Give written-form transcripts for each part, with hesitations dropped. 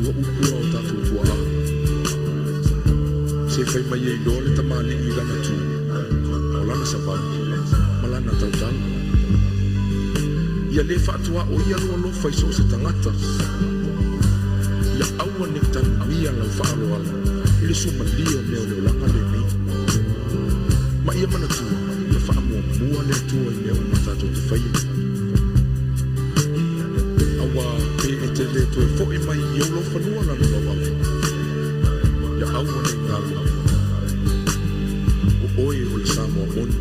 manatua upu a o tatou tuaa. Se fai mai e iloa le tamalii i lana tu, o lana savali ma lana tautala. Ia le faatuaoia lou alofa i so o se tagata. Ia aua ne i tanumia lau faaaloalo i le suamalie o mea o le olaga lenei. Ma ia manatua, ia faamuamua le Atua i mea uma tatou te faia. Aua pe e te le toe foi mai i ou laufanua lana lauava, ia aua ne i galo, o oe o le Samoa moni.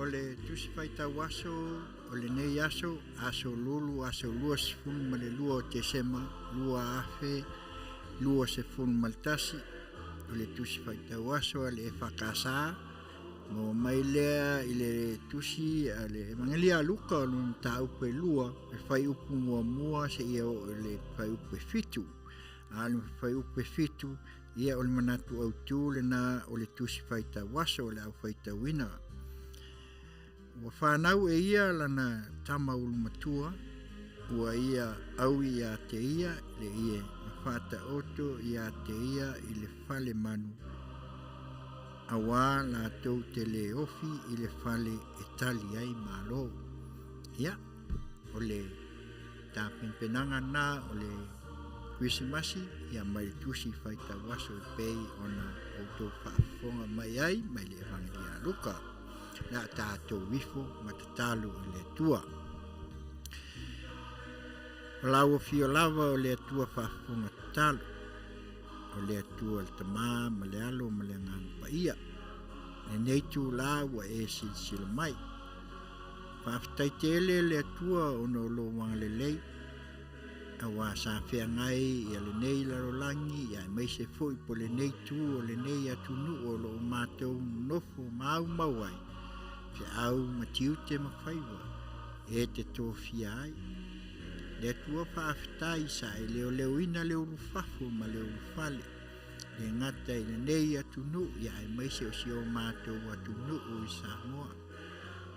O le Tusi Faitau Aso o lenei aso, aso Lulu, aso 22 o Tesema 2021, o le Tusi Faitau Aso a le EFKS, maua mai lea i le Tusi a le Evagelia a Luka o lona mataupu e 2, le fuaiupu muamua seia oo i le fuaiupu e 7. A o le fuaiupu e 7, ia o le manatu autu lena o le Tusi Faitau Aso o le au faitauina. Ua fanau e ia lana tama ulumatua, ua ia aui ia te ia le ie ma faataoto ia te ia i le fale manu, auā latou te le ofi i le fale e tali ai malo. Ia, o le tapenpenaga na o le Kerisimasi, ia mai le Tusi Faitau Aso e pei ona outou faafofoga mai ai mai le Evagelia a Luka. Le a tatou ifo ma tatalo i le Atua. O lau afio lava o le Atua faafofoga tatalo, o le Atua le Tama ma le Alo ma le Agaga Paia. Lenei itula ua e silasila mai. Faafetai tele le Atua ona o lou agalelei, auā sa feagai ia lenei lalolagi ia aemaise foi po lenei itu o lenei atunuu o lo o matou nofo maumau ai. Feau ma tiute ma faiva e te tofia ai. Le Atua faafetai sa e leoleoina le ulufafo ma le ulufale. Le gata i lenei atunuu ia aemaise o si o matou atunuu i Samoa.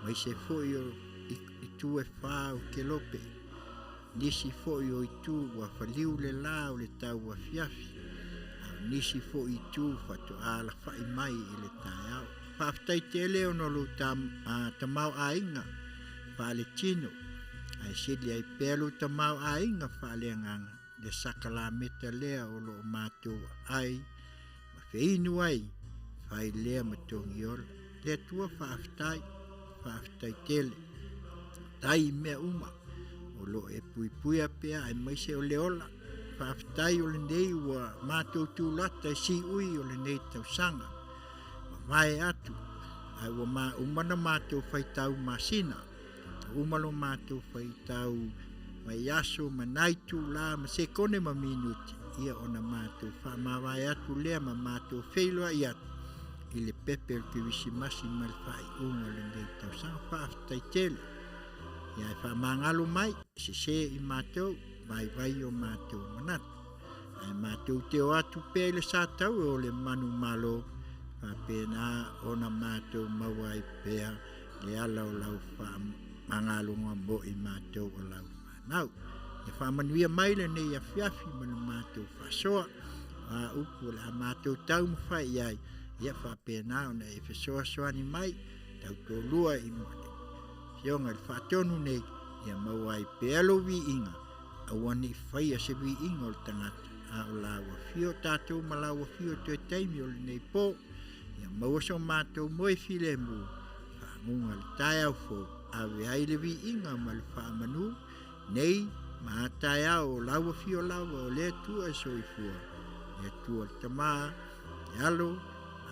Aemaise foi o itu e fa o Kelope. Nisi foi o itu ua faliu le la o le tau afiafi. A o nisi foi itu faatoa alafai mai i le taeao. Faafetai tele ona o lou tamaoaiga faaletino ae sili ai pea lou tamaoaiga faaleagaga le sakalameta lea o loo matou ai ma feinu ai fai lea ma togiola. Le Atua faafetai, faafetai tele. Tai mea uma o loo e puipuia pea aemaise o le ola. Faafetai o lenei ua matou tulata i siui o lenei tausaga. Mavae atu ae ua uma na matou faitau masina. Uma lo matou faitau vaiaso ma nai itulā ma sekone ma minute ia ona matou faamavae atu lea ma matou feiloai atu i le pepe o le Kerisimasi ma le faaiuga o lenei tausaga. Faafetai tele. Ia e faamagalo mai, sese i matou, vaivai o matou manatu. Ae matou te o atu pea i le sataua o le manumalo, faapena ona matou maua ai pea le ala o lau faamagaloga mo i matou o lau fanau. Ia faamanuia mai lenei afiafi ma le matou faasoa. A upu o le a matou taumafai i ai, ia faapena ona e fesoasoani mai, tautolua i le Afioga i le Faatonu nei, ia maua ai pea lou viiga, aua ne i faia se viiga o le tagata, a o lau afio tatou ma lau afio toe taimi o lenei po. Ia maua so matou moe filemu, faaguga le taeao fou, ave ai le viiga ma le faamanu, nei ma taeao o lau afio lava o le Atua e soifua, le Atua le Tama, le Alo,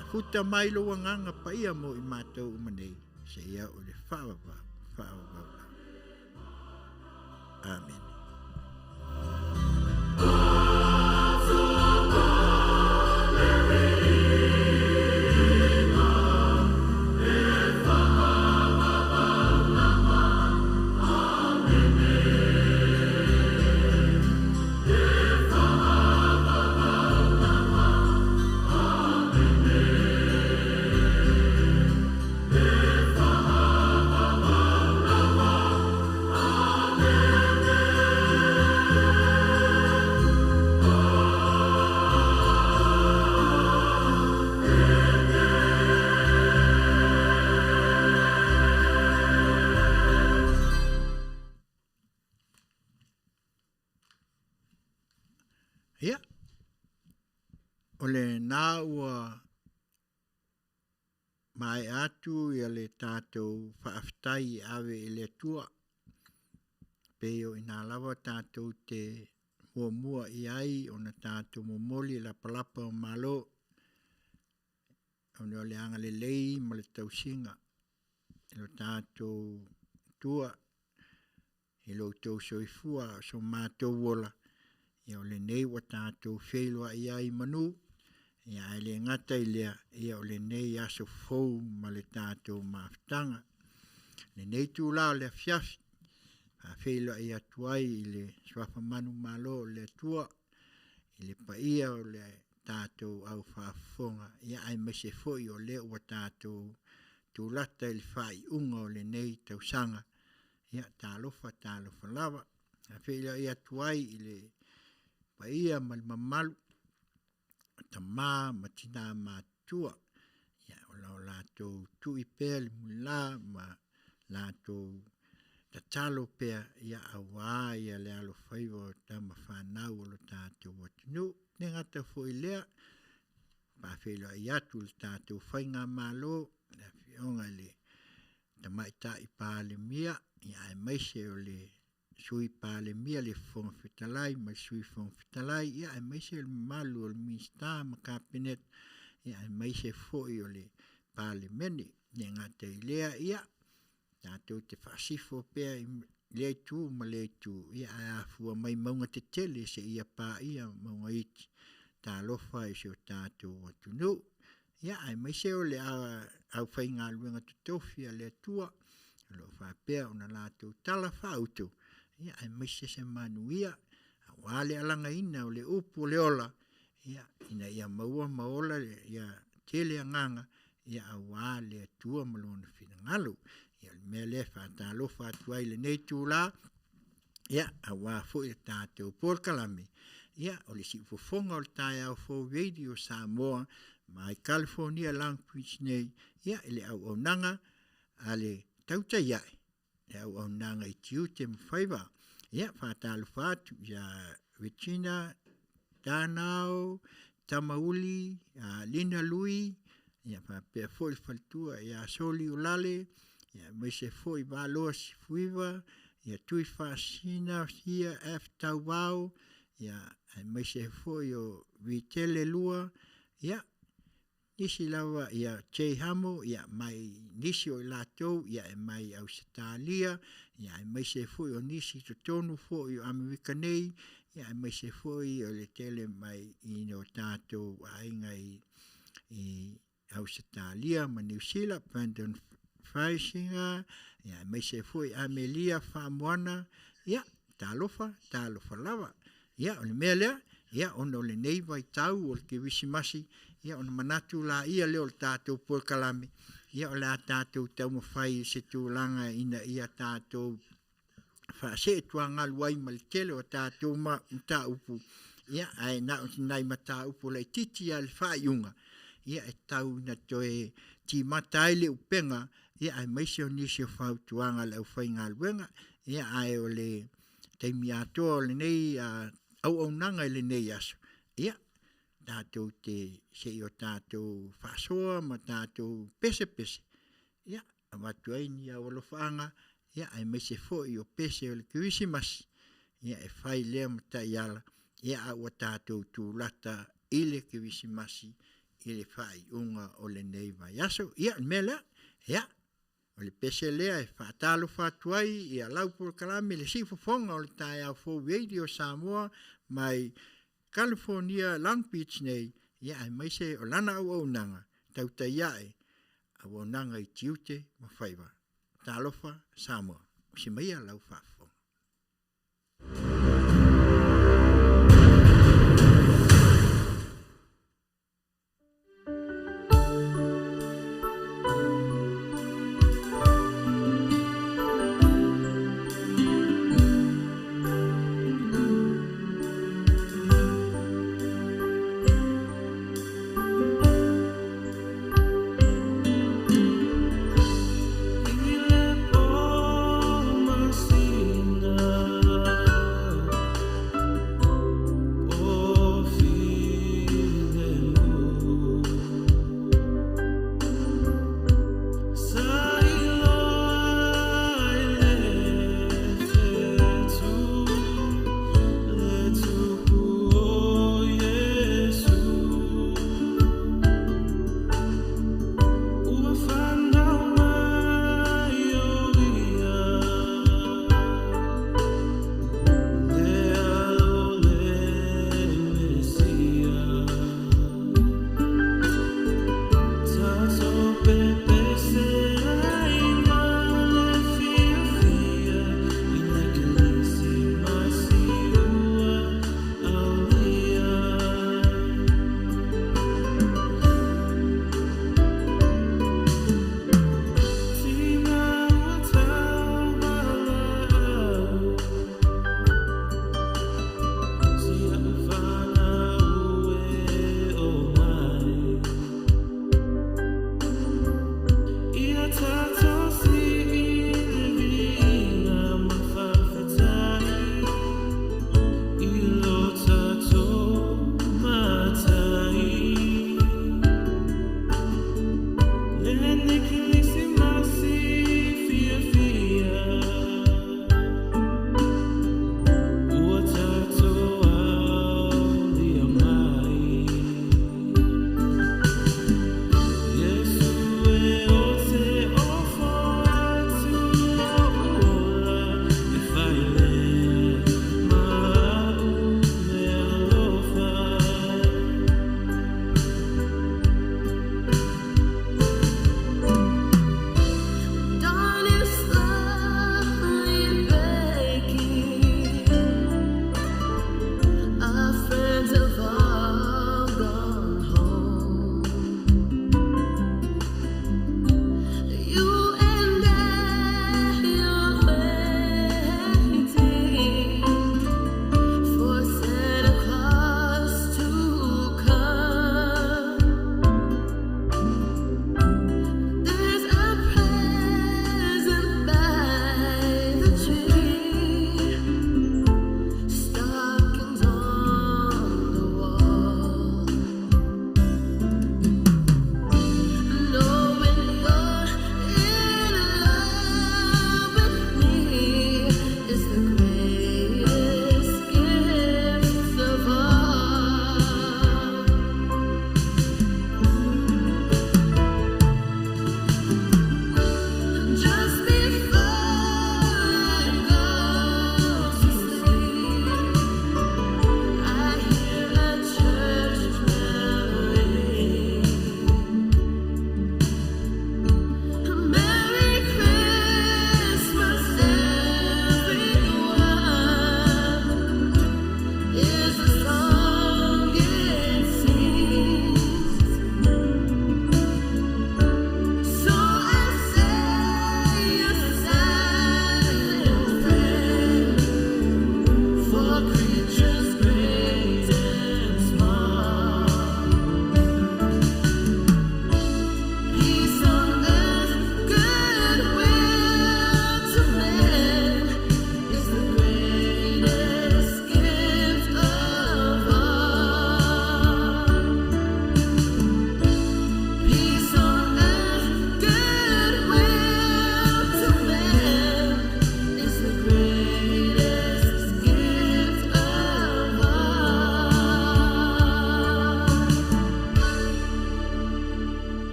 afuta mai lou agaga paia mo i matou uma nei, seia o le faavavau, faavavau lava. Amene. Ia, o lena ua maea atu ia le tatou faafetai e ave i le Atua. Pei o ina lava tatou te muamua i ai ona tatou momoli lapalapa o malo ona o le agalelei ma le tausiga i lo tatou Atua i lo outou soifua a o so matou ola, ia o lenei ua tatou feiloai ai i manu, ia ae le gata i lea, ia o lenei aso fou ma le tatou mafutaga. Lenei itula o le afiafi, faafeiloai atu ai i le suafa manumalo o le Atua, i le paia o le tatou au faafofoga, ia aemaise foi o lea ua tatou tulata i le faaiuga o lenei tausaga. Ia talofa, talofa lava. Faafeiloai atu ai i le paia ma le mamalu o tama ma tina matutua, ia o lo o latou tui pea le mulila ma latou tatalo pea aua le alofaiva o tama fanau a lo tatou atunuu. E le gata foi i lea, faafeiloai atu i le tatou faigamalo, le Afioga i le Tamaitai Palemia, aemaise o le Sui Palemia, le Fofoga Fetalai ma le Sui Fofoga Fetalai, aemaise le mamalu o Minisita ma Kapeneta, aemaise foi o le Palemene. E le gata i lea, ia, tatou te faasifo pea i lea itu ma lea itu, ae afua mai mauga tetele seia paia mauga iti, talofa i si o tatou atunuu. Ia, aemaise o le aufaigaluega totofi a le Atua o lo o faapea ona latou talafaauto, ia aemaise se manuia aua le alagaina o le upu o le ola, ina ia maua ma ola le tele agaga aua le Atua ma Lona finagalo. Ia o le mea lea e faatalofa atu ai i lenei itula, aua foi le tatou polokalame, o le siufofoga o le taeao fou Radio Samoa mai Kalifonia Long Beach nei i le auaunaga a le Tautai Ae, le auaunaga i tiute ma faiva. Ia, e faatalofa atu ia Regina Danao Tamauli Lina Lui faapea foi le faletua ia Soli Uelale, aemaise foi Valoa Sefuiva, Tuifaasisina Sia F. Tauvao, aemaise foi o Vitele Lua, ia, nisi lava ia J Hamo mai nisi o i latou e mai Ausetalia, aemaise foi o nisi i totonu foi o Amerika nei, aemaise foi o le tele mai i o tatou aiga i Ausetalia ma Niu Sila, Brandon Freisinger, aemaise foi Amelia Faamoana, ia, talofa, talofa lava. Ia, o le mea lea, ona o lenei vaitau o le Kerisimasi, ia ona manatu laia lea o le tatou polokalame, ia o le a tatou taumafai i se tulaga ina ia tatou faasee tuagalu ai ma le tele o tatou mataupu, ae na o ni nai mataupu laitiiti lava i le faaiuga, e tau ina toe timata ai le upega, aemaise o nisi o fautuaga a le aufaigaluega. Ae o le taimi atoa o lenei auaunaga i lenei aso, ia, tatou te se i o tatou faasoa ma tatou pesepese, avatu ai ni alofaaga, aemaise foi o pese o le Kerisimasi, e fai lea ma taiala a ua tatou tulata i le Kerisimasi i le faaiuga o lenei vaiaso. Ia, o le mea lea, ia, o le pese lea e faatalofa atu ai i lau polokalame le Siufofoga o le Taeao Fou Radio Samoa mai Kalifonia Long Beach nei, aemaise o lana auaunaga, Tautai Ae, Auaunaga i Tiute ma Faiva. Talofa Samoa, ausi maia lau faafofoga. I le po masina.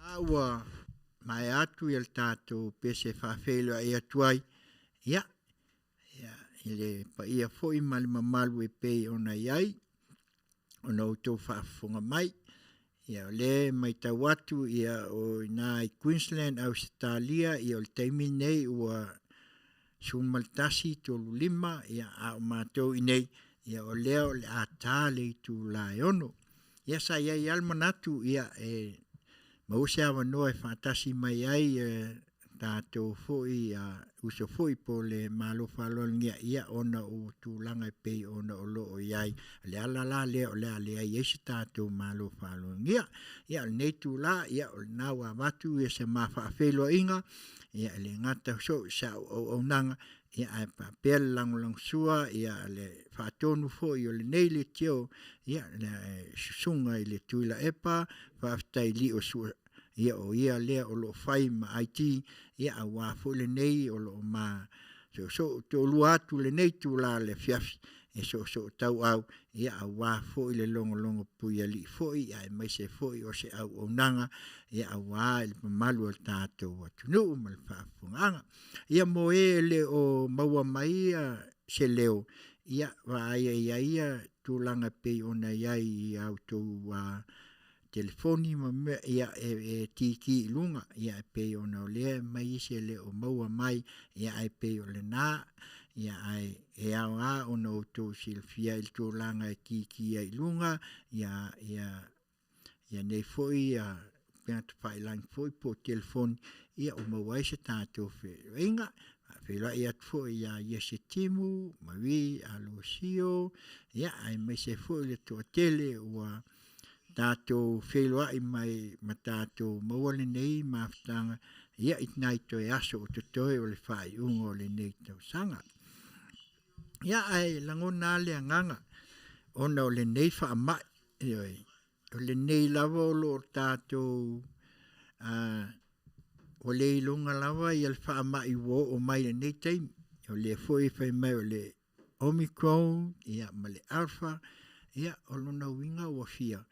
A ua maea atu ia le tatou pese faafeiloai atu ai, ia, ia i le paia foi ma le mamalu e pei ona i ai, ona outou faafofoga mai. Ia o lea e matau atu ia o i ina i Queensland, Ausetalia, ia o le taimi lenei ua 11:35, ia a o matou i inei, ia o lea o le a ta le itula e 6:00. Ia sa i ai lava le manatu ia e maua se avanoa e faatasi mai ai tatou foi uso foi po o le Malo Faaaloalogia ona o tulaga e pei ona o lo o i ai. O le ala la lea o le a leai ai se tatou malo faaaloalogia. Ia o lenei itula, o lena ua avatu se ma faafeiloaiga, ia e le gata foi o sau auaunaga, ae faapea le lagolagosua a le faatonu foi o lenei leitio, le Susuga ia Tuilaepa Faafetai Lio o ia lea o lo o fai ma IT aua foi lenei o lo o ma soosoo toalua atu i lenei itula o le afiafi e soosootauau aua foi le logologo puialii foi aemaise foi o se auaunaga aua le mamalu o le tatou atunuu ma le faafofogaaga. Ia mo e e le o maua mai se leo, ia vaai e i ai tulaga e pei ona i ai i a outou telefoni ma mea, e ki i luga, e pei ona o lea e aumai isi e le o maua mai, ae pei o lena. Ae ao lava ona outou silafia i le tulaga e ki ai i luga nei foi upega tafailagi foi po o telefoni ua maua ai se tatou fesootaiga. E faafeiloai atu foi ia Iese Timu, Marie Alosio, aemaise foi le toatele ua tatou feiloai mai ma tatou maua lenei mafutaga i nai toe aso o totoe o le faaiuga o lenei tausaga. Ia, ae lagona lava le agaga ona o lenei faamai, ioe, o lenei lava o lo o tatou ua le iloga lava le faamai ua oo mai i lenei taimi. O lea foi e fai mai o le Omicron ma le Alpha, ia o lona uiga ua fia?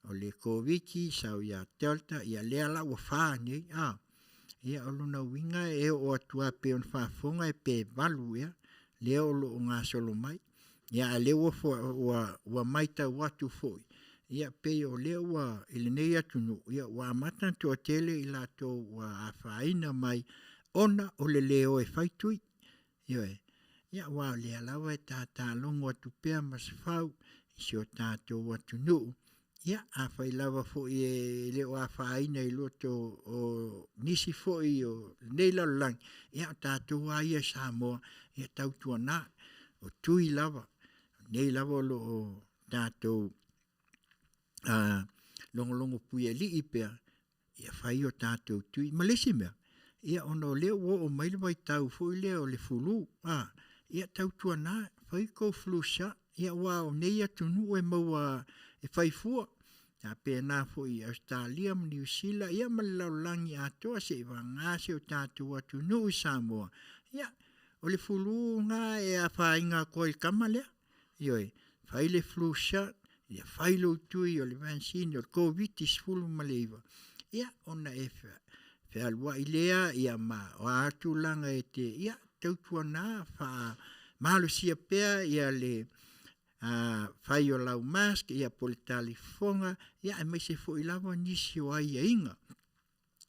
O le Koviti-19 sau ia Delta, ia lea la ua fa nei, a? Ia o lona uiga e oo atu lava pei ona faafofoga pe 8 ea lea o lo o gasolo mai. A o lea ua matau atu foi, e pei o lea ua i lenei atunuu, ua amata ona toatele i latou ua afaina mai ona o le le o e fai tui. Ioe. Aua o lea lava e tatalogo atu pea Masefau i si o tatou atunuu, ia afai lava foi e le o afaina i loto o nisi foi o lenei lalolagi, ia o tatou lava ia i Samoa, ia tautuana, o tui lava, o nei lava o lo o tatou logologo puialii pea, ia fai o tatou tui. Ma le isi mea, ona o lea ua oo mai le vaitau foi lea o le flu, ia tautuana, fai le tou flu shot, aua o nei atunuu e maua e fai fua, e faapena foi i Ausetalia ma Niu Sila ma le lalolagi atoa seiavagana si o tatou atunuu i Samoa. Ia, o le flu lena e afaina atu ai i le tama lea. Ioe, fai le flu shot, ia fai lou tui o le vaccine o le Koviti-19, ona e fealuai lea ma o a tulaga e te… Ia tautuana, faamalosia pea le fai o lau mask po o le talifofoga, aemaise foi lava nisi o aiaiga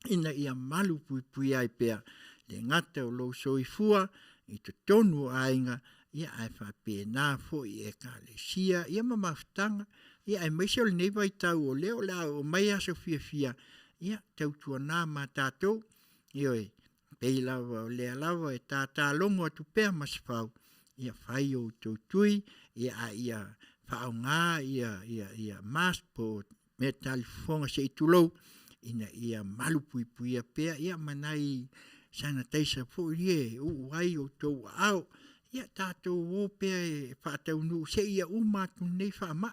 ina ia malupuipuia ai pea, e le gata o lou soifua i totonu o aiga, ae faapena foi i Ekalesia ma mafutaga, aemaise o lenei vaitau o lea o le a oo mai aso fiafia, ia tautuana ma tatou, ioe, pei lava o lea lava e tatalogo atu pea Masefau, ia fai o outou tui, a ia faaaoga mask po o mea talifofoga se i tulou, ina ia malupuipuia pea ma nai sanitizer foi ia e uu ai outou aao. Ia tatou o pea e faataunuu seia uma atu lenei faamai,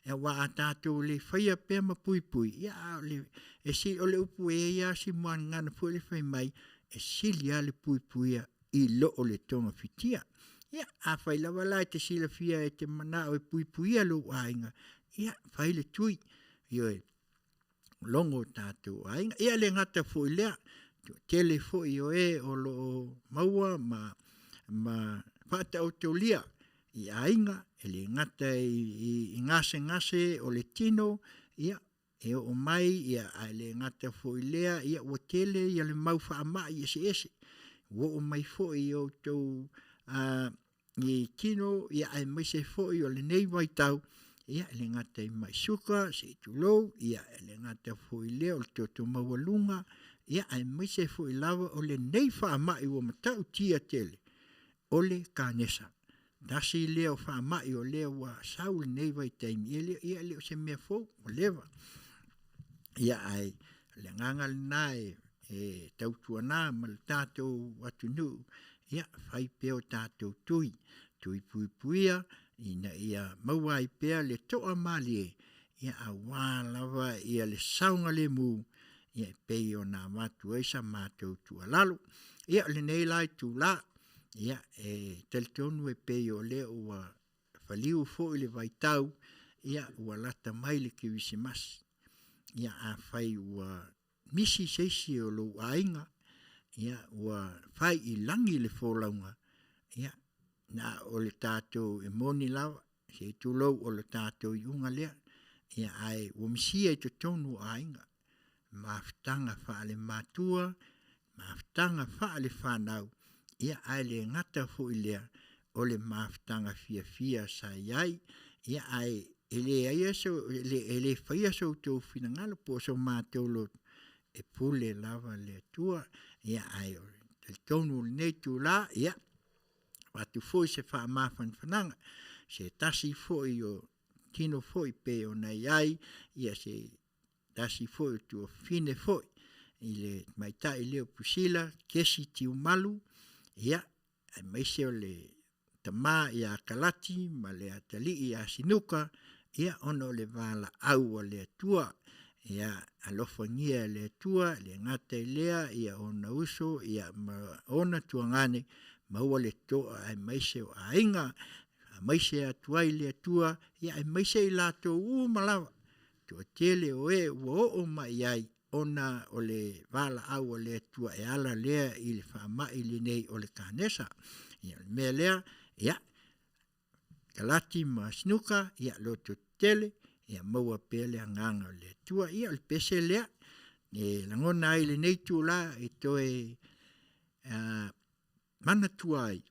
aua a tatou le faia pea ma puipui, ia o le upu e i ai lava si muagagana foi lea fai mai, e sili lava le puipuia i lo le togafitia. Ia, afai lava la e te silafia e te manao e puipuia lou aiga, ia fai le tui, ioe. logo tatou aiga. Ia le gata foi lea, tele foi o e o lo o maua ma faataotolia i aiga, e le gata i gasegase o le tino, ia, e oo mai, ia, ae le gata foi i lea, ia, ua tele le mau faamai eseese, ua oo mai foi i outou i tino, ia, aemaise foi o lenei vaitau, ia, e le gata i mai suka, se i tulou, ia, e le gata foi i lea o le toto maualuga, ia, aemaise foi lava o lenei faamai ua matautia tele, o le kanesa. Tasi lea o faamai o lea ua sau i lenei vaitaimi, ia e le o se mea fou, ua leva. Ia, ae o le agaga lena e tautuana ma le tatou atunuu, ia fai pea o tatou tui, tui puipuia ina ia maua ai pea le toamalie aua lava le saogalemu e pei ona avatu ai sa matou tuualalo. Ia, o lenei la itula, e talitonu e pei o lea ua faliu foi le vaitau, ua lata mai le Kerisimasi. Ia, afai ua misi se isi o lou aiga ua fai i lagi le folauga, ia, na o le tatou, e moni lava, se i tulou, o le tatou iuga lea, ae ua misia i totonu o aiga mafutaga faalematua, mafutaga faalefanau, ae le gata foi i lea o le mafutaga fiafia sa i ai. Ae le faia so outou finagalo po o so matou loto, e pule lava le Atua. Ae talitonu i lenei itula, ia, e avatu foi se faamafanafanaga i se tasi foi o tino foi pei ona i ai se tasi foi o tuafafine foi i le tamaitai lea o Priscilla Kesi Tiumalu, aemaise o le tama ia Kalati ma le atalii ia Sinuka, ona o le valaau a le Atua. Ia alofagia e le Atua, e le gata i lea o ona uso ma ona tuagane, maua le toa aemaise o aiga, faamaise atu ai le Atua, aemaise i latou uma lava, toatele o e ua oo mai i ai ona o le valaau a le Atua e ala lea i le faamai lenei o le kanesa. Ia, o le mea lea, ia, Kalati ma Sinuka, ia lototetele, ia maua pea le agaga o le Atua. Ia, o le pese lea e lagona ai i lenei itula e toe manatua ai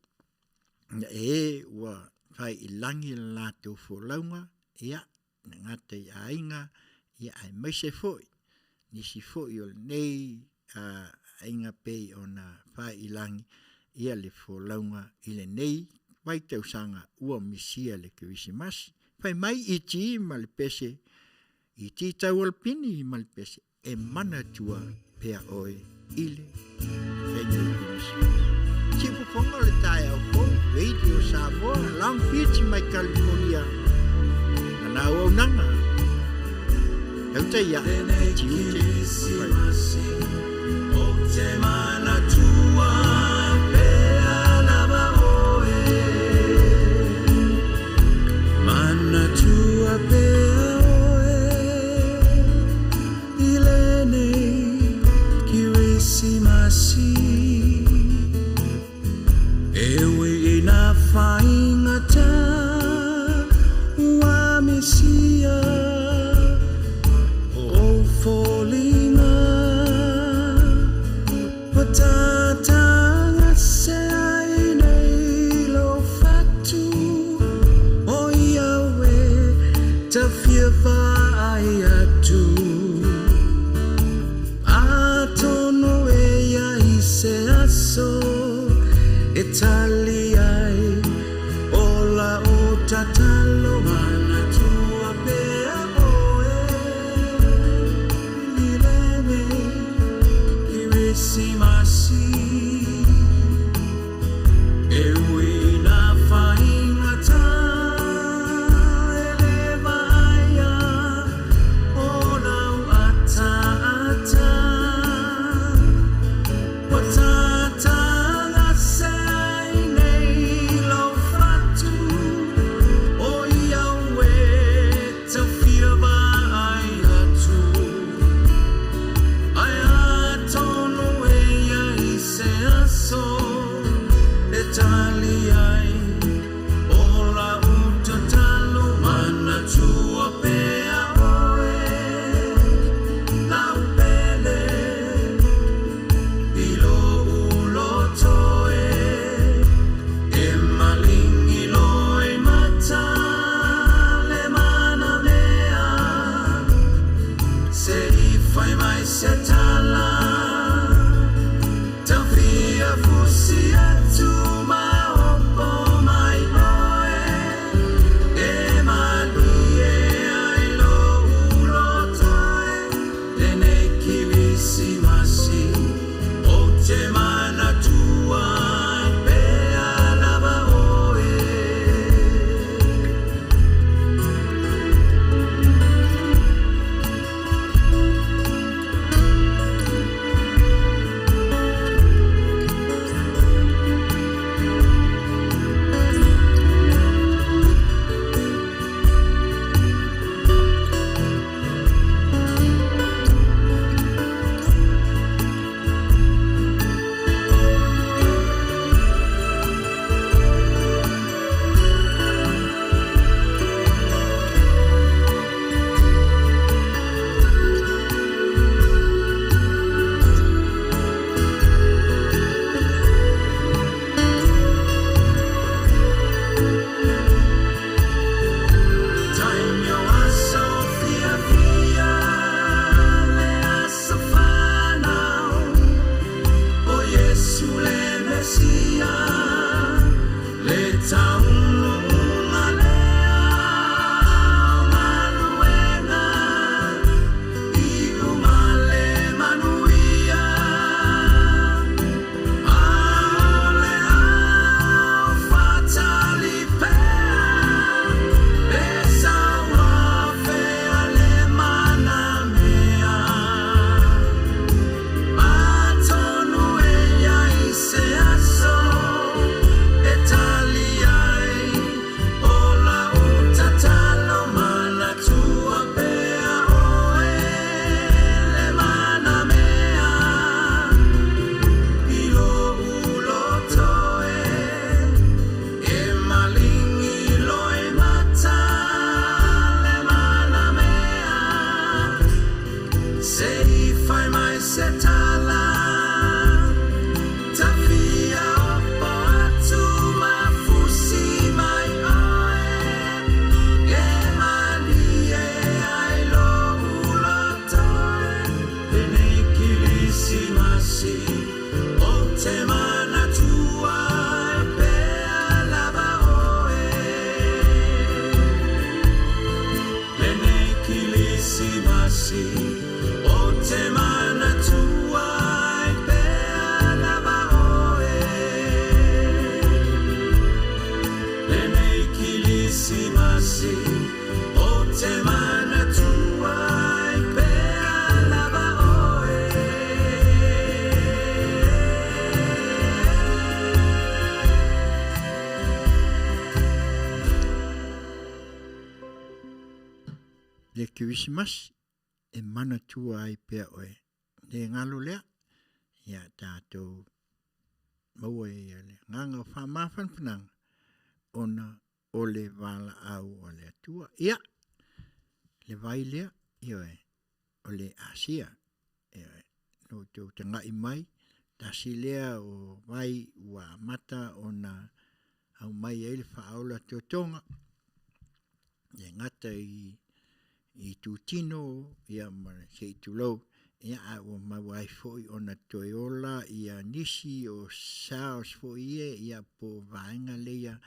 e ua fai i lagi le latou folauga, e le gata i aiga, aemaise foi nisi foi o lenei aiga pei ona fai i lagi le folauga i lenei vaitausaga ua misia le Kerisimasi. Fai mai E.T. ma le pese, E.T. Taualapini ma le pese, e manatua pea oe i le taimi o le Kerisimasi. Siufofoga o le taeao fou, Radio Samoa, Long Beach mai California, lana auaunaga, tautai ae, tiute ma faiva. O te manatua pea lava oe, manatua pea oe i lenei Kerisimasi. E ui ina faigata ua misia o foliga, ua tatagase ai nei lou fatu, o ia e ta fia vaai atu. Atonu e i ai se aso e tali ai o la o tatalo, manatua pea oe i lenei Kerisimasi. E ui ina faigata e le vaaia o lau ataata, ua tatagase ai se tala Tafia opo atu ma fusi mai oe E malie ai lo'u loto e Lenei Kilisimasi Ou te manatua ai pea lava oe Lenei Kilisimasi Ou te manatua ai pea lava oe Lenei Kilisimasi Ou te manatua ai pea lava oe. Le Kerisimasi e manatua ai pea oe. Le galo lea, ia tatou maua ai le agaga o faamafanafanaga ona o le valaau a le Atua. Ia, le vai lea, ioe, o le Asia, ioe, lo outou tagai mai, tasi lea o vai ua amata ona aumai ai le faaola totoga, e gata i itutino ia ma se i tulou, ia a ua maua ai foi ona toe ola ia nisi o cells foi ia, ia po o vaega lea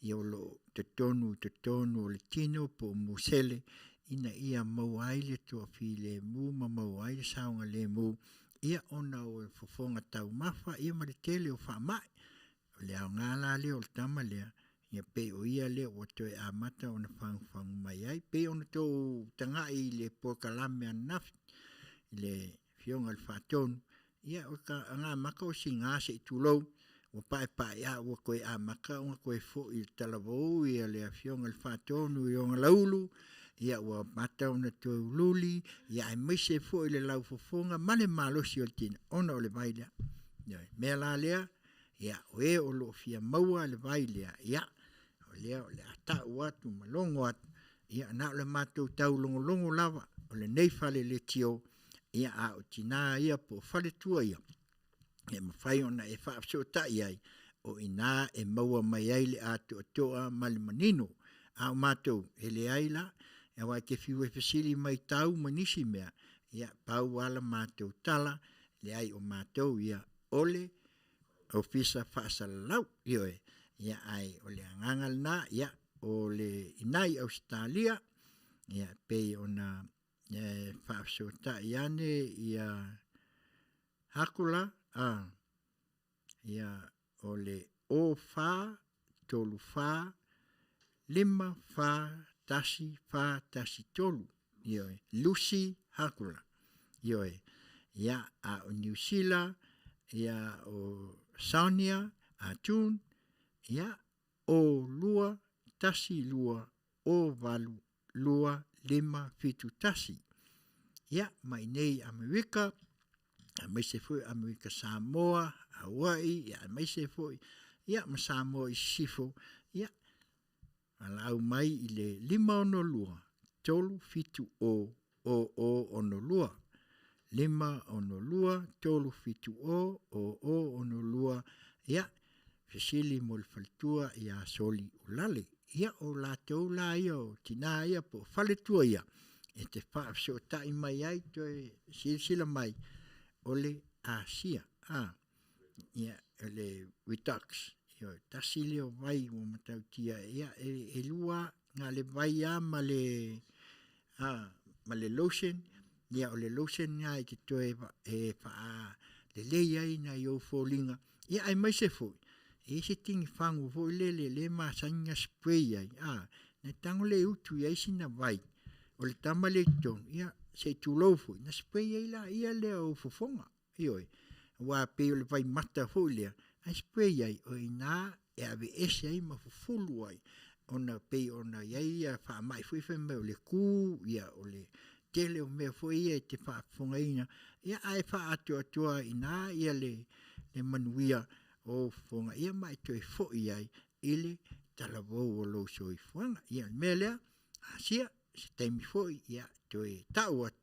ia o lo o totonu i totonu o le tino po o musele ina ia maua ai le toafilemu ma maua ai le saogalemu, ia ona o fofoga taumafa ia ma le tele o faamai. O le aoga la lea o le tama lea, ia pei o ia lea ua toe amata ona fagufagu mai ai. Pei ona outou tagai i le polokalame ananafi i le Afioga i le Faatonu, ia o le agamata o siga se i tulou, ua paepae a ua toe amata ona toe foi i le talavou le Afioga i le Faatonu i ona laulu, ia ua amata ona toe uliuli, aemaise foi le laufofoga ma le malosi o le tino ona o le vai lea. Ioe. O le mea la lea, ia, o e o lo o fia maua le vai lea, ia, o lea o le a tau atu ma logo atu, ia na o le matou taulogologo lava o lenei fale leitio, ia a o tina ia po o faletua ia, e mafai ona e faafesootai ai, o i ina e maua mai ai le atoatoa ma le manino. A o matou, e leai la, aua e te fiu e fesili mai tau ma nisi mea, ia pau lava la matou tala, leai o matou ia o le Ofisa Faasalalau, ioe, ia ae o le agaga lena, ia o le i ina i Ausetalia, ia pei ona faafesootai ane ia Hakula, ia o le 04 34 5 4 1 4 1 3, ioe, Lucy Hakula, ioe, ia a o Niu Sila, ia o Sonia Atun, ia o 2 1 2 o 8 2 5 7 1. Ia, ma inei Amerika, aemaise foi Amerika Samoa, Hawaii, ia aemaise foi, ia ma Samoa i Sisifo, ia, valaau mai i le 562 370 0062. 562 370 0062, ia, fesili mo le faletua ia Soli Ulale. Ia, o latou la ia o tina ia po o faletua ia, e te faafesootai mai ai toe silasila mai o le Asia. A, ia, o le Redux, ia, tasi lea o vai ua matautia, ia, e lua, na le vai lava ma le, a, ma le lotion, ia, o le lotion lena e te toe e faalelei ai nai ou foliga, ia, aemaise foi, e i ai se tini fagu foi lele lea e masani ona spray ai, a, na tago lea e utu i ai sina vai, o le tama lea i totonu, ia, se i tulou foi, ona spray ai laia lea o ou fofoga, ioe, aua pei o le vaimata foi lea, ae spray ai, o i ina e aveese ai ma fufulu ai, ona pei ona i ai ia faamai foi fai mai o le ku, ia o le tele o mea foi ia e te faafofogaina, ia ae faaatoatoa i ina ia le manuia o ou fofoga, ia ma e toe foi ai i le talavou o lou soifuaga. Ia o le mea lea, asia, se taimi foi, ia, toe tau atu,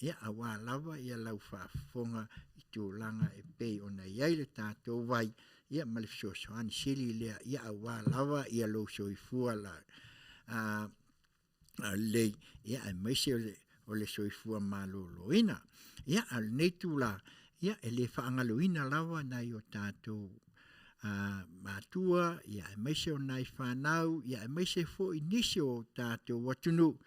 Ia auā lava ia lau faafofoga i tulaga e pei ona i ai le tatou vai, ia ma le fesoasoani sili lea, ia auā lava ia lou soifua la, a, lelei, ia aemaise o le soifua maloloina. Ia, a o lenei itula, ia e le faagaloina lava nai o tatou matua, ia aemaise o nai fanau, ia aemaise foi nisi o tatou atunuu,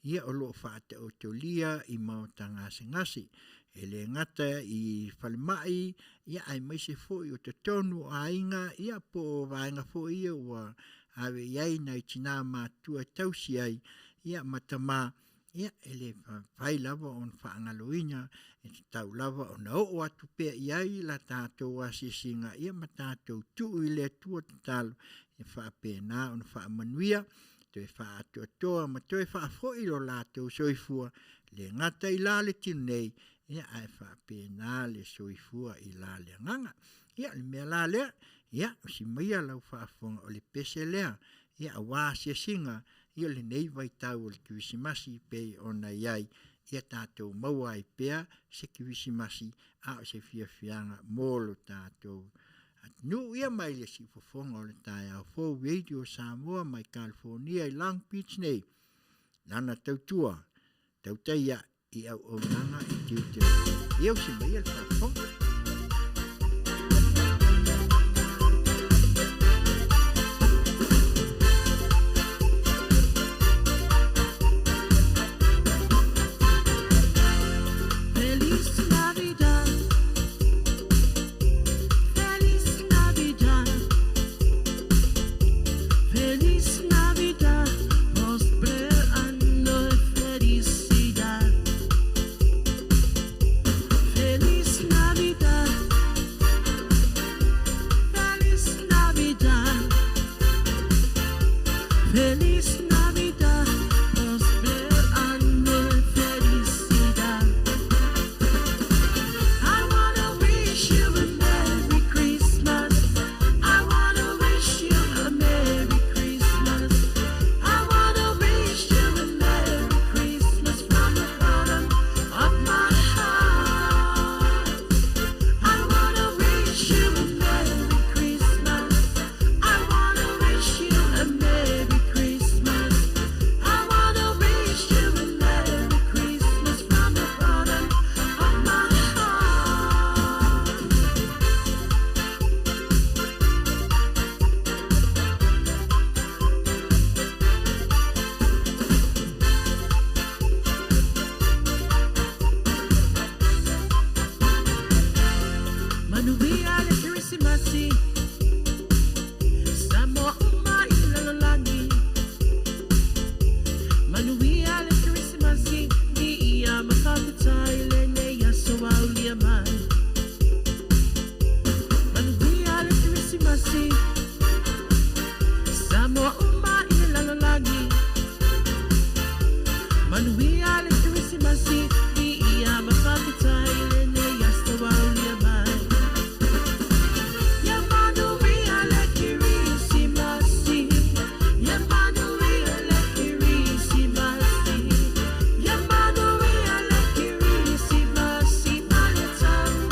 ia o lo o faataotolia i maota gasegase. E le gata i falemai, ia aemaise foi o totonu o aiga, ia po o vaega foi ia ua ave i ai nai tina matutua e tausi ai, ia ma tama, ia e le mafai lava ona faagaloina, e tatau lava ona oo atu pea i ai la tatou asiasiga, ia ma tatou tuu i le Atua tatalo, ia faapena ona faamanuia, toe faaatoatoa ma toe faafoi lo latou soifua, e le gata i la le tino nei, ia ae faapena le soifua i la le agaga. Ia o le mea la lea, ia usi maia lau faafofoga o le pese lea, ia aua asiasiga i lenei vaitau o le Kerisimasi e pei ona i ai, ia tatou maua ai pea se Kerisimasi a o se fiafiaga mo lo tatou atunuu. Ia mai le siufofoga o le taeao fou Radio Samoa mai California i Long Beach nei, lana tautua tautaia i auaunaga i tiute. Ia usi maia le faafofoga. Feliz Navidad, Feliz Navidad, Feliz Navidad, próspero año y felicidad. Feliz Navidad, Feliz Navidad, Feliz Navidad, próspero año y felicidad. I wanna wish you a Merry Christmas. I wanna wish you a Merry Christmas. I wanna wish you a Merry Christmas from the bottom of my heart. I wanna wish you a Merry Christmas. I wanna wish you a Merry Christmas. I wanna wish you a Merry Christmas from the bottom of my heart. Manuia le Kerisimasi, Samoa uma i le lalolagi. Manuia le Kerisimasi, i ia mawhakatai lenei aso aulia mai. Manuia le Kerisimasi, Samoa uma i le lalolagi. Manuia le Kerisimasi, i ia mawhakatai lenei aso aulia mai. Ya manuia le Kerisimasi, ya manuia le Kerisimasi, ya manuia le Kerisimasi, ma le tausaga.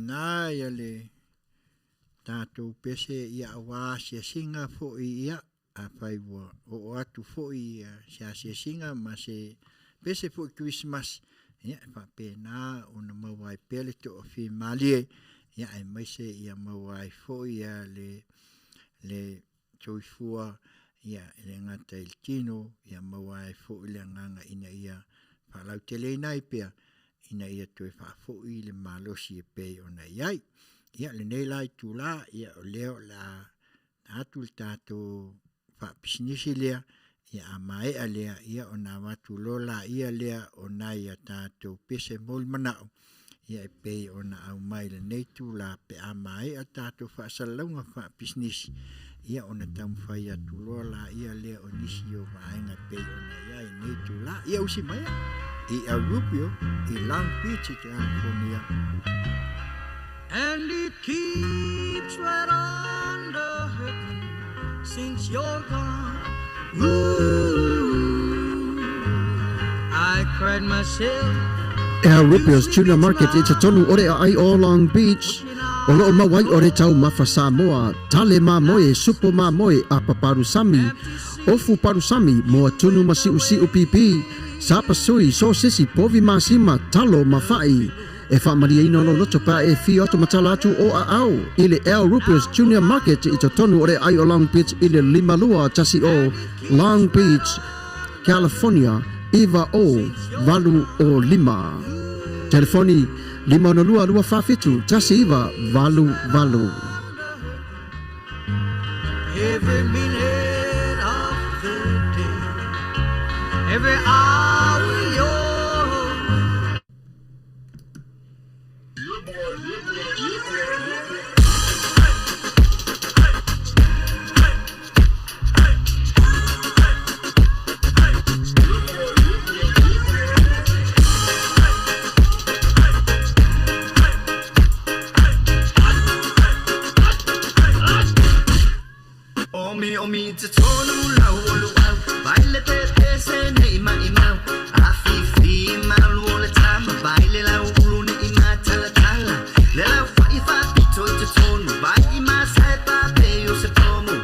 faapena ia le tatou pese ia aua asiasiga foi ia afai ua oo atu foi ia se asiasiga ma se pese foi kerisimasi ia e faapena ona maua ai pea le toafimalie ia aemaise ia maua ai foi ia le le soifua ia e le gata i le tino ia maua ai foi le agaga ina ia faalauteleina ai pea ina ia toe faafoi le malosi e pei ona i ai. Ia lenei la itula, ia o lea o le a atu le tatou faapisinisi lea, ia a maea lea, ia ona avatu loa laia lea o nai a tatou pese mo le manao, ia e pei ona aumai i lenei itula pe a maea tatou faasalalauga faapisinisi, ia ona taumafai atu loa laia lea o nisi o vaega e pei ona i ai i lenei itula. Ia usi maia i El Rubio i Long Beach i California. And it keeps right on the hurting since you're gone. Ooh, I cried myself. El Rubio's Tuna Market i totonu o le aai o Long Beach. O loo maua ai o le taumafa Samoa, tale mamoe, supo mamoe, apa palusami, ofu palusami, moa tunu ma siusiu pipi, sapasui, sosesi, povi masima, talo ma fa'i. E faamalieina lou loto pe a e afio atu ma tala atu o aao i le El Rubio's Junior Market i totonu o le aai o Long Beach i le 5210 Long Beach, California 90805. Telefoni 562 247 1988. Every minute of the day, every hour you're Omi omi te tonu lau o luau Vai le te pese nei mai mau A fifi malu o le tama Vai le lau ulu ni i matala tala Le lau fai fa pito i te tonu Vai i masai pa pe o se pomu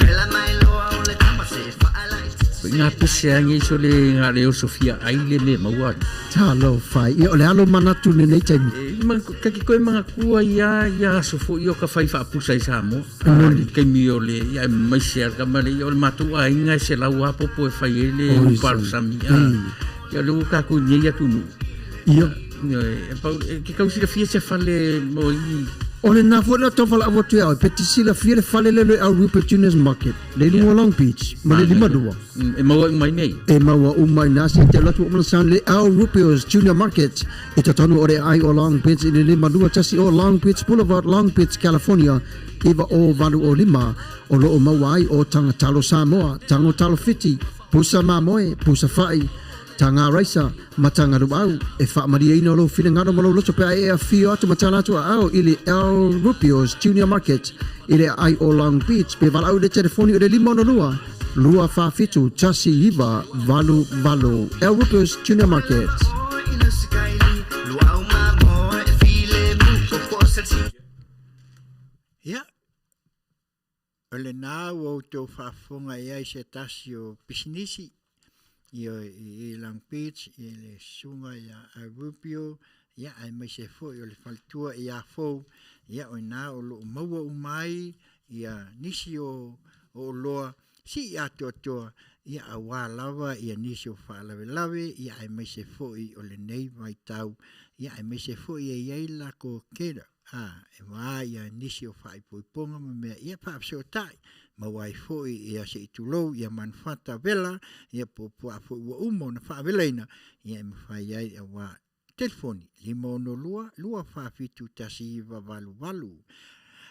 Le la mai loa o le tama se whaala i te Ngā pese angi so le ngā leo Sofia ai le me maua. Talofa e. Ia o le alo manatu lenei taimi. E, ma, kaki koe mangakua ia, ia aso foi o ka whai whaapusa i Samoa. Moni. Kaimi o le, ia mai se al kama le, ia o le mātou aiga e se lau apopo e whai e le uparu sami. Ia le ua kākou nei atu nu. Ia. E, pau, e, ke kau silafia se fale mo i. O le nā foi la tau whala awa tu au, pe te silafia le fale le le au Rupert Junior's Market, le lunga Long Beach, ma le lima lua. E maua uma i nei. E maua uma i nā se te alu atu o mana le Al Rupio's Junior Market i totonu o le aai o Long Beach i le 521 o Long Beach Boulevard, Long Beach, California, 90805. O loo maua ai o taga talo Samoa, tago talo Fiti, pusa mamoe, pusa fa'i, taga raisa, ma taga luau. E faamalieina lou finagalo ma lou loto pe a e afio atu ma tala atu aao i le Al Rupio's Junior Market i le aai o Long Beach pe valaau i le telefoni o le 562 247 1988. El Rupio's Junior Market. Ia, o lena ua outou faafofoga i ai se tasi o pisinisi i, i Long Beach i le susuga ia Rubio, ia aemaise foi o le faletua ia Fou, ia o ina o loo maua uma ai ia nisi o oloa sii atoatoa ia aua lava ia nisi o faalavelave ia aemaise foi o lenei vaitau ia aemaise foi e i ai le latou keda a e va ia nisi o faaipoipoga ma mea ia faafesootai maua ai foi ia se i tulou ia manufata vela ia po o a foi ua uma ona faavelaina ia e mafai ai aua telefoni 562 247 1988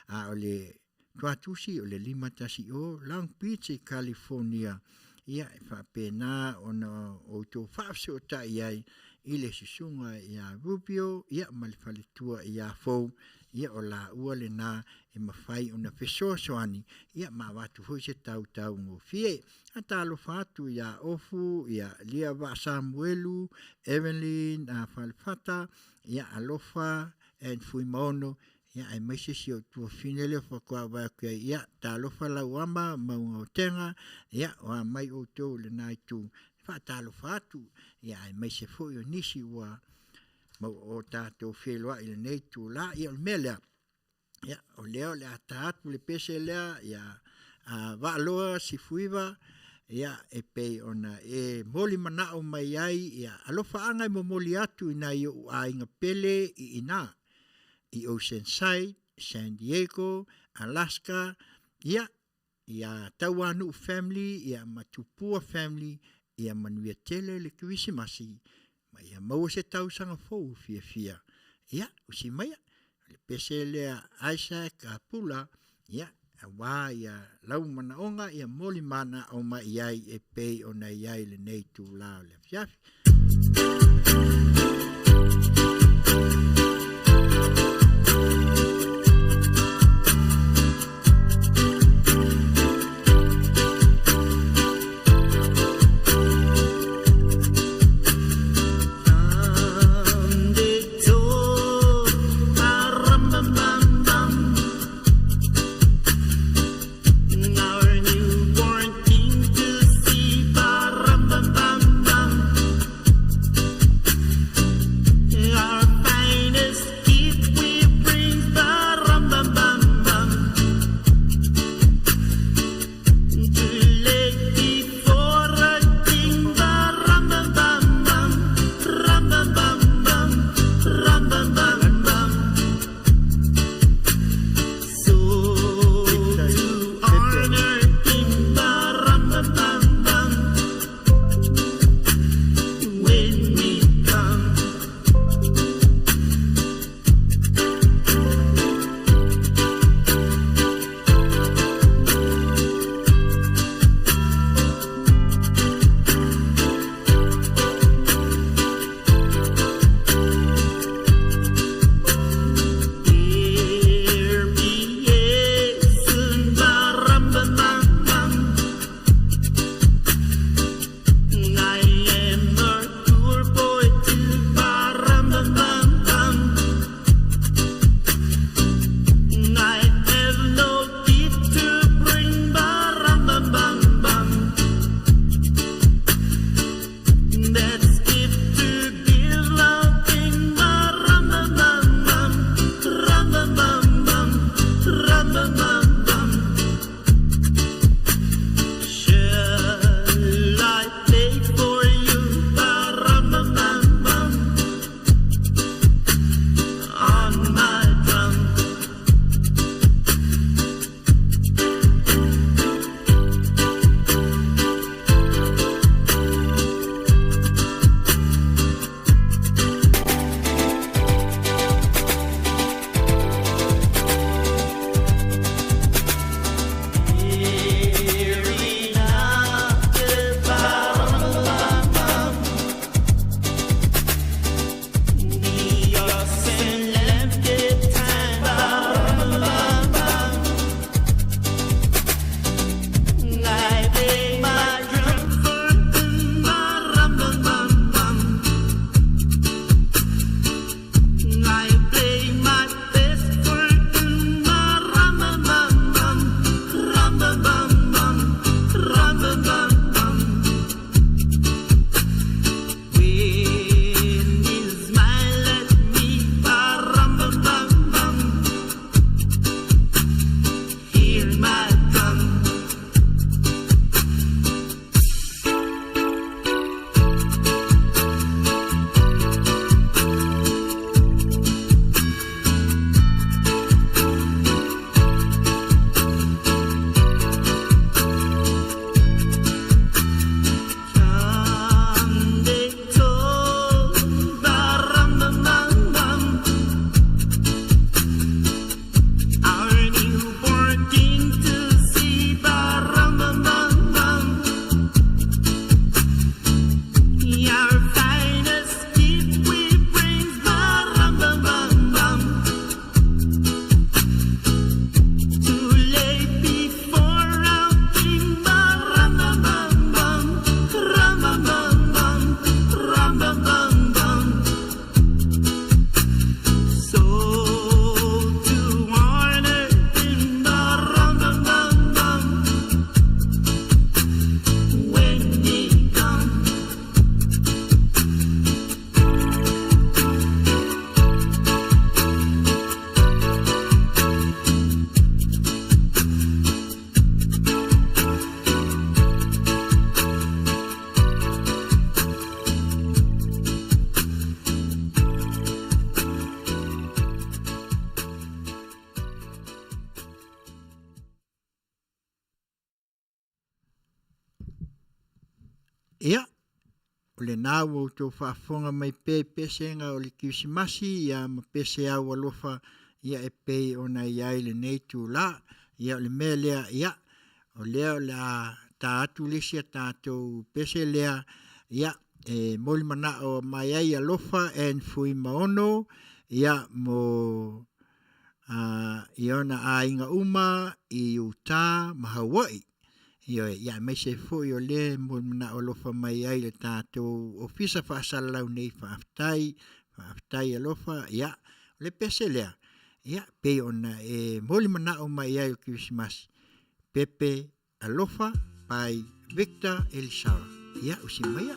a o le tuatusi o le 510 Long Beach California ia e faapena ona outou faafesootai ai i le susuga ia Rubio ia ma le faletua ia Fou ia o laua lena e mafai ona fesoasoani ia ma avatu foi se tautaugofie. A talofa atu ia Ofu ia Lia Vaa Samuelu, Evelyn a Falefata ia Alofa and Fuimaono, ia aemaise si ou tuafafine lea faatoa vae atu ai, ia talofa lau ama Maugaotega, ia o a mai outou i lena itu, faatalofa atu, ia aemaise foi o nisi ua mau o tatou feiloai i lenei itula. Ia o le mea lea, ia o lea o le a ta atu le pese lea, ia a Vaaloa Sifuiva, ia e pei ona e moli manao mai ai, ia alofaaga e momoli atu i nai ou aiga pele i ina i Oceanside, San Diego, Alaska, ia ia Tauanuu family, ia ma Tupua family, ia manuia tele le Kerisimasi, ma ia maua se tausaga fou fiafia. Ia, usi maia, le pese lea Isaac Apula, ia, aua ia lau manaoga, ia moli manao mai i ai e pei ona i ai lenei itula o le afiafi. Ia, o lena ua outou faafofoga mai pea i pesega o le Kirisimasi ia ma pese au alofa ia e pei ona i ai lenei itula. Ia o le mea lea, ia, o lea o le a ta atu le isi a tatou pese lea, ia, e molimanaʻo mai ai Alofa and Fuimaono, ia, mo i ona aiga uma i Utah ma Hawaii. Ioe, ia aemaise foi o lea e molimanaʻo alofa mai ai le tatou ofisa faasalalau nei, faafetai, faafetai alofa. Ia, o le pese lea, ia, pei ona e molimanaʻo mai ai o le Kerisimasi, Pepe Alofa by Victor Elisala. Ia, usi maia.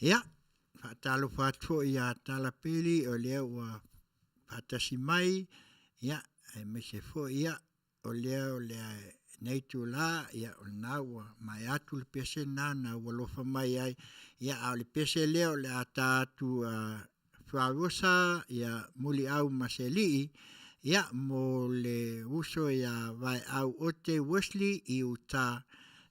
Ia, faatalofa atu foi ia Tala Pili, o lea ua faatasi mai, ia, aemaise foi ia o lea o le nei itula, ia o lena ua maea atu le pese lena na ua alofa mai ai, ia a o le pese lea o le a ta atu a Faaosa ia Muliau ma Selii, ia mo le uso ia Vaeau Ote Wesley i uta,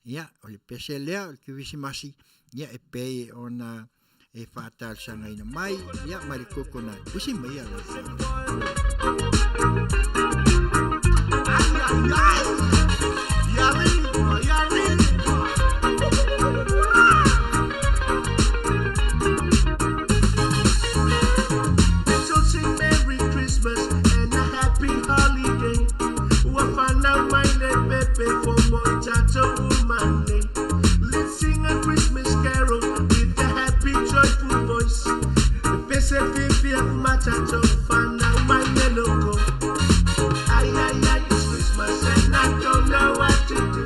ia o le pese lea o le Kerisimasi, ia e pei ona e faatalosagaina mai, ia mai le coconut. Usi mai ia lau. Merry Christmas and a happy holiday. Ua whanau mai le pepe for mo tatou uma nei. Let's sing a Christmas carol with a happy joyful voice. Pese fiafia uma tatou whanau mai le loko. Ai ai ai, it's Christmas and I don't know what to do.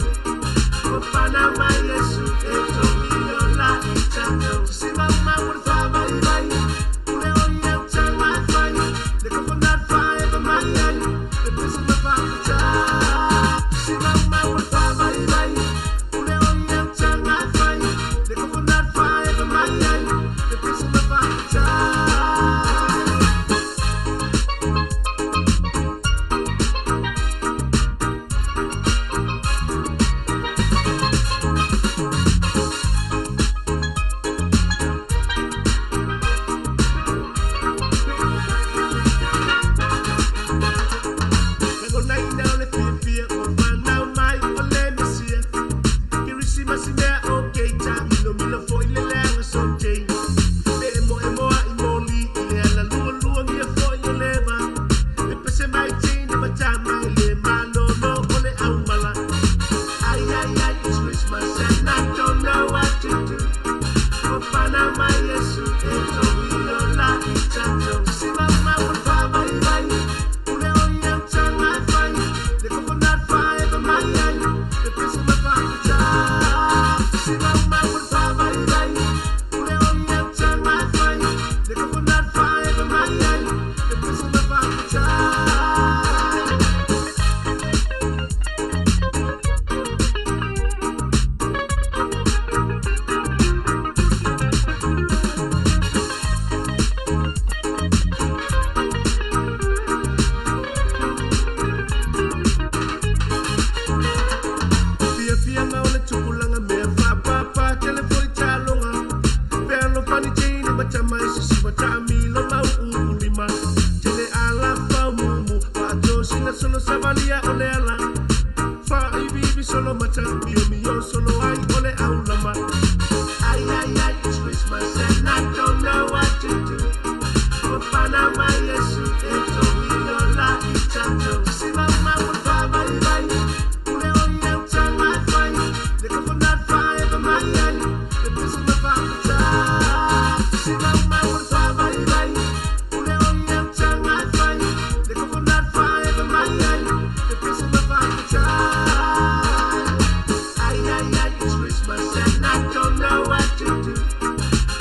Ua whanau mai Yesu e togi ola i tatou. Si mau mau ua wha vai vai. Ule o ia tau mai whai. Le coconut wha e mai ai. Le pese ma wha ta. Si mau mau ua wha vai vai. Ule o ia tau mai whai. Le coconut wha e mai ai. Le pese ma wha ta. Lagona ina o le fiafia ua fanau mai o le Mesia. Kerisimasi mea o keita, milo milo foi le leaga sotei. Le emo emoa i moli, i le ala lua lua ngia foi o leva. Le pese mai teine ma tama i le malolo o le aumala. Ai ai ai, it's Christmas and I don't know what to do. Ua fanau mai Yesu e togi ola i tatou. Si mau mau ua wha vai vai. Ule o ia tau mai whai. Le coconut wha e mai ai. Le pese ma wha ta. Si mau mau ua wha vai vai. Ule o ia tau mai whai. Le coconut wha e mai ai. Le pese ma wha ta. Fia fia nga o le tupulaga mea faapapa tele foi taloga. Fealofani teine ma tama e sisiva taamilo mau uulima. Tele ala faumumu faatosina solo savalia o le ala. Faaiviivi solo mata miomio solo ai o le aulama. Ai ai ai, it's Christmas and I don't know what to do. Ua fanau mai Yesu e togi ola i tatou. Si mau mau ua wha vai vai. Ule o ia tau mai whai. Le coconut wha e mai ai. Le pese ma wha ta. Si mau mau ua wha vai vai. Ule o ia tau mai whai. Le coconut wha e mai ai. Le pese ma wha ta. Ai ai ai, it's Christmas and I don't know what to do.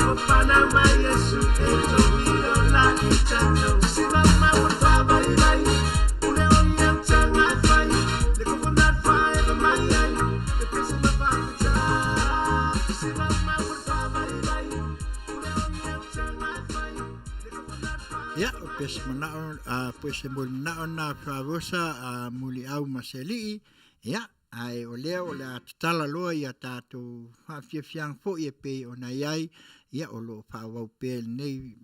Ua fanau mai Yesu e togi ola i tatou. Si mau mau ua wha vai vai. Ule o ia tau mai whai. Le coconut wha e mai ai. Le pese ma wha ta. Si mau mau ua wha vai vai. Ule o ia tau mai whai. Le coconut wha Ia, o pese manao, a pese mo manao na Faaosa a Muliau ma Selii, ia, ae o lea o le a tatala loa ia tatou faafiafiaga foi e pei ona i ai, ia, o lo o faaauau pea lenei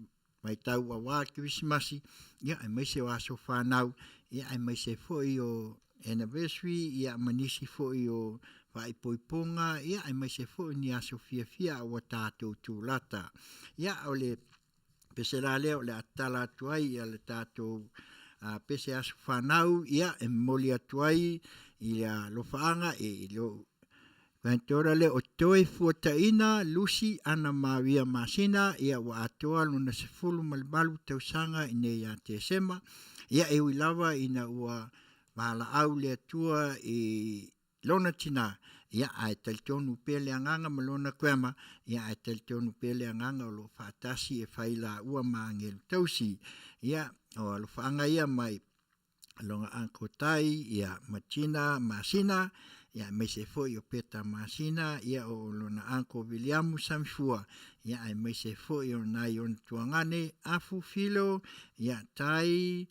vaitau auā le Kerisimasi, ia, aemaise o aso fanau, ia, aemaise foi o anniversary, ia, ma nisi foi o faaipoipoga, ia, aemaise foi o ni aso fiafia a ua tatou tulata. Ia, o le pese la lea o le a tatala atu ai ia le tatou pese aso fanau, ia, e momoli atu ai i le alofaaga i lou Granddaughter lea o Toe Fuataina Lucy Ana Maria Masina, ia ua atoa lona 18 tausaga i nei ia Tesema, ia e ui lava ina ua valaau le Atua i lona tinā. Ia, ae talitonu pea le agaga ma lona grandma, ia ae talitonu pea le agaga o lo o faatasi e fai laua ma agelu tausi. Ia, o alofaaga ia mai lona uncle Tai, ia ma Gina Masina, ia aemaise foi o Peta Masina, ia o lona uncle Viliamu Samifua, ia aemaise foi o nai ona tuagane Afu Filo, ia Tai,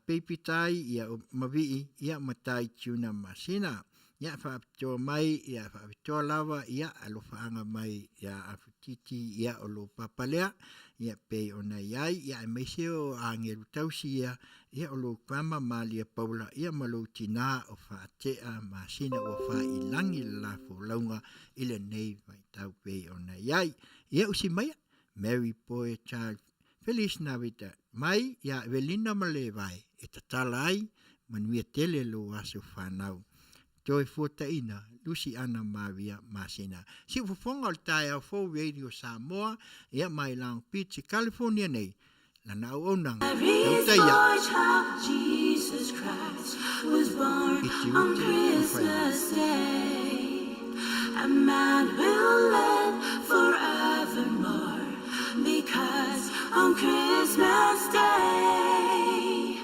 Baby Tai, ia o Mavii, ia ma Tai Tuna Masina. Ia faapitoa mai, ia faapitoa lava, ia alofaaga mai ia Afutiti, ia o lo papa lea, ia pei ona iai, ia aemaise o agelu tausi ia, ia o lou grandma Malia Paula, ia ma lou tinā o Faatea Masina ua faailangi le la folauga i lenei vaitau pei ona iai. Ia usi maia, Mary Boy Child Feliz Navidad mai ia Evelina ma Levae e tatala ai, manuia tele lou aso fanau. Toe fuataina, Lucy Ana Maria Masina. Siufofoga o le taeao fou Radio Samoa, ia mai Long Beach, California nei, lana auaunaga, tautaia. I tiute ma faiva. A man will live forevermore because on Christmas Day.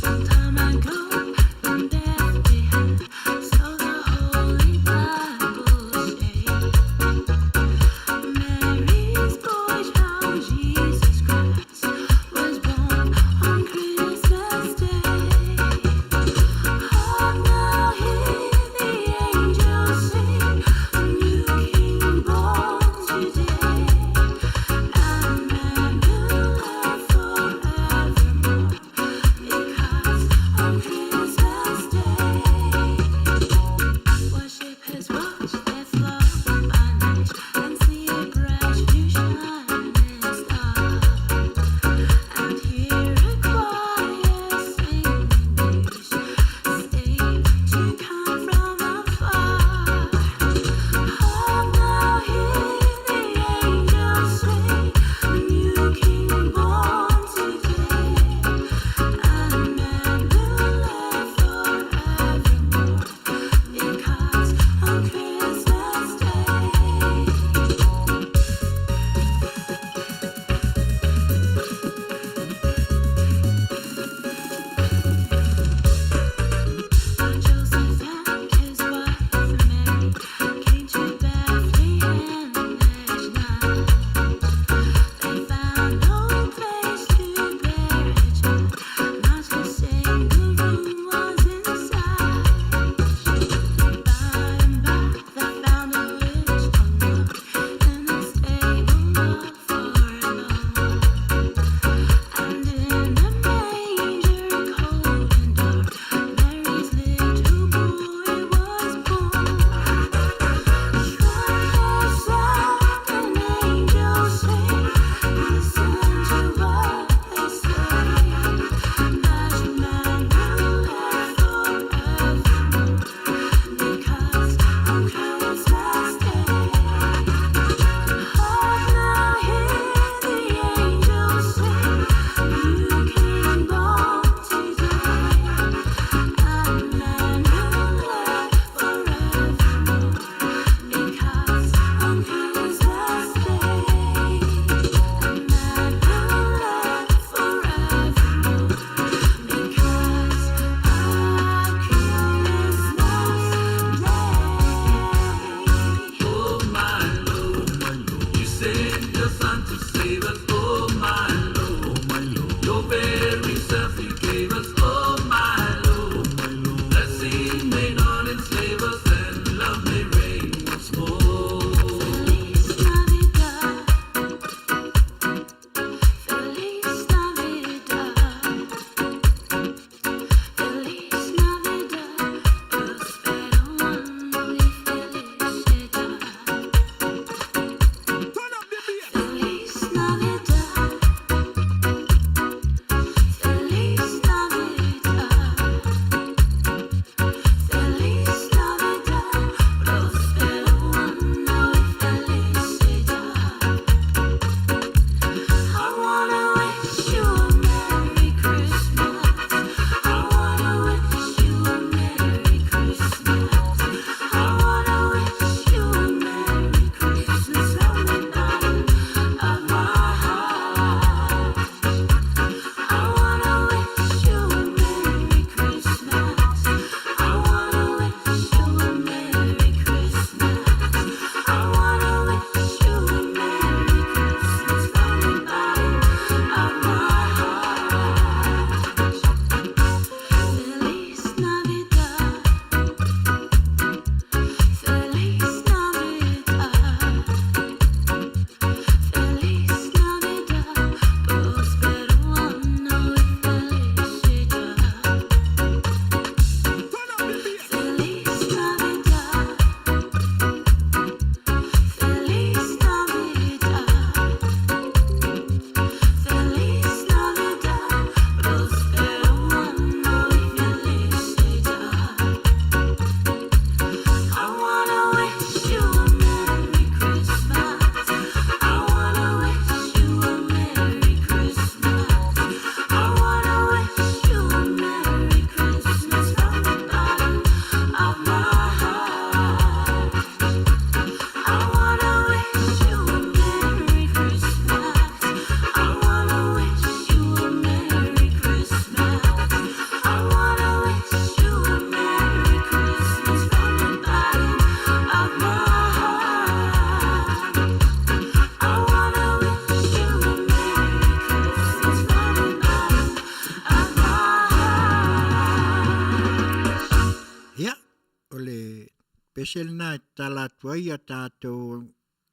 Long time ago in Bethlehem, so the Holy Bible say, Mary's boy child, Jesus Christ, was born on Christmas Day. Hark now, hear the angels. pese lena e tatala atu ai a tatou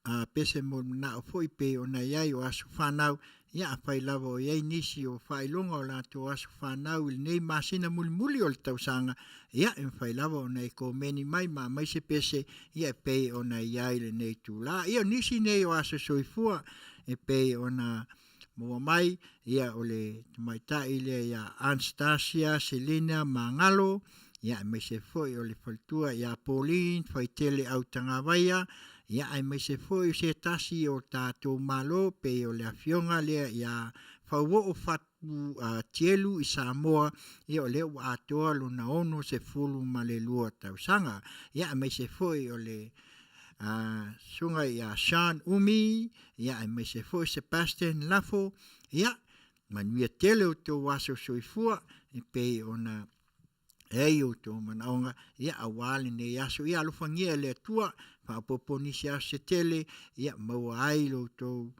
a pese mo le manao foi pei ona i ai o aso fanau, ia afai lava o i ai nisi o faailoga o latou aso fanau i lenei masina mulimuli o le tausaga, ia e mafai lava ona e komeni mai ma aumai se pese, ia e pei ona i ai lenei itula. Ia o nisi nei o aso soifua e pei ona maua mai, ia o le tamaitai lea ia Anastasia Selina Magalo, ia aemaise foi o le faletua ia Pauline Faitele Autagavaia, ia aemaise foi o se tasi o tatou Malo pei o le afioga lea ia Fauoo Fatu Tielu i Samoa, ia o lea ua atoa lona 62 tausaga. Ia aemaise foi o le susuga ia Sean Umi, ia aemaise foi Sebastian Lafo, ia manuia tele o tou aso soifua e pei ona e ai outou manaoga, ia aua lenei aso, ia alofagia e le Atua, faaopoopo nisi aso se tele, ia maua ai lo outou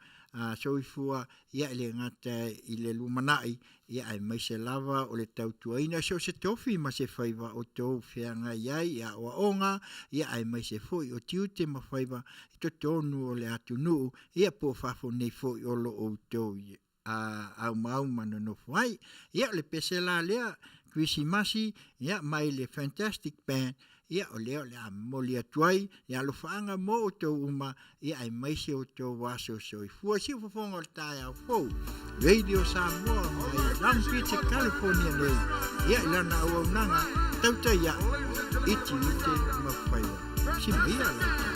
soifua, ia e le gata i le lumanai, ia aemaise lava o le tautuaina so o se tofi ma se faiva o tou feagai ai i aoaoga, ia aemaise foi o tiute ma faiva i totonu o le atunuu, ia po o fafo nei foi o lo outou aumauma nonofo ai. Ia o le pese la lea, Kerisimasi, ia mai le Fantastic Band, ia o lea o le a momoli atu ai le alofaaga mo outou uma, ia aemaise outou aso soifua. Siufofoga o le taeao fou, Radio Samoa mai Long Beach, California nei, ia i lana auaunaga tautai aʻe i tiute ma faiva. Simaia lau tala.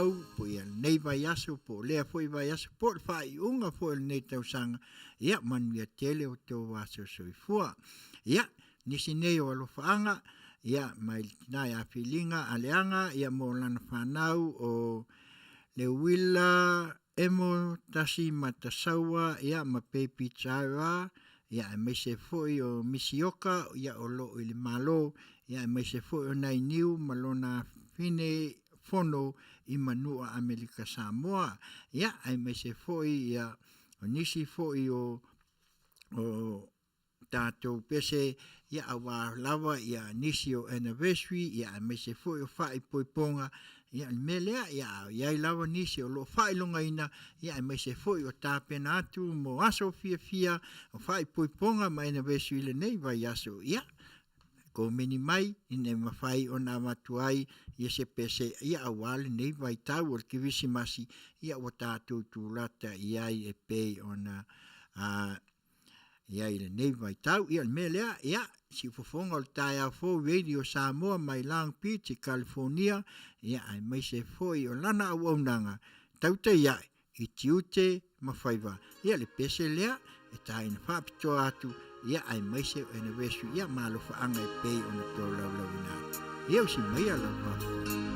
vaitau po ia lenei vaiaso po o lea foi vaiaso po o le faaiuga foi o lenei tausaga, ia manuia tele o outou aso soifua. Ia, nisi nei o alofaaga, ia mai le tina ia Filiga Aleaga, ia mo lana fanau o Leuila Emo Tasi Matasaua, ia ma Baby Jaira, ia aemaise foi o Misioka, ia o lo o i le Malo, ia aemaise foi o Nainiu ma lona afafine Fono i Manua Amerika Samoa, ia aemaise foi ia o nisi foi o o tatou pese ia aua lava ia nisi o anniversary ia aemaise foi o faaipoipoga ia le mea lea ia a i ai lava nisi o lo o faailogaina ia aemaise foi o tapena atu mo aso fiafia o faaipoipoga ma anniversary i lenei vaiaso ia komeni mai ina ia mafai ona avatu ai ia se pese ia aua lenei vaitau o le Kerisimasi ia ua tatou tulata i ai e pei ona a i ai i lenei vaitau. Ia, o le mea lea, ia, siufofoga o le taeao fou Radio Samoa mai Long Beach i California, ia, aemaise foi o lana auaunaga tautai ae i tiute ma faiva. Ia, le pese lea e taina faapitoa atu, ia, aemaise o anniversary, ia, ma alofaaga e pei ona tolaulauina atu. Ia, usi maia lau faafofoga.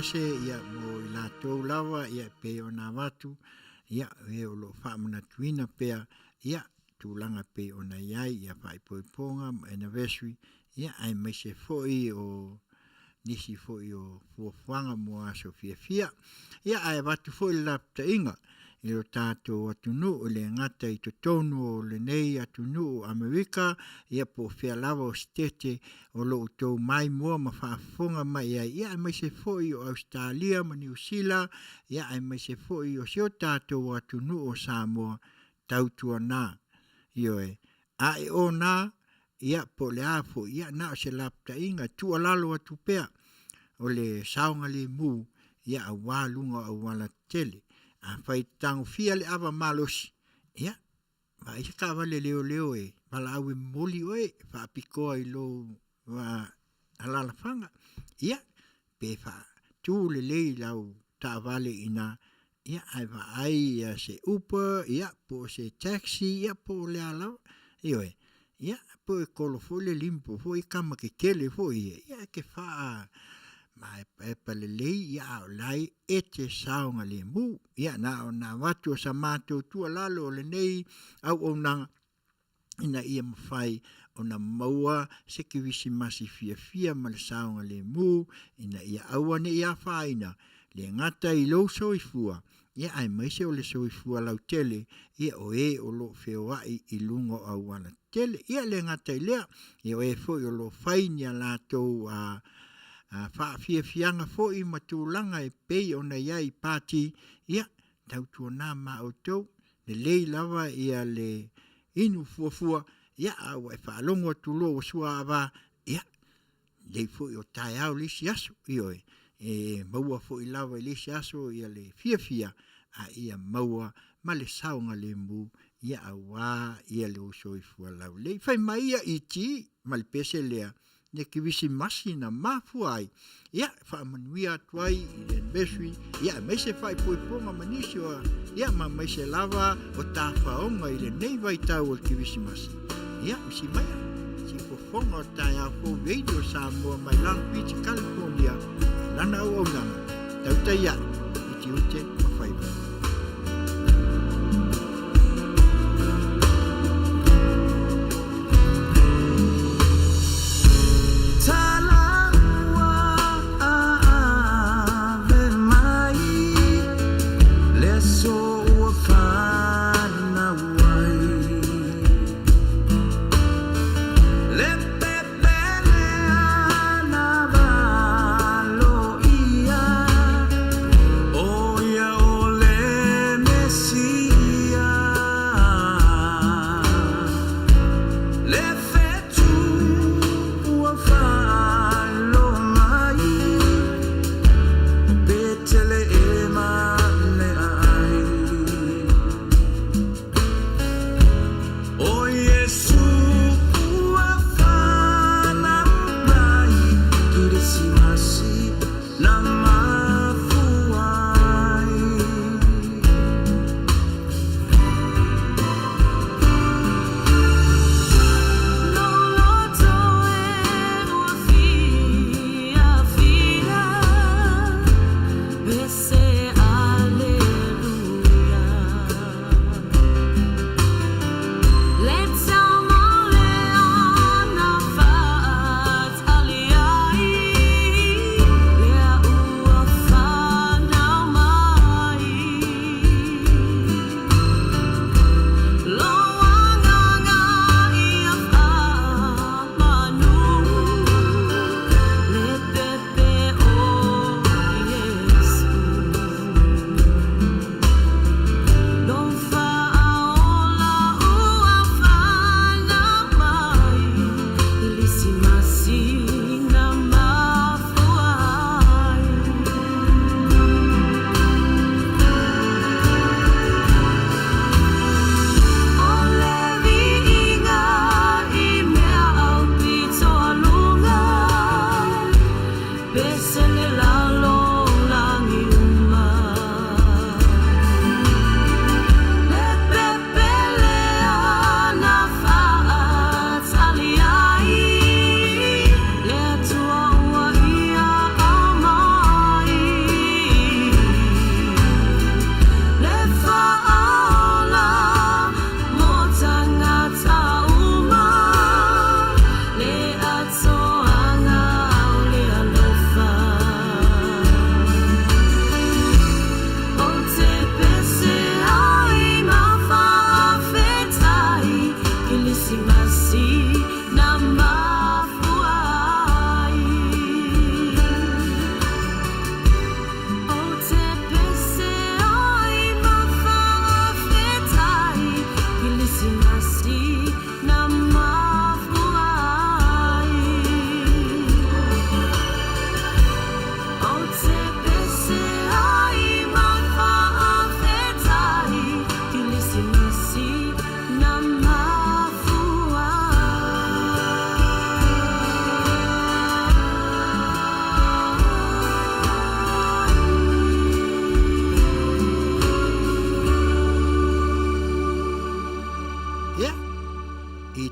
pese ia mo i latou lava ia e pei ona avatu ia e o lo o faamanatuina pea ia tulaga e pei ona i ai ia faaipoipoga ma anniversary ia aemaise foi o nisi foi o fuafuaga mo aso fiafia. Ia ae avatu foi le lapataiga i lo tatou atunuu e le gata i totonu o lenei atunuu Amerika ia po o fea lava o sitete o lo outou maimoa ma faafofoga mai ai, ia aemaise foi o Ausetalia ma Niu Sila, ia aemaise foi o si o tatou atunuu o Samoa, tautuana. Ioe, a e ona, ia po o le a foi, ia na o se lapataiga e tuualalo atu pea, o le saogalemu, ia aua luga o auala tetele. Afai e te tagofia le ava malosi, ia vaai se taavale leoleo e valaau e momoli oe e faapitoa i lou alaalafaga, ia, pe faatu lelei lau taavale i ina, ia, ae vaai se Uber ia po o se taxi ia po o le a lava. Ioe, ia po e kolo foi le limu po o ai tama tetele foi ia, ia e te faamaepaepa lelei ia a o la e te saogalemu. Ia na ona avatu o sa matou tuualalo o lenei auaunaga ina ia mafai ona maua se kerisimasi fiafia ma le saogalemu ina ia aua ne i afaina, le gata i lou soifua, ia aemaise o le soifua lautele ia o e o lo o feoai i luga o auala tetele. Ia e le gata i lea, ia o e foi o lo o fai ni a latou faafiafiaga foi ma tulaga e pei ona i ai i pati, ia tautuana ma outou, lelei lava ia le inu fuafua, ia a ua e faalogo atu loa ua suaava, ia lelei foi o taeao le isi aso, ioe, e maua foi lava i le isi aso ia le fiafia, a ia maua ma le saogalemu, ia aua ia lou soifua laulelei. Fai mai ia ET ma le pese lea, le kerisimasi na mafua ai, ia faamanuia atu ai i le anniversary, ia aemaise faaipoipoga ma nisi o, ia ma aemaise lava o tafaoga i lenei vaitau o le kerisimasi. Ia, usi maia, si fofoga o Taeao Fou Radio Samoa mai Long Beach, California, i lana auaunaga, tautai ae i tiute ma faiva.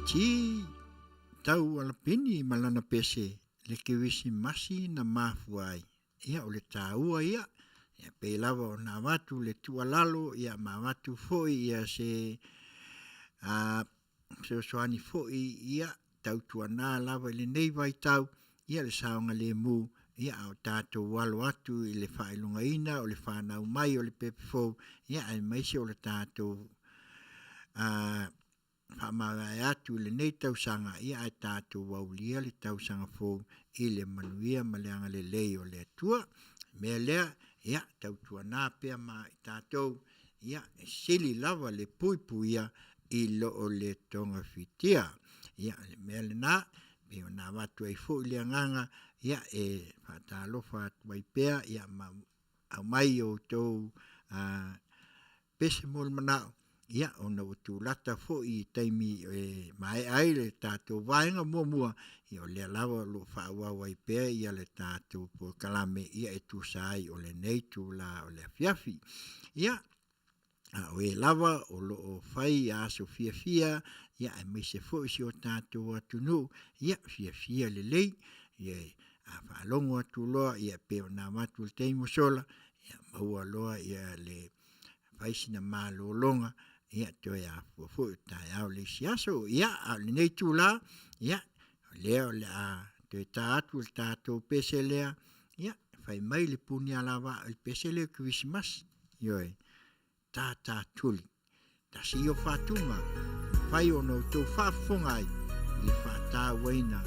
T Tau Alapini ma lana pese le Kerisimasi na mafua ai. Ia o le tāua ia, ia pei lava ona avatu le tuualalo, ia ma avatu foi ia se a fesoasoani foi ia tautuana lava i lenei vaitau, ia le saogalemu, ia a o tatou alo atu i le faailogaina o le fanau mai o le pepe fou, ia aemaise o le tatou a faamavae atu i lenei tausaga, ia ae tatou aulia le tausaga fou i le manuia ma le agalelei o le Atua. O le mea lea, ia tautuana pea ma i tatou, ia e sili lava le puipuia i lo o le togafitia. Ia o le mea lena, pei ona avatu ai foi le agaga, ia e faatalofa atu ai pea, ia ma aumai o outou pese mo le manao, ia, ona ua tulata foi i taimi e maea ai le tatou vaega muamua, ia o lea lava o lo o faaauau ai pea ia le tatou polokalame ia e tusa ai o lenei itula o le afiafi. Ia, a o e lava o lo o fai aso fiafia, ia aemaise foi si o tatou atunuu, ia fiafia lelei, ia a faalogo atu loa ia pei ona avatu i le taimi ua sola, ia maua loa ia le fai sina malologa, ia toe afua foi o taeao le isi aso. Ia, a o lenei itula, ia, o lea o le a toe ta atu le tatou pese lea, ia, fai mai le punialavaa o le pese lea o le Kerisimasi, ioe, tātātuli. Tasi ia o faatuga, mafai ona outou faafofoga ai i le faatauaina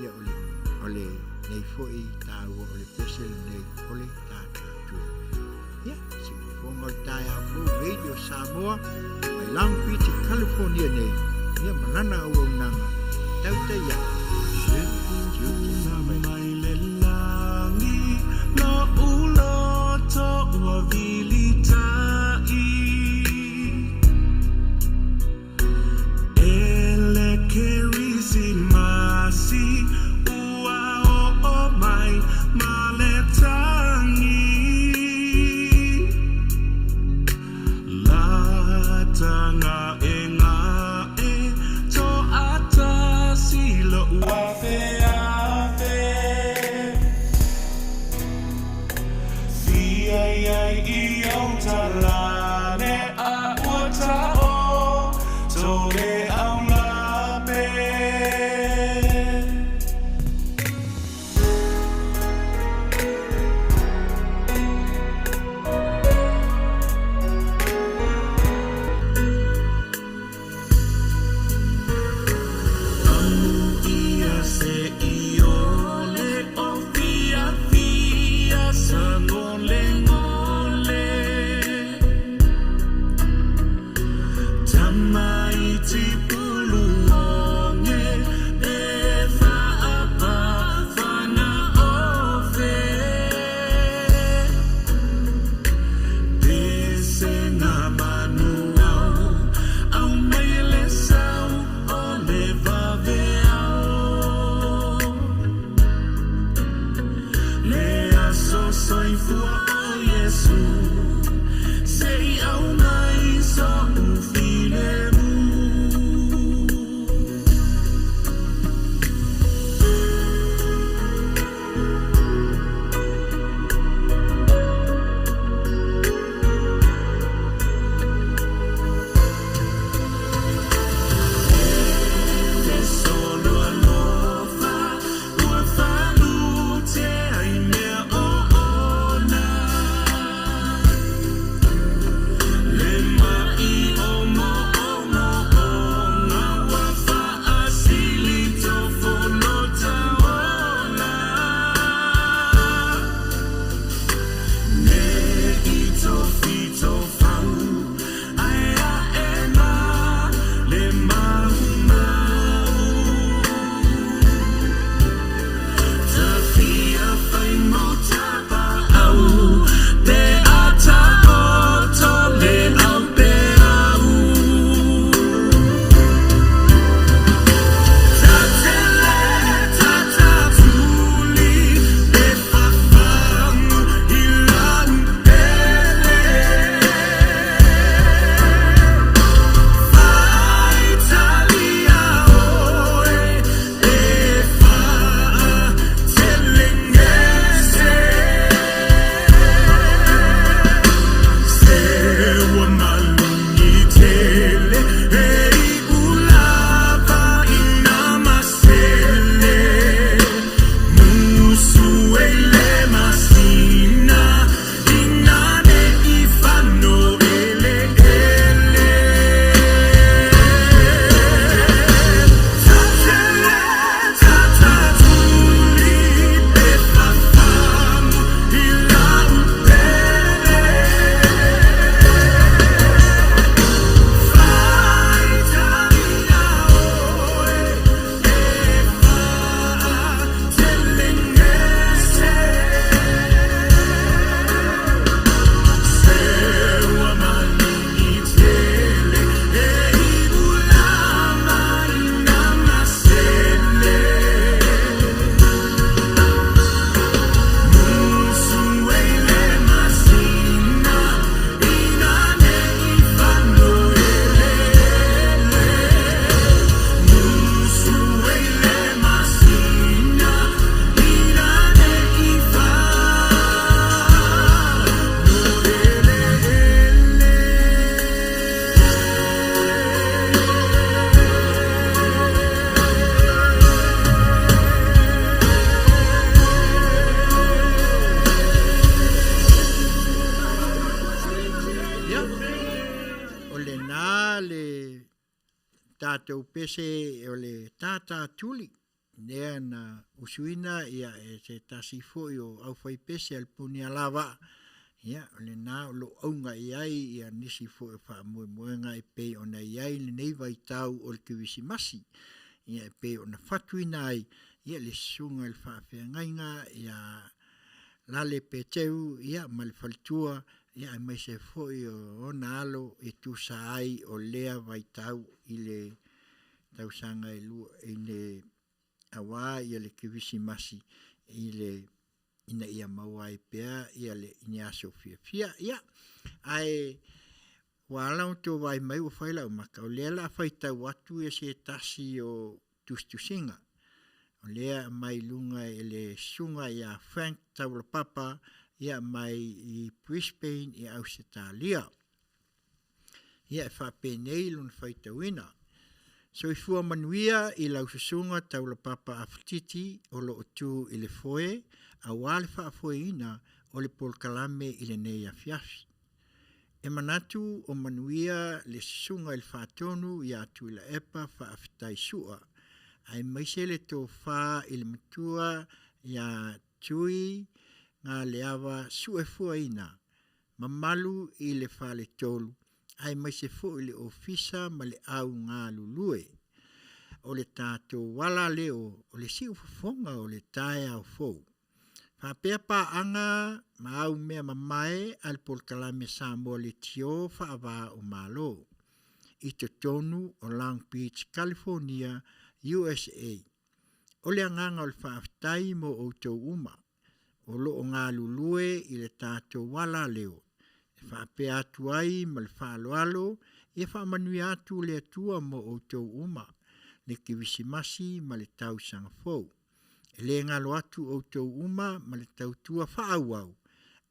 ia o le, o le nei foi taua o le pese lenei o le tātātuli. Ia, si fofoga o le taeao fou Radio Samoa mai Long Beach, California nei, ia ma lana auaunaga tautai ake. Mai le lagi, lo'u loto ua vilitai. E le Kerisimasi ua oo mai ma le tagi. Lataga e gae toatasi lo'u afeafe. Fia iai i ou talane a ua taoto le aulape. O lena le tatou pese o le tātā tuli lea na usuina ia e se tasi foi o aufaipese a le Punialavaa, ia o lena o lo o auga i ai ia nisi foi o faamoemoega e pei ona i ai lenei vaitau o le Kerisimasi. Ia e pei ona fatuina ai ia le susuga i le faafeagaiga ia Lale Peteru ia ma le faletua ia aemaise foi o ona alo e tusa ai o lea vaitau i le tausaga e lua i le aua ia le Kerisimasi i le ina ia maua ai pea ia le ni aso fiafia. Ia, ae ua ala ona outou vaai mai ua fai lau maka, o lea o le a faitau atu ia se tasi o tusitusiga. O lea e aumai i luga e le susuga ia Frank Taulapapa ia mai i Brisbane i Ausetalia. Ia e faapenei lona faitauina. Soifua manuia i lau susuga Taulapapa Afatiti o lo o tu i le foe aua le faafoeina o le polokalame i lenei afiafi. E manatu o manuia le susuga i le Faatonu ia Tuilaepa Faafetai Sua, aemaise le tofa i le matua ia Tui Galeava Suefuaina, mamalu i le Faletolu, aemaise foi le Ofisa ma le au galulue. O le tatou ala leo o le siufofoga o le taeao fou. Faapea paaga ma au mea mamae a le Polokalame Samoa Leitio Faava-o-Malo i totonu o Long Beach, California, USA. O le agaga o le faafetai mo outou uma o lo o galulue i le tatou alaleo e faapea atu ai ma le faaaloalo ia faamanuia atu le Atua mo outou uma le Kerisimasi ma le tausaga fou. E le galo atu outou uma ma le tautua faaauau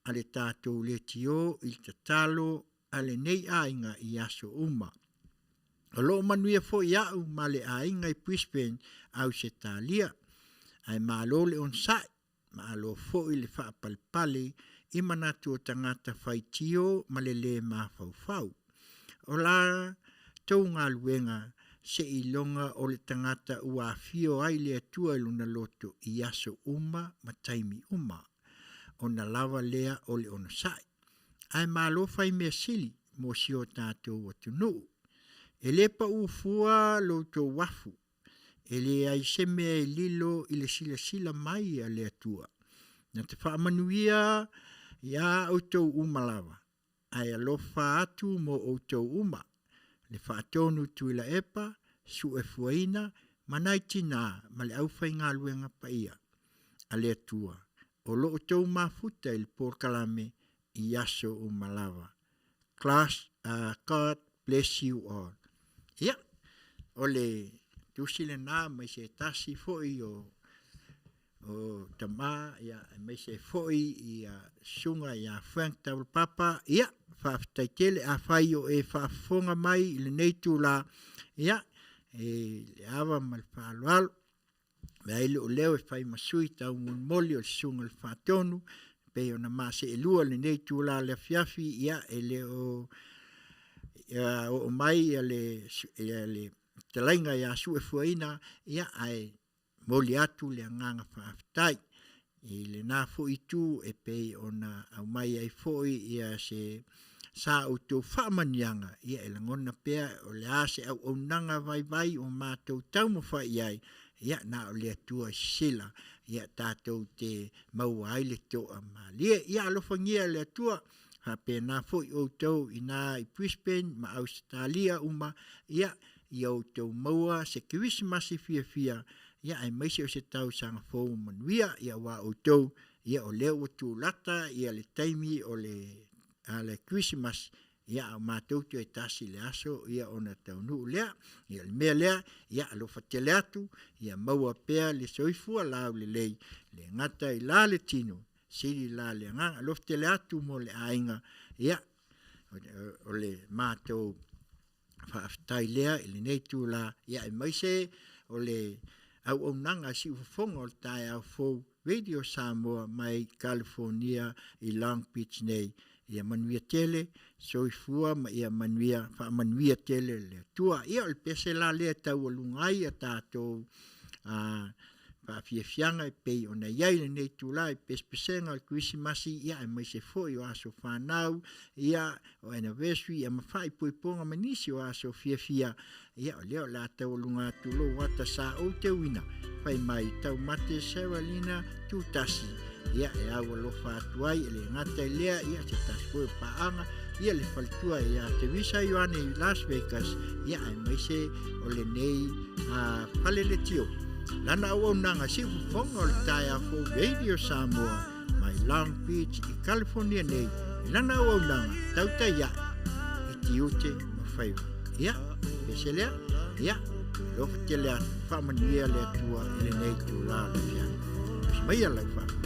a le tatou leitio i le tatalo a lenei aiga i aso uma. O lo o manuia foi au ma le aiga i Brisbane, Ausetalia. Ae malo le onosai, malo foi le faapalepale i manatu o tagata faitio ma le le mafaufau. O la tou galuega seiloga o le tagata ua afio ai le Atua i lona loto i aso uma ma taimi uma, ona lava lea o le onosai. Ae malo fai mea sili mo si o tatou atunuu. E le pau fua lo outou afu, e leai se mea e lilo i le silasila mai a le Atua. Na te faamanuia ia outou uma lava, ae alofa atu mo outou uma, le Faatonu Tuilaepa, Suefuaina ma nai tina ma le aufaigaluega paia a le Atua o lo o outou mafuta i le polokalame i aso uma lava. Class, God bless you all. Ia, o le tusi lena mai se tasi foi o o tama, ia, aemaise foi ia susuga ia Frank Taulapapa, ia, faafetai tele. Afai o e faafofoga mai i lenei itula, ia, e le ava ma le faaaloalo, avea ai lou leo e fai ma sui taumolimoli o le susuga i le Faatonu, e pei ona ma seelua i lenei itula o le afiafi, ia, e le o oo mai le fetalaiga ia Suefuaina, ia, ae momoli atu le agaga faafetai i lena foi itu e pei ona aumai ai foi ia se sa outou faamanuiaga, ia e lagona pea o le a se auaunaga vaivai o matou taumafai i ai, ia na o le Atua e sisila, ia tatou te maua ai le toamalie. Ia alofagia e le Atua faapena foi outou i ina i Brisbane ma Ausetalia uma, ia ia outou maua se Kerisimasi fiafia, ia aemaise o se tausaga fou manuia, ia aua outou, ia o lea ua tulata ia le taimi o le a le Kerisimasi, ia a o matou toe tasi le aso ia ona taunuu lea. Ia o le mea lea, ia alofa tele atu, ia maua pea le soifua laulelei, le gata i la le tino, sili la le agaga. Alofa tele atu mo le aiga, ia o le matou faafetai lea i lenei itula, ia aemaise o le auaunaga siufofoga o le taeao fou Radio Samoa mai California i Long Beach nei. Ia manuia tele soifua ma ia manuia faamanuia tele le Atua. Ia o le pese la lea e taualuga ai a tatou faafiafiaga e pei ona i ai lenei itula i pesepesega o le Kerisimasi, ia aemaise foi o aso fanau, ia o anniversary, ia ma faaipoipoga ma nisi o aso fiafia. Ia o lea o le a taualuga atu lou ata sa ou teuina fai mai taumate Saralina Tutasi, ia e au alofa atu ai e le gata i lea, ia se tasi foi o paaga, ia le faletua ia Teresa Ioane i Las Vegas, ia aemaise o lenei fale leitio. Lana auaunaga siufofoga o le taeao fou Radio Samoa mai Long Beach i California nei, i lana auaunaga tautai ae i tiute ma faiva. Ia, pese lea, ia, alofa tele atu, faamanuia le Atua i lenei itula o le afiafi. Tusi maia lau faafofoga.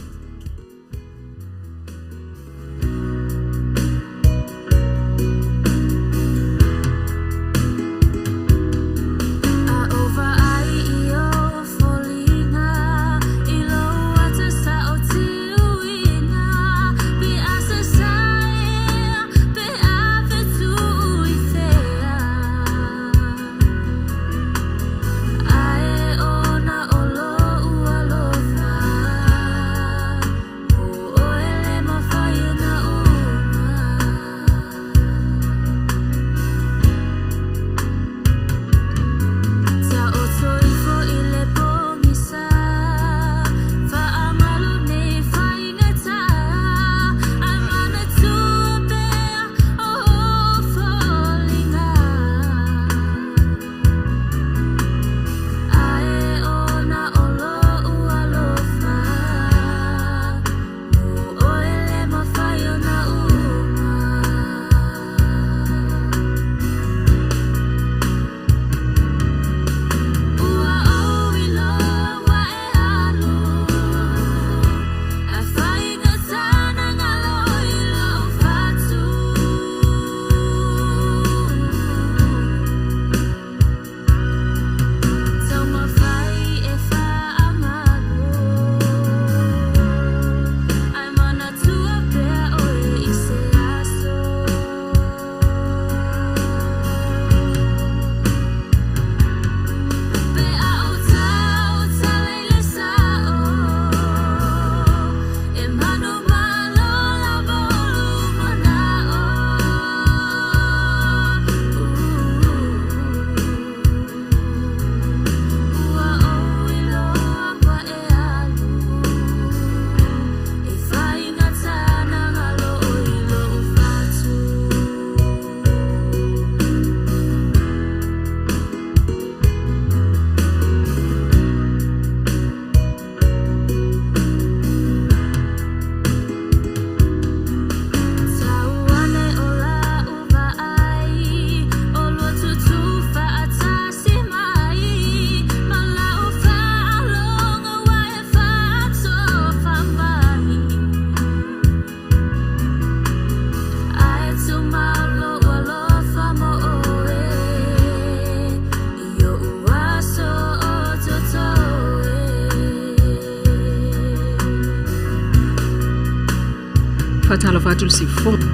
Faatalofa atu le siufofoga.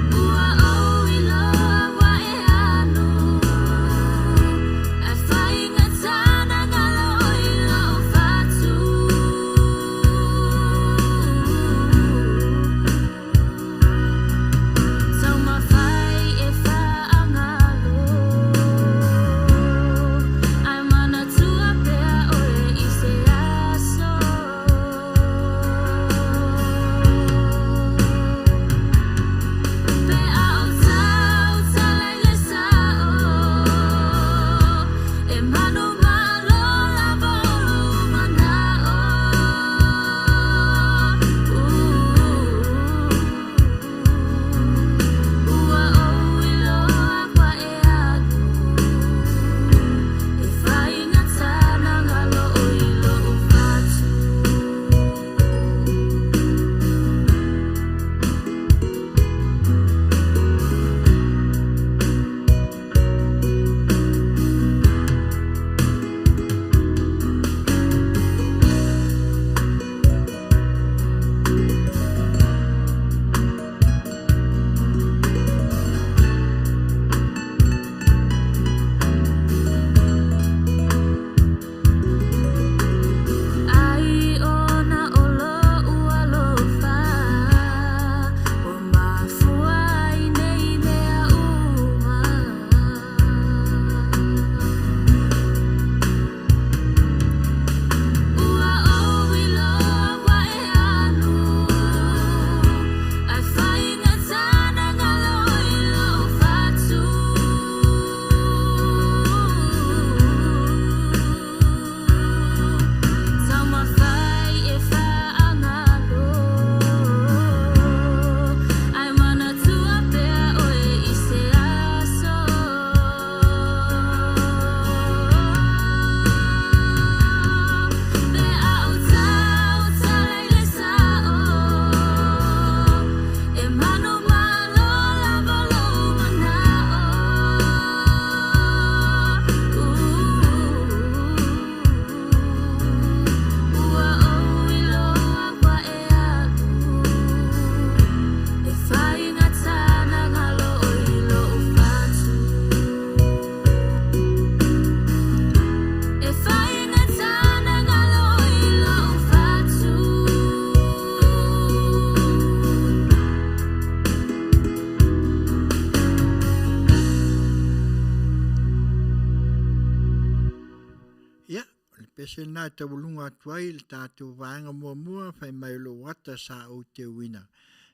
pese lena e taualuga atu ai le tatou vaega muamua fai mai o lou ata sa ou teuina.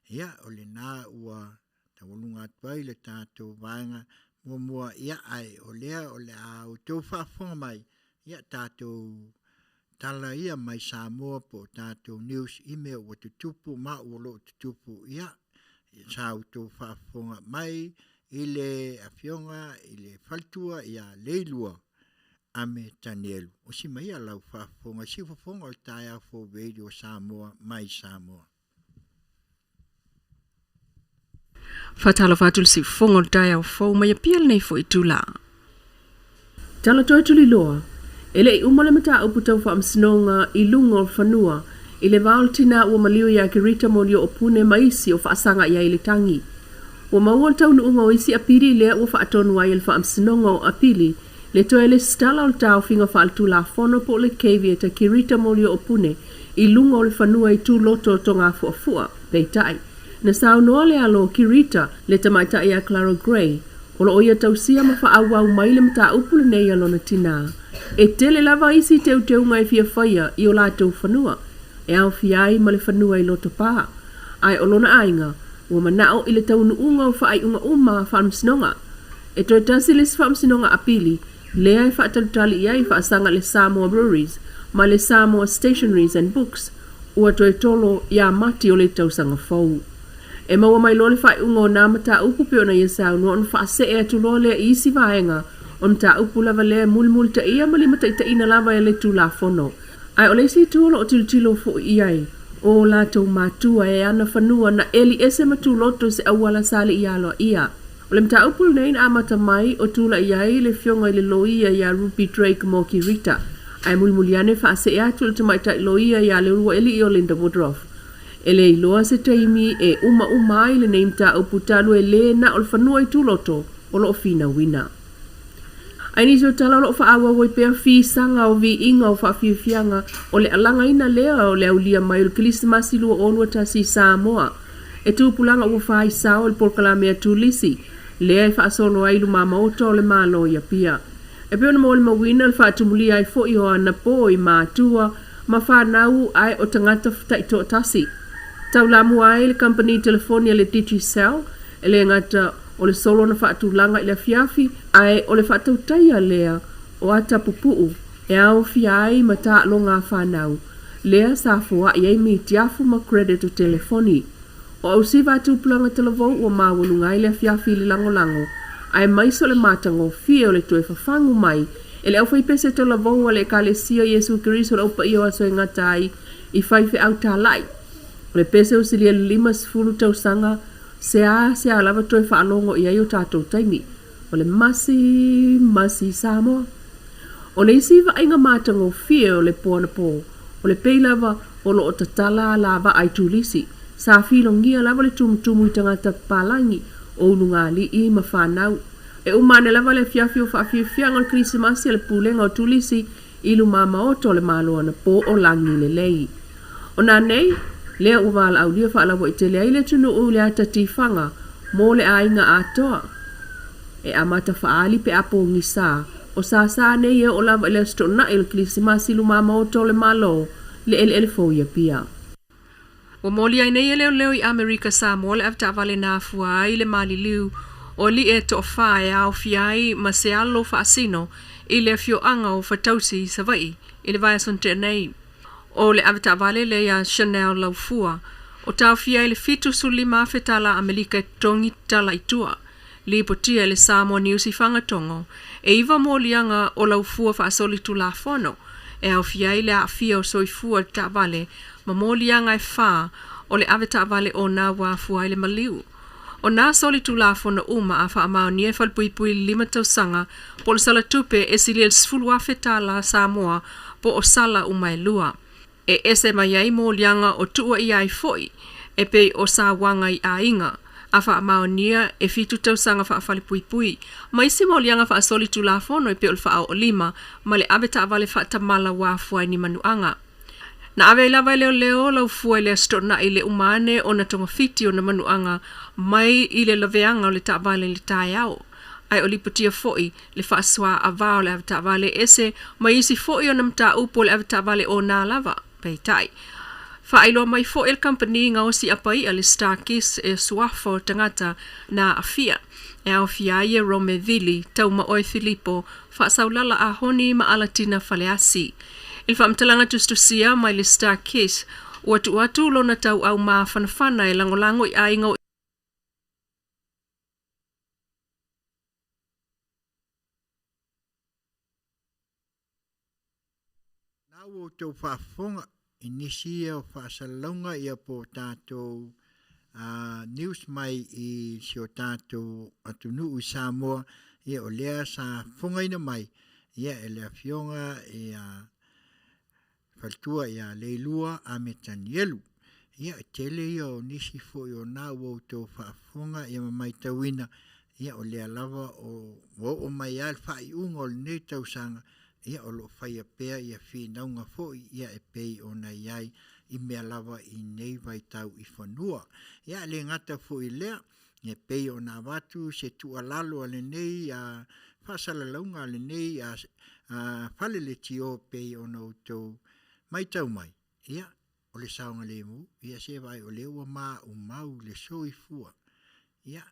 Ia, o lena ua taualuga atu ai le tatou vaega muamua, ia, ae o lea o le a outou faafofoga mai, ia, tatou tala ia mai Samoa po o tatou news i mea ua tutupu ma ua loo tutupu, ia, sa outou faafofoga mai i le afioga i le faletua ia Leilua Ame Tanielu. Osi mai ia lau faafofoga i siufofoga o le taeao fou Radio Samoa mai Samoa. Faatalofa atu le siufofoga o le taeao fou mai Apia lenei foi itula. Tala toe tuliloa, E le i uma le mataupu tau faamasinoga i luga o le fanua i le va o le tina ua maliu ia Kerita Molioo-Pune ma isi o faasaga i ai le tagi. Ua maua le taunuuga o isi apili lea ua faatonu ai e le Faamasinoga o Apili le toe lesitala o le taofiga faaletulafono po o le caveat a Kerita Molioo-Pune i luga o le fanua i Tuloto o Togafuafua. Peitai, na saunoa le alo o Kirita, le tamaitai ia Clara Gray, o lo o ia tausia ma faaauau mai le mataupu lenei a lona tinā. E tele lava isi teuteuga e fia faia i o latou fanua, e aofia ai ma le fanua i Lotopa. Ae o lona aiga, ua manao i le taunuuga o faaiuga uma a Faamasinoga. E toe tasi le isi Faamasinoga Apili lea e faatalutali i ai faasaga i le Samoa Breweries ma le Samoa Stationeries and Books, ua toe tolo ia Mati o le tausaga fou. E maua mai loa le faaiuga o nā mataupu pei ona ia saunoa ona faasee atu loa lea i isi vaega o le mataupu lava lea e mulimulitaia ma limataitaiina lava e le Tulafono. Ae o le isi itu o lo o tilotilo foi i ai, o o latou matua e ana fanua na eli ese ma tuloto i se auala sa le i aloaia. O le mataupu lenei na amata mai o tulai ai le afioga i le loia ia Ruby Drake mo Kirita, ae mulimuli ane faasee atu i le tamaitai loia ia Leuluaelii o Linda Woodruff. E le iloa se taimi e umauma ai lenei mataupu talu e lē na o le fanua i Tuloto o lo o finauina. Ae nisi o tala o lo o faaauau ai pea fisaga o viiga o faafiafiaga o le alagaina lea o le aulia mai o le Kerisimasi 2021 i Samoa. E tupulaga ua fai sao i le polokalame a Turisi lea e faasolo ai i lumamaota o le Malo i Apia. E pei ona molimauina le faatumulia ai foi o ana po i matua ma fanau ae o tagata taitoatasi. Taulamua ai le kamupani telefoni a le Digicel, e le gata o le solo na faatulaga i le afiafi, ae o le faatautaia lea o ata pupuu e aofia ai ma taaloga a fanau, lea sa foai ai mitiafu ma credit o telefoni. O ausiva a tupulaga talavou ua maualuga ai le afiafi i le lagolago, aemaise o le matagofie o le toe fafagu mai e le aufaipese talavou a le Ekalesia Iesu Keriso le Au Paia o Aso e Gata ai i faifeau talai. O le pese ua silia i le 50 tausaga, seasea lava toe faalogo i ai o tatou taimi. O le masi, masi Samoa. O le isi vaaiga matagofie o le po anapō, o le pei lava o lo o tatala alavaa i turisi, sa filogia lava le tumutumu i tagata papalagi o ulugalii ma fanau. E uma ane lava le afiafi o faafiafiaga o le Kerisimasi a le Pulega o Turisi i lumamaota o le Malo anapō o Lagilelei. O nanei, lea ua valaaulia faalauaitele ai le atunuu i le ata tifaga mo le aiga atoa. E amata faaali pe a pogisa, o sasa nei e oo lava i le Aso Toonai o le Kerisimasi i lumamaota o le Malo, le eleele fou i Apia. Ua moli ai nei e leoleo i Amerika Samoa le avetaavale na afua ai le maliliu o alii e toafa e aofia ai ma se alo faasino i le afioaga o Fatausi i Savaii i le vaiaso na tea nei. O le avetaavale lea ia Chanel Laufua o taofia ai le 75 afe tala Amelika e totogi tala i tua. Lipotia e le Samoa News i Fagatogo, e iva moliaga o Laufua faasolitulafono e aofia ai le aafia o soifua i le taavale ma moliaga e fa o le avetaavale ona ua afua ai le maliu. O nā solitulafono uma a faamaonia e falepuipui i le lima tausaga po o le sala tupe e silia i le 10,000 tala Samoa po o sala uma e lua. E ese mai ai moliaga o tuuaia ai foi e pei o sauaga i aiga, a faamaonia e fitu tausaga faafalepuipui, ma isi moliaga faasolitulafono e pei o le faaoolima ma le avetaavale faatamala ua afua ai ni manuaga. Na ave ai lava e leoleo Laufua i le Aso Toonai le uma ane ona togafiti ona manuaga mai i le laveaga o le taavale i le taeao. Ae o lipotia fo'i le faasoa avā o le avetaavale ese ma isi fo'i ona mataupu o le avetaavale ona lava. Peitai, faailoa mai fo'i e le kamupani gaosi apai'a le StarKist e suafa o tagata na aafia e aofia ai e Rome Vili, Taumaoe Filipo, Faasaulala Ahoni ma Alatina Faleasi. I le faamatalaga tusitusia mai le StarKist, ua tuu atu lona tauau mafanafana e lagolago i aiga o Na ua outou faafofoga i nisi ia o faasalalauga ia po o tatou news mai i si o tatou atunuu i Samoa, ia o lea sa fofogaina mai ia e le afioga ia faletua ia Leilua Ametanielu. Ia e tele ia o nisi foi o na ua outou faafofoga ia ma maitauina, ia o lea lava o ua oo mai lava le faaiuga o lenei tausaga, ia o lo o faia pea ia finauga foi ia e pei ona i ai i mea lava i nei vaitau i fanua. Ia e le gata foi i lea, e pei ona avatu se tuualalo a lenei faasalalauga a lenei fale leitio e pei ona outou matau mai, ia o le saogalemu, ia se vaai o lea ua maumau le soifua. Ia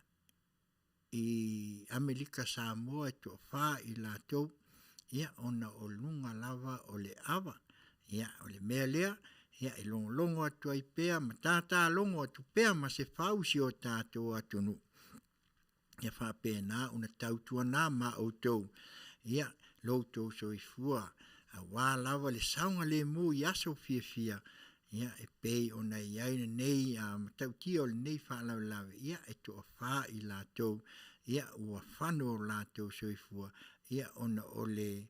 i Amerika Samoa e toafa i latou, ia ona o luga lava o le ava. Ia o le mea lea, ia e logologo atu ai pea ma tatalogo atu pea ma se fau i si o tatou atunuu. Ia faapena ona tautuana ma outou, ia lo outou soifua aua lava le saogalemu i aso fiafia, ia e pei ona i ai lenei matautia o lenei faalavelave, ia e toafa i latou, ia ua fano o latou soifua, ia ona o le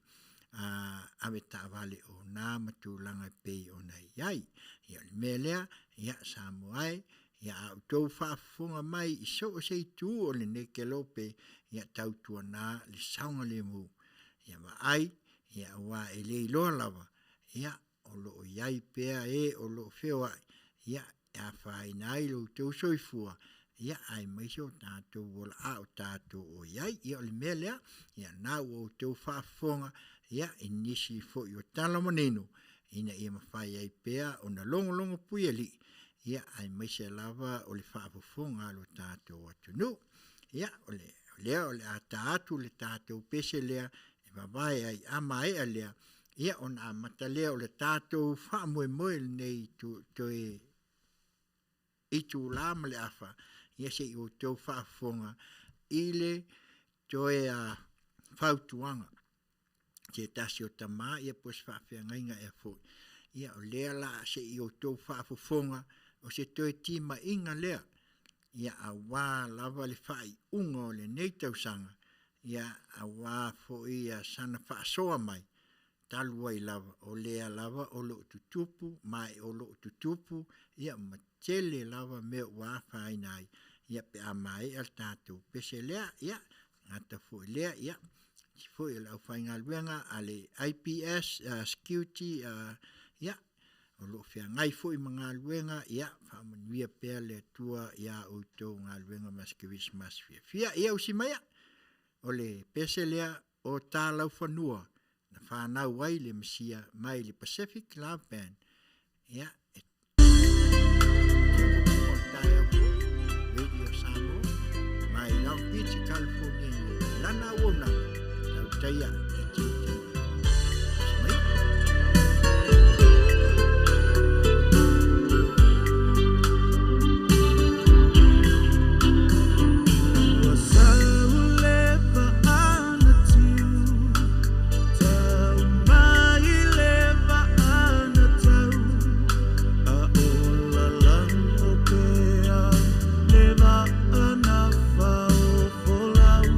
avetaavale ona ma tulaga e pei ona i ai. Ia o le mea lea, ia Samoa e, ia a outou faafofoga mai i so o se itu o lenei kelope, ia tautuana le saogalemu. Ia vaai, ia aua e le iloa lava, ia o lo o i ai pea e o lo o feoai, ia e afaina ai lo outou soifua, ia aemaise o tatou ola a o tatou o i ai. Ia o le mea lea, ia na ua outou faafofoga, ia i nisi foi o tala manino, ina ia mafai ai pea ona logologo puialii, ia aemaise lava o le faafofoga a lo tatou atunuu. Ia o lea o le a ta atu le tatou pese lea e vavae ai a maea lea, ia ona amata lea o le tatou faamoemoe lenei toe itula ma le afa, ia se i outou faafofoga i le toe fautuaga se tasi o tama ia po o se faafeagaiga ea foi. Ia o lea la se i outou faafofoga o se toe timaiga lea, ia aua lava le faaiuga o lenei tausaga, ia aua foi ia sana faasoa mai, talu ai lava, o lea lava o lo o tutupu ma e o lo o tutupu, ia ma tele lava mea ua afaina ai, ia pe a maea le tatou pese lea, ia gata foi lea, ia isi foi o le aufaigaluega a le IPS Security, ia o lo o feagai foi ma galuega, ia faamanuia pea le Atua ia outou galuega ma se Kerisimasi fiafia. Ia usi maia, o le pese lea o Talaufanua na fanau ai le Mesia mai le Pacific Love Band. Ia, e Radio Samoa mai Long Beach, California, lana auaunaga tautaia e tiute. Usi maia. Ua sau le vaanatiu, tau mai le vaanatau, a o lalango pea le vaanafaofolau.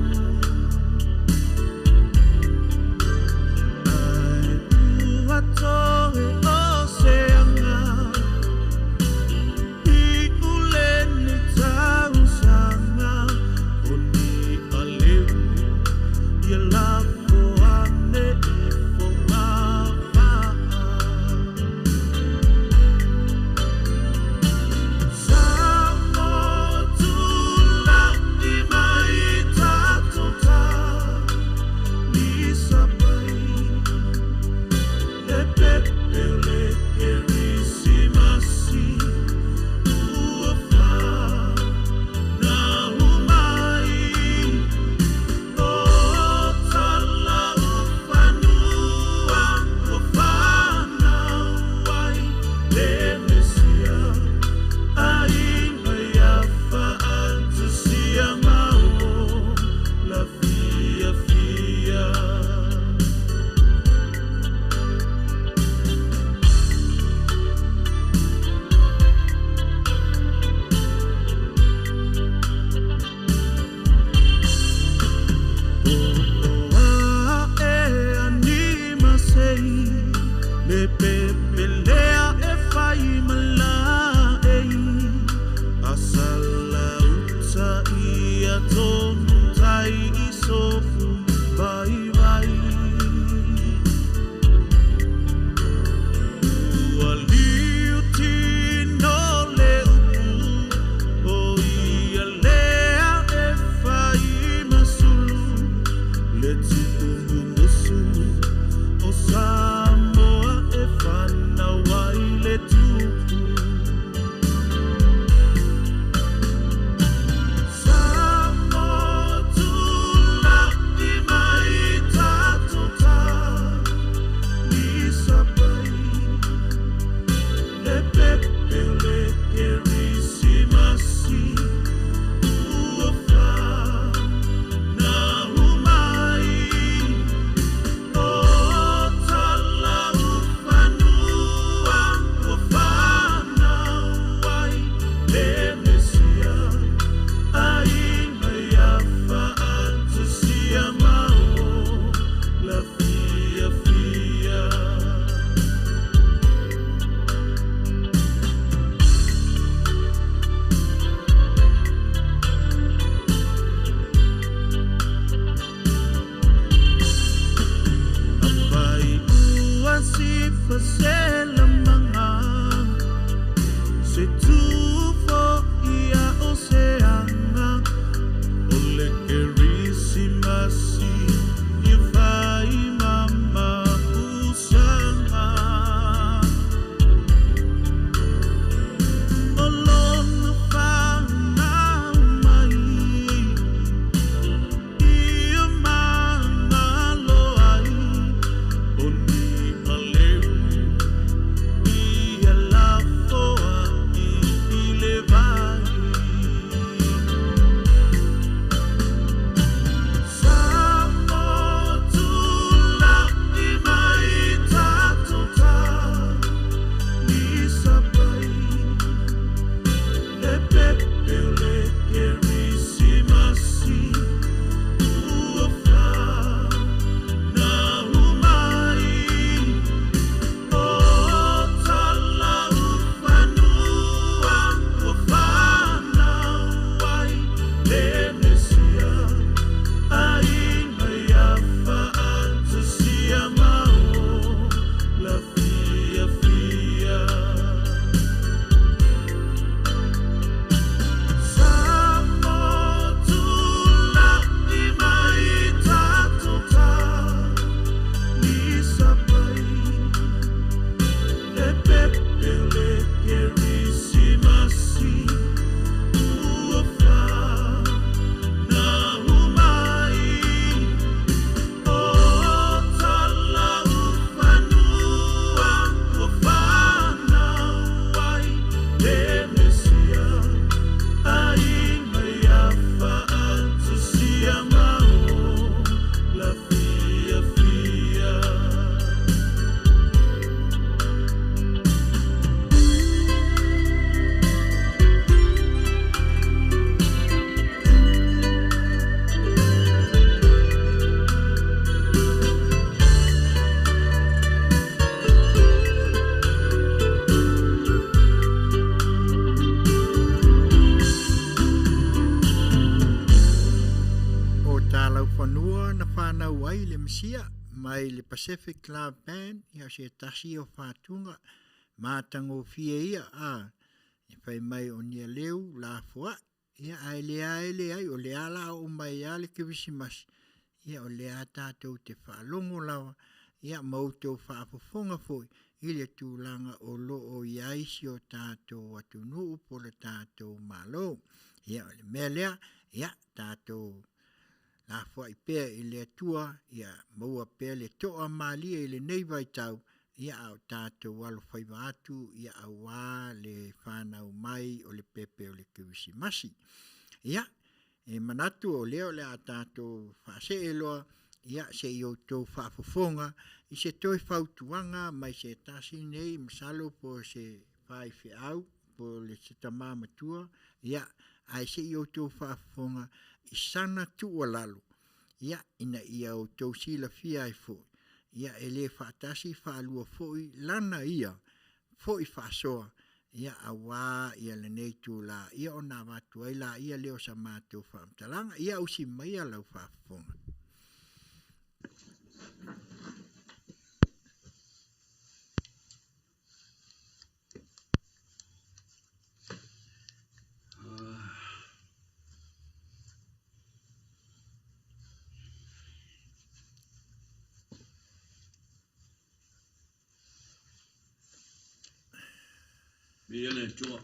Le pepelea e fai malae Asala uta ia tonu tai i sofu vai vai Ua liu tino le upu O ia lea e fai masulu Le tuumumusu o Samoa e whanau ai le tupu Samoa tula'i mai tatou ta Ni sapai Le pepe o le Kerisimasi Ua whanau mai O Talaufanua ua whanau ai Le Mesia Aiga ia faatasia ma o la fiafia. Apai ua sifa se lamaga Se tufo ia o se aga O le Kerisimasi ia fai ma mapusaga O lona whanau mai Ia magalo ai O ni aleu Ia lafoa i le vai Samoa tula'i mai tatou ta Ni sapai Le pepe o le Kerisimasi Ua whanau mai O Talaufanua ua whanau ai Le Mesia Aiga ia faatasia ma o la fiafia. Samoa tula'i mai tatou ta Ni sapai Le pepe o le Kerisimasi Ua whanau mai O Talaufanua ua whanau ai Le Mesia Aiga ia faatasia ma o la fiafia. O Talaufanua na whanau ai le Mesia mai le Pacific Club Band ia o se tasi o whātunga mātangofie ia a e whai mai o nia leu la foa ia ai le ai le ai o le ala o mai a le Kerisimasi ia o le a tātou te whaalongo lawa ia mautou whaafofonga foi i le tulaga o lo o i ai si o tātou atunuu po le tātou malo. Ia o le mea lea, ia tātou lafoai pea i le Atua, ia maua pea le toa malie i lenei vaitau, ia a o tātou alofaiva atu, ia auā le whanau mai o le pepe o le Kerisimasi. Ia, e manatu o lea o le a tātou whaasee loa, ia se i outou faafofoga i se toe fautuaga mai se tasi nei masalo po o se faifeau po o le se tamā matua ia ae se i outou faafofoga i sana tuualalo ia ina ia outou silafia ai foi Ia e le faatasi faalua foi lana ia foi faasoa ia auā ia lenei itulā ia ona avatu ai laia lea o sa matou faamatalaga. Ia ausi maia lau faafofoga. Viia le Atua.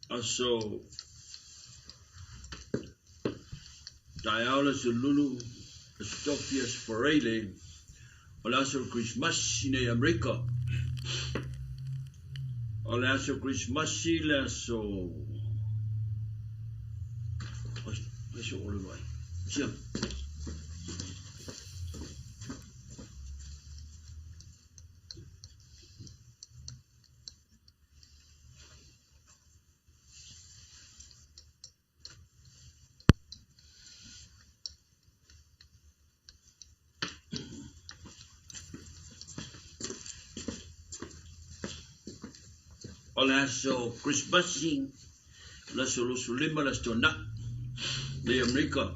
Aso taeao le aso lulu, aso tofi, aso Faraile, o le aso Krismasi nei Amerika. O le aso Krismasi le aso... Aso o le vai. Sia. O le aso Krismasi, le aso 25, le aso Toonai, nei Amerika.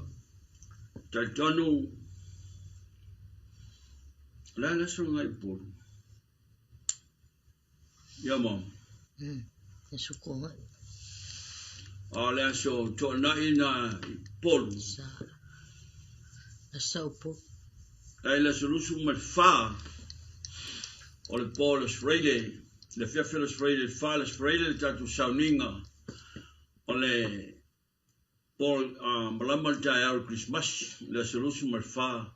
Talitonu, o le a le aso lenei i Upolu? Ia ma. Aso Toonai. O le aso Toonai na i Upolu. Sa. Aso Upolu. Ai le aso 24 o le po o le aso Faraile, le afiafi o le aso Faraile, le 4 le aso Faraile le tatou sauniga o le po malama le taeao o le Krismasi, le aso 24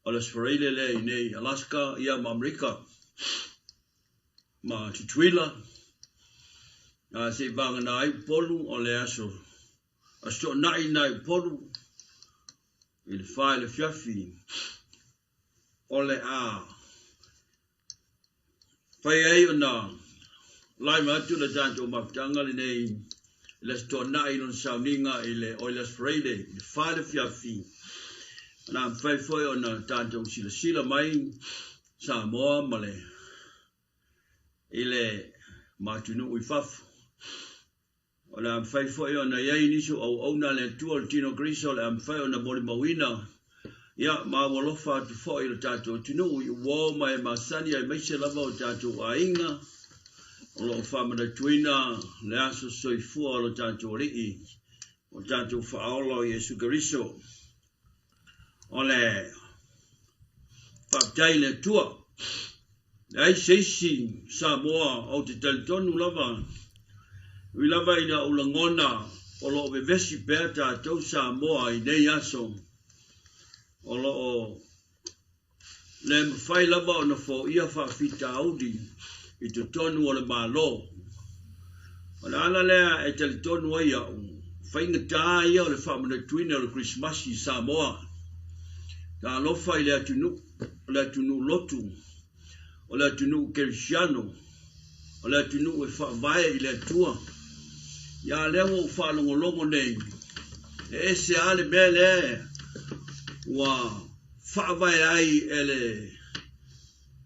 o le aso Faraile lea i nei Alaska ia ma Amerika ma Tutuila, se i vagana ai Upolu o le aso Toonai na i Upolu i le 4 i le afiafi o le a fai ai ona laima atu le tatou mafutaga lenei i le aso Toonai lona sauniga i le o i le aso Faraile i le 4 i le afiafi. Na mafai foi ona tatou silasila mai Samoa ma le i le matunuu i fafo. O le a mafai foi ona i ai nisi o auauna a le Atua o le Tino Keriso, o le a mafai ona molimauina, ia, ma ua alofa atu foi i lo tatou atunuu i uo ma e masani aemaise lava o tatou aiga o lo o faamanatuina le aso soifua o lo tatou Alii, o tatou Faaola o Iesu Keriso. O le faafetai i le Atua. Leai se isi Samoa ou te talitonu lava, ui lava ina ou lagona o lo o vevesi pea tatou Samoa i nei aso, o lo o le mafai lava ona foia faafitauli i totonu o le Malo. O le ala lea e talitonu ai au, faigata ia o le faamanatuina o le Kerisimasi i Samoa. Talofa i le atunuu, o le atunuu lotu, o le atunuu kerisiano, o le atunuu e faavae i le Atua. Ia lea ua ou faalogologo nei, e ese lava le mea lea ua faavae ai e le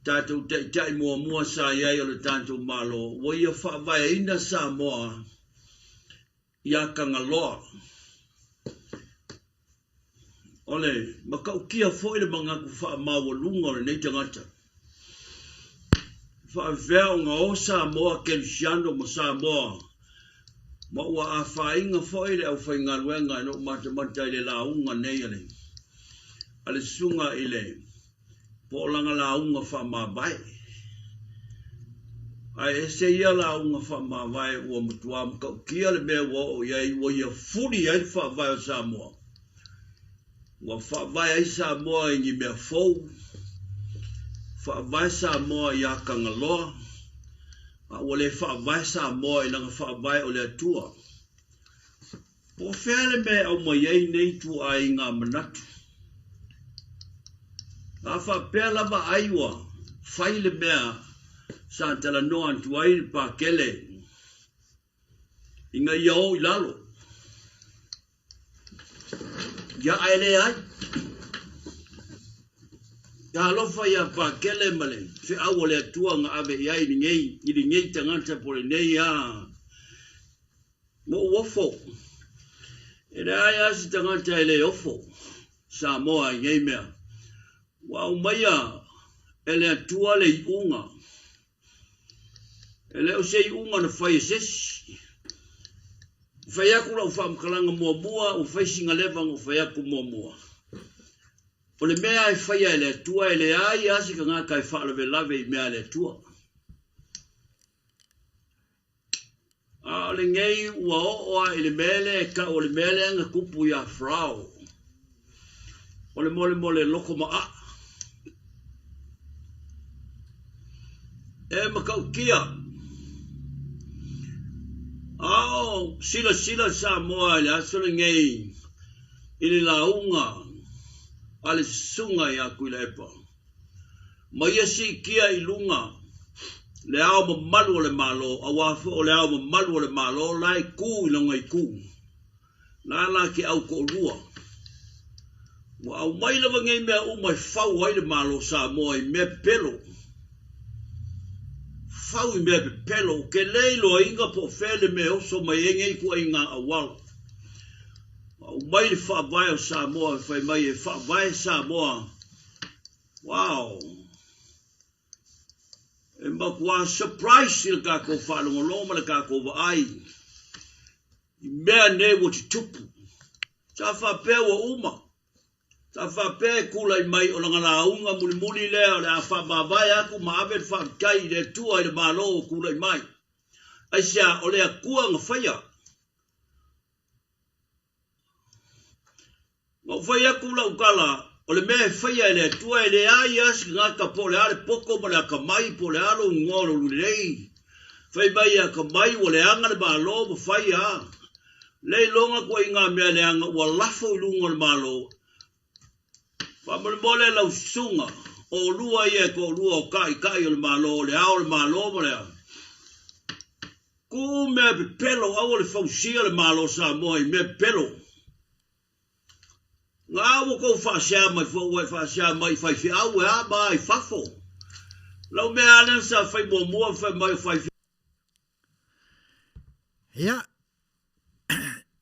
tatou taitai muamua sa i ai o le tatou Malo, ua ia faavaeina Samoa iā Tagaloa. O le matautia foi le manatu faamaualuga o lenei tagata. E faavea ona o Samoa Kerisiano ma Samoa ma ua afaina foi le aufaigaluega e no matamata i le lauga nei a le susuga i le po o lana lauga faamavae. Ae ese ia lauga faamavae ua matua matautia le mea ua oo i ai, ua ia fuli ai le faavae o Samoa. Ua faavae ai Samoa i ni mea fou, faavae Samoa iā Tagaloa, a ua le faavae Samoa i lana faavae o le Atua. Po o fea le mea e aumai ai nei ituaiga manatu. A faapea lava ai ua fai le mea sa talanoa atu ai le Pakele Ina ia o i lalo. Ia ae leai. Talofa ia Pakele ma le feau a le Atua na ave i ai lenei, i lenei tagata po o lenei a mo ofo. E leai lava se tagata e le ofo Samoa i nei mea. Ua aumaia e le Atua le iuga. E le o se iuga na fai e se isi. Ua fai atu lau faamatalaga muamua, ua fai sina leva na ou fai atu muamua. O le mea e faia e le Atua, e leai lava se tagata e faalavelave i mea a le Atua. A o lenei ua oo lava i le mea lea e tau o le mea lea na tupu ia Farao, o le molemole loto maaa. E matautia, a o silasila Samoa i le aso lenei i le lauga a le susuga ia Tuilaepa, ma ia siitia i luga le ao mamalu o le Malo, aua foi o le ao mamalu o le Malo la e tu i lona itu, la la te au toalua. Ua aumai lava nei mea uma e fau ai le Malo o Samoa i mea pepelo. Fau i mea pepelo, ou te le iloaina po o fea le mea e oso mai ai nei ituaiga auala. Ua aumai le faavae o Samoa e fai mai e faavae Samoa. Wow! E matua surprise i le tatou faalogologo ma le tatou vaai i mea nei ua tutupu. Sa faapea ua uma. Sa faapea e tulai mai o lana lauga mulimuli lea o le a faamavae atu ma ave le faafetai i le Atua i le Malo ua tulai mai. Aisea? O le Atua na faia. Na ou fai atu lau tala, o le mea e faia e le Atua e leai lava se tagata po o le a le poto ma le akamai po o le a lou igoa o lou lelei. Fai mai e akamai ua leaga le Malo ma fai a le iloga ituaiga mea leaga ua lafo i luga o le Malo. Faamolemole lau susuga, o olua ia e toalua o taitai o le Malo, o le Ao o le Malo ma le Tuu mea pepelo, aua le fausia le Malo o Samoa i mea pepelo. Na ua tou faasea mai foi ua e faasea mai i faifeau e a ma a i fafo. Lau mea a lea sa fai muamua fai mai o faifeau. Ia,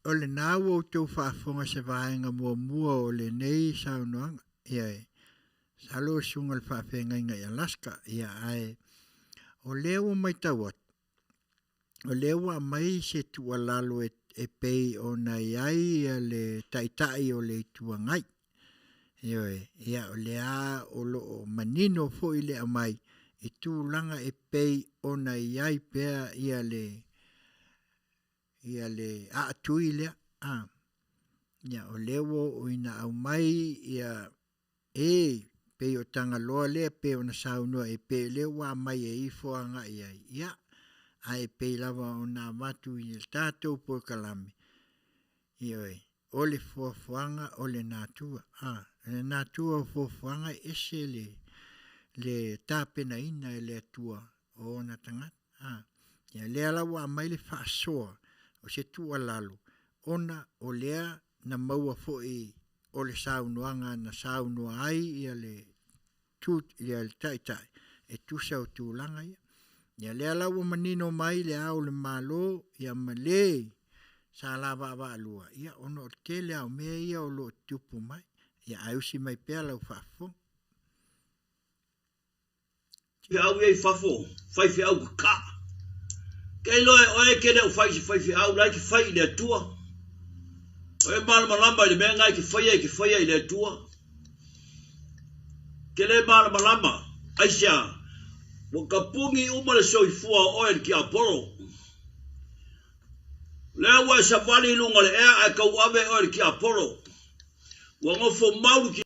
o lena ua outou faafofoga se vaega muamua o lenei saunoaga. Ia, e masalo o susuga i le faafeagaiga i Alaska. Ia, ae o lea ua matau atu, o lea ua aumai se tuualalo e pei ona i ai le Taitai o le Itu Agai. Ioe, ia o lea o lo o manino foi le aumai i tulaga e pei ona i ai pea ia le ia le aatui lea. A, ia o lea ua oo ina aumai ia E pei o Tagaloa lea pei ona saunoa e pei o lea ua aumai e ifo agai i ai. Ia, ae pei lava ona avatu i le tatou polokalame, ioe, o le fuafuaga o le natura. A, o le natura o fuafuaga e ese le, le tapenaina e le Atua o ona tagata. A, ia lea la ua aumai le faasoa o se tuualalo ona o lea na maua foi o le saunoaga na saunoa ai ia le tu, ia le taitai e tusa o tulaga ia. Ia lea la ua manino mai le Ao o le Malo ia ma le sa la vaavaalua, ia ona o le tele lava o mea ia o lo o tutupu mai. Ia ae usi mai pea lau faafofoga. Feau ia i fafo, faifeau kakaa. Ke iloa e oe e ke le o fai i se faifeau, la e te fai i le Atua. O e malamalama i le mea na e te faia, e te faia i le Atua. Ke le malamalama, aisea, ua tapuni uma le soifua o oe e le tiapolo. Lea ua e savali i luga o le ea ae tauave oe e le tiapolo. Ua nofo mau le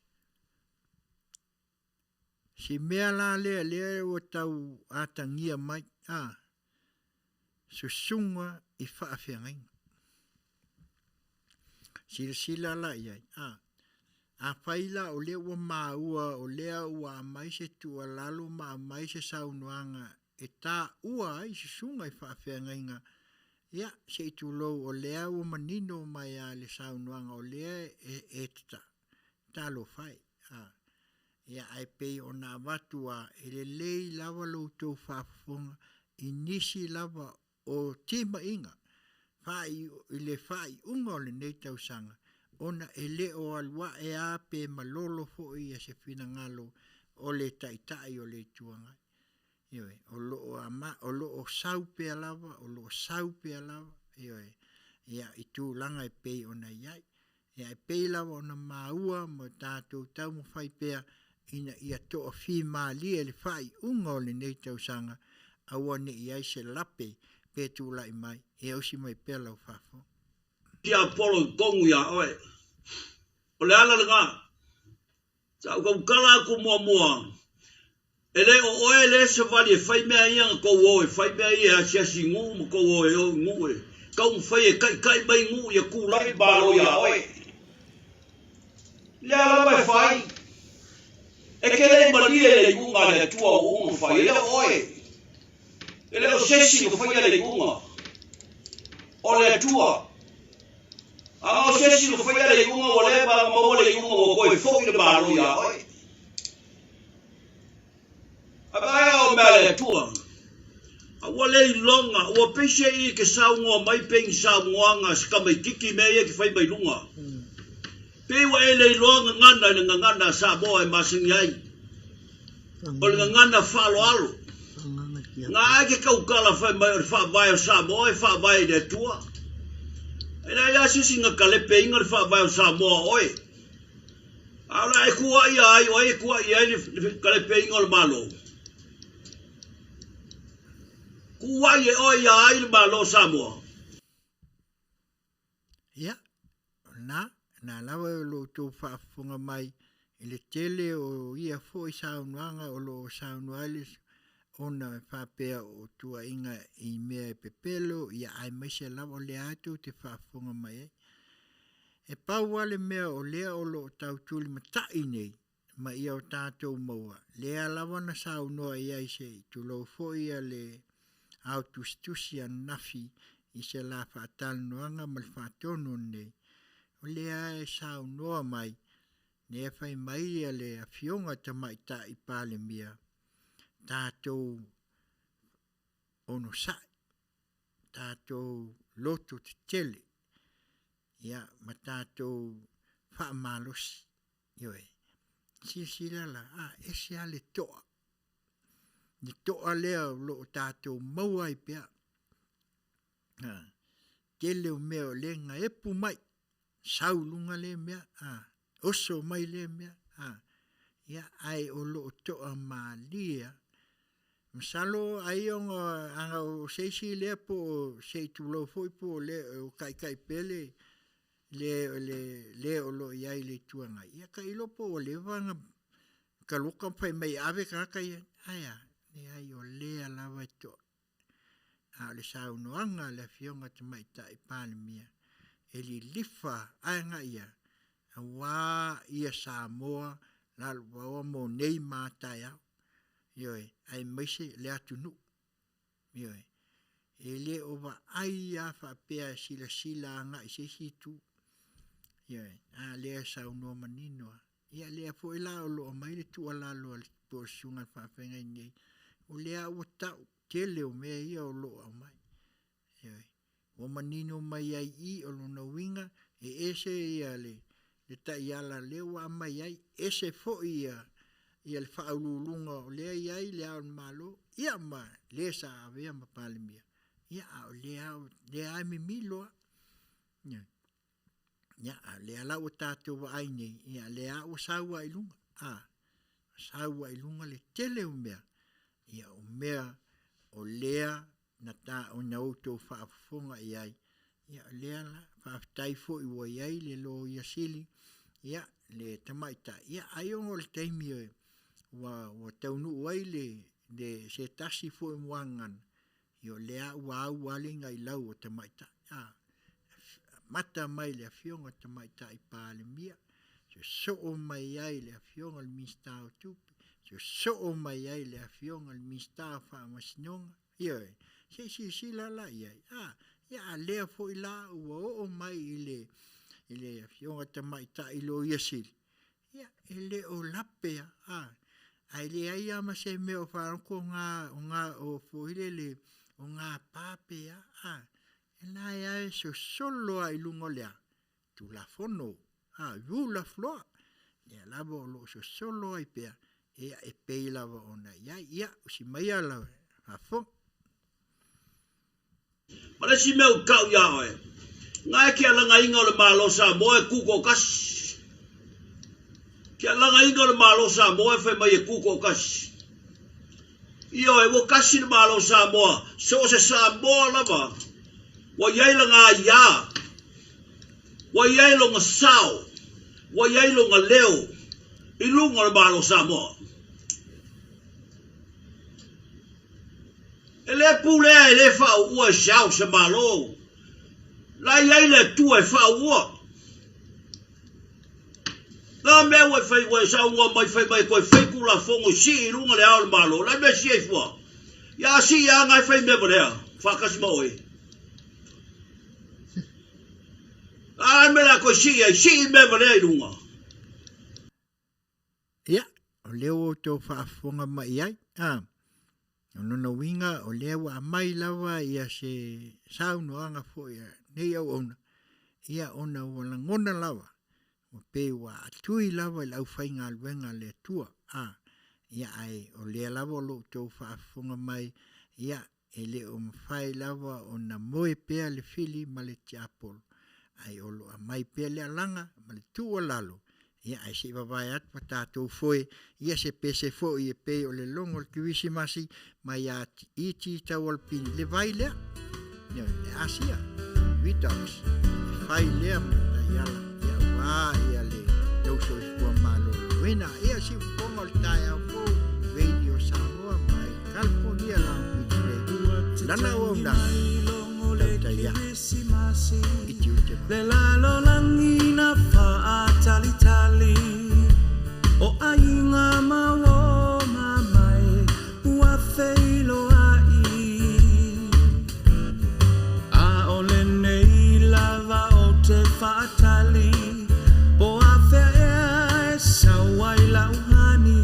Si mea la lea lea ua tau atagia mai, a, susuga i faafeagaiga. Silasila la i ai, a, afai la o lea ua maua o lea ua aumai se tuualalo ma aumai se saunoaga e taua ai susuga i faafeagaiga Ia, se i tulou o lea ua manino mai lava le saunoaga o lea e, e tata, talofa e, a. Ia, ae pei ona avatu lava, e lelei lava lo outou faafofoga i nisi lava o timaiga i le faaiuga o lenei tausaga, ona e le o alu ae lava pe malolo foi ia se finagalo o le Taitai o le Itu Agai. Ioe, o lo o ama, o lo o sau pea lava, o lo o sau pea lava, ioe, ia, i tulaga e pei ona i ai. Ia, e pei lava ona maua ma tatou taumafai pea ina ia toafimalie le faaiuga o lenei tausaga, aua ne i i ai se lape pe tulai mai, e osi mai pea lau faafofoga. Tiapolo i totonu iā oe. O le ala lena, sa ou tautala atu muamua, e le o oe le savali e fai mea ia na tou o e fai mea ia e asiasi i nuu ma tou o e o i nuu e taumafai e taitai mai nuu ia tulai le Malo iā oe. Lea lava e fai. E te le malie i le iuga a le Atua ua uma ona fai, e le o oe. E le o se isi na faia le iuga, o le Atua. A o se isi na faia le iuga ua leva ona maua le iuga ua toe foi le Malo iā oe. A vaea o mea a le Atua, a ua le iloga, ua pei se i ke saunoa mai pei ni saunoaga a se tamaititi mea ia ke fai mai luga. Pei ua e le iloa gagana i le gagana a Samoa e masani ai. O le gagana faaaloalo. Na ai ke tautala fai mai o le faavae o Samoa e faavae i le Atua. E leai lava se isi na talepeina le faavae o Samoa o oe. A o le a e tuuai ia ai, o ai e tuuai i ai le talepeina o le Malo? Tuuai e oe ia ai le Malo o Samoa? Ia, o lena, na lava o lo outou faafofoga mai i le tele o ia foi saunoaga o lo o saunoa ai le ona e faapea o tuuaiga i mea e pepelo, ia aemaise lava o lea lava tou te faafofoga mai ai. E pau lava le mea o lea o lo o tau tulimatai nei ma ia o tatou maua, lea lava na saunoa i ai se i tulou foi ia le ao tusitusi ananafi i se la faatalanoaga ma le faatonu lenei, o lea e saunoa mai, lea fai mai ia le Afioga Tamaitai Palemia, tatou onosai, tatou loto tetele, ia ma tatou faamalosi. Ioe. Silasila la, a ese lava le toa. Le toa lea o lo o tatou maua ai pea. A, tele o mea o lea na epu mai, sau i luga lea mea, a, oso mai lea mea, a, ia, ae o lo o toa malie lava. Masalo ai ona ana o se isi lea po o se i tulou foi po o le o kaikai pea le le le le o lo o i ai i le Itu Agai, ia tailo po ua leva ona taloka ma fai mai e ave tagata ia, ae a? Leai o lea lava e to'a. A o le saunoaga a le Afioga Tamaitai Palemia, e lilifa ae agai ia, auā ia Samoa lalovaoa mo nei ma a taeao. Ioe, aemaise le atunuu. Ioe. E le o vaai lava faapea e silasila agai i se isi itu. Ioe. A lea e saunoa manino lava. Ia lea foi la o lo o aumai le tuualalo a le po o le susuga i le faafeagai nei, o lea ua tau tele o mea ia o lo o aumai. Ioe. Ua manino mai ai i i o lona uiga e ese ia le le taiala lea ua aumai ai, ese foi ia ia le faauluuluga o lea e i ai Le Ao o le Malo, ia ma le sa avea ma Palemia, ia a o lea lea lava e mimilo lava. Ioe. Ia, a o lea la ua tatou vaai nei, ia lea lava ua sau lava i luga, a, sau lava i luga le tele o mea, ia o mea o lea na ta na outou faafofoga i ai, ia o lea la, faafetai foi ua i ai le Loia Sili, ia, le tamaitai, ia ai ona o le taimi ua ua taunuu ai le le se tasi foi o muagagana, ia o lea ua au lava le inailau o tamaitai, a, amata mai i le Afioga i le Tamaitai Palemia, sosoo mai ai le Afioga i le Minisita o Tupe, sosoo mai ai le Afioga i le Minisita o Faamasinoga, ioe, se i silasila la i ai, a, Ia a lea foʻi la ua oo mai i le i le afioga tamaitai loia sili, ia e le o lape a, a ae leai a ma se mea o faalogo o ga o ga o foi lele o gapa pe a, a e la e a e sosolo a i luga o le a Tulafono, a rule of law. Lea lava o lo o sosolo ai pea, ia e pei lava ona i ai. Ia, usi maia la faafofoga. Ma le isi mea ou te tau iā oe, na e ke alagaina o le Malo o Samoa e tutoatasi. Ke alagaina o le Malo o Samoa e fai mai e tutoatasi. Ioe, ua tasi le Malo o Samoa, so o se Samoa lava ua i ai lana aiā, ua i ai lona sao, ua i ai lona leo i luga o le Malo o Samoa. E le pulea e le faauua e se ao se Malo. La i ai le Atua e faauua. La mea ua e fai ua e saunoa mai fai mai e toe fai tulafono e sii i luga le ao o le Malo. La mea sii ai fua. Ia a sii a na e fai mea valea faatasi ma oe. A mea la toe sii ai sii mea valea i luga. Ia, o lea ua outou faafofoga mai i ai, a, o lona uiga o lea ua aumai lava ia se saunoaga foi a nei auauna, ia ona ua lagona lava, ua pei ua atui lava i le aufaigaluega a le Atua, a, ia ae o lea lava o lo outou faafofoga mai, ia E le o mafai lava ona moe pea le fili ma le tiapolo, ae o lo o aumai pea le alaga ma le tuualalo, ia ae se i vavae atu ma tatou foe ia se pese foi e pei o le logo o le Kerisimasi mai ia E.T. Taualopini, le vai lea, le Asia, Redux, e fai lea ma taiala, ia ua ia le lou soifua maloloina. Ia siufofoga o le taeao fou, Radio Samoa mai California Long Beach nei. Lana auaunaga, tautai ae, i tiute ma. Le lalolagi na faatalitali o aiga ma uo mamae ua feiloai. A o lenei lava ou te faatali po afea ea e sau ai lau hani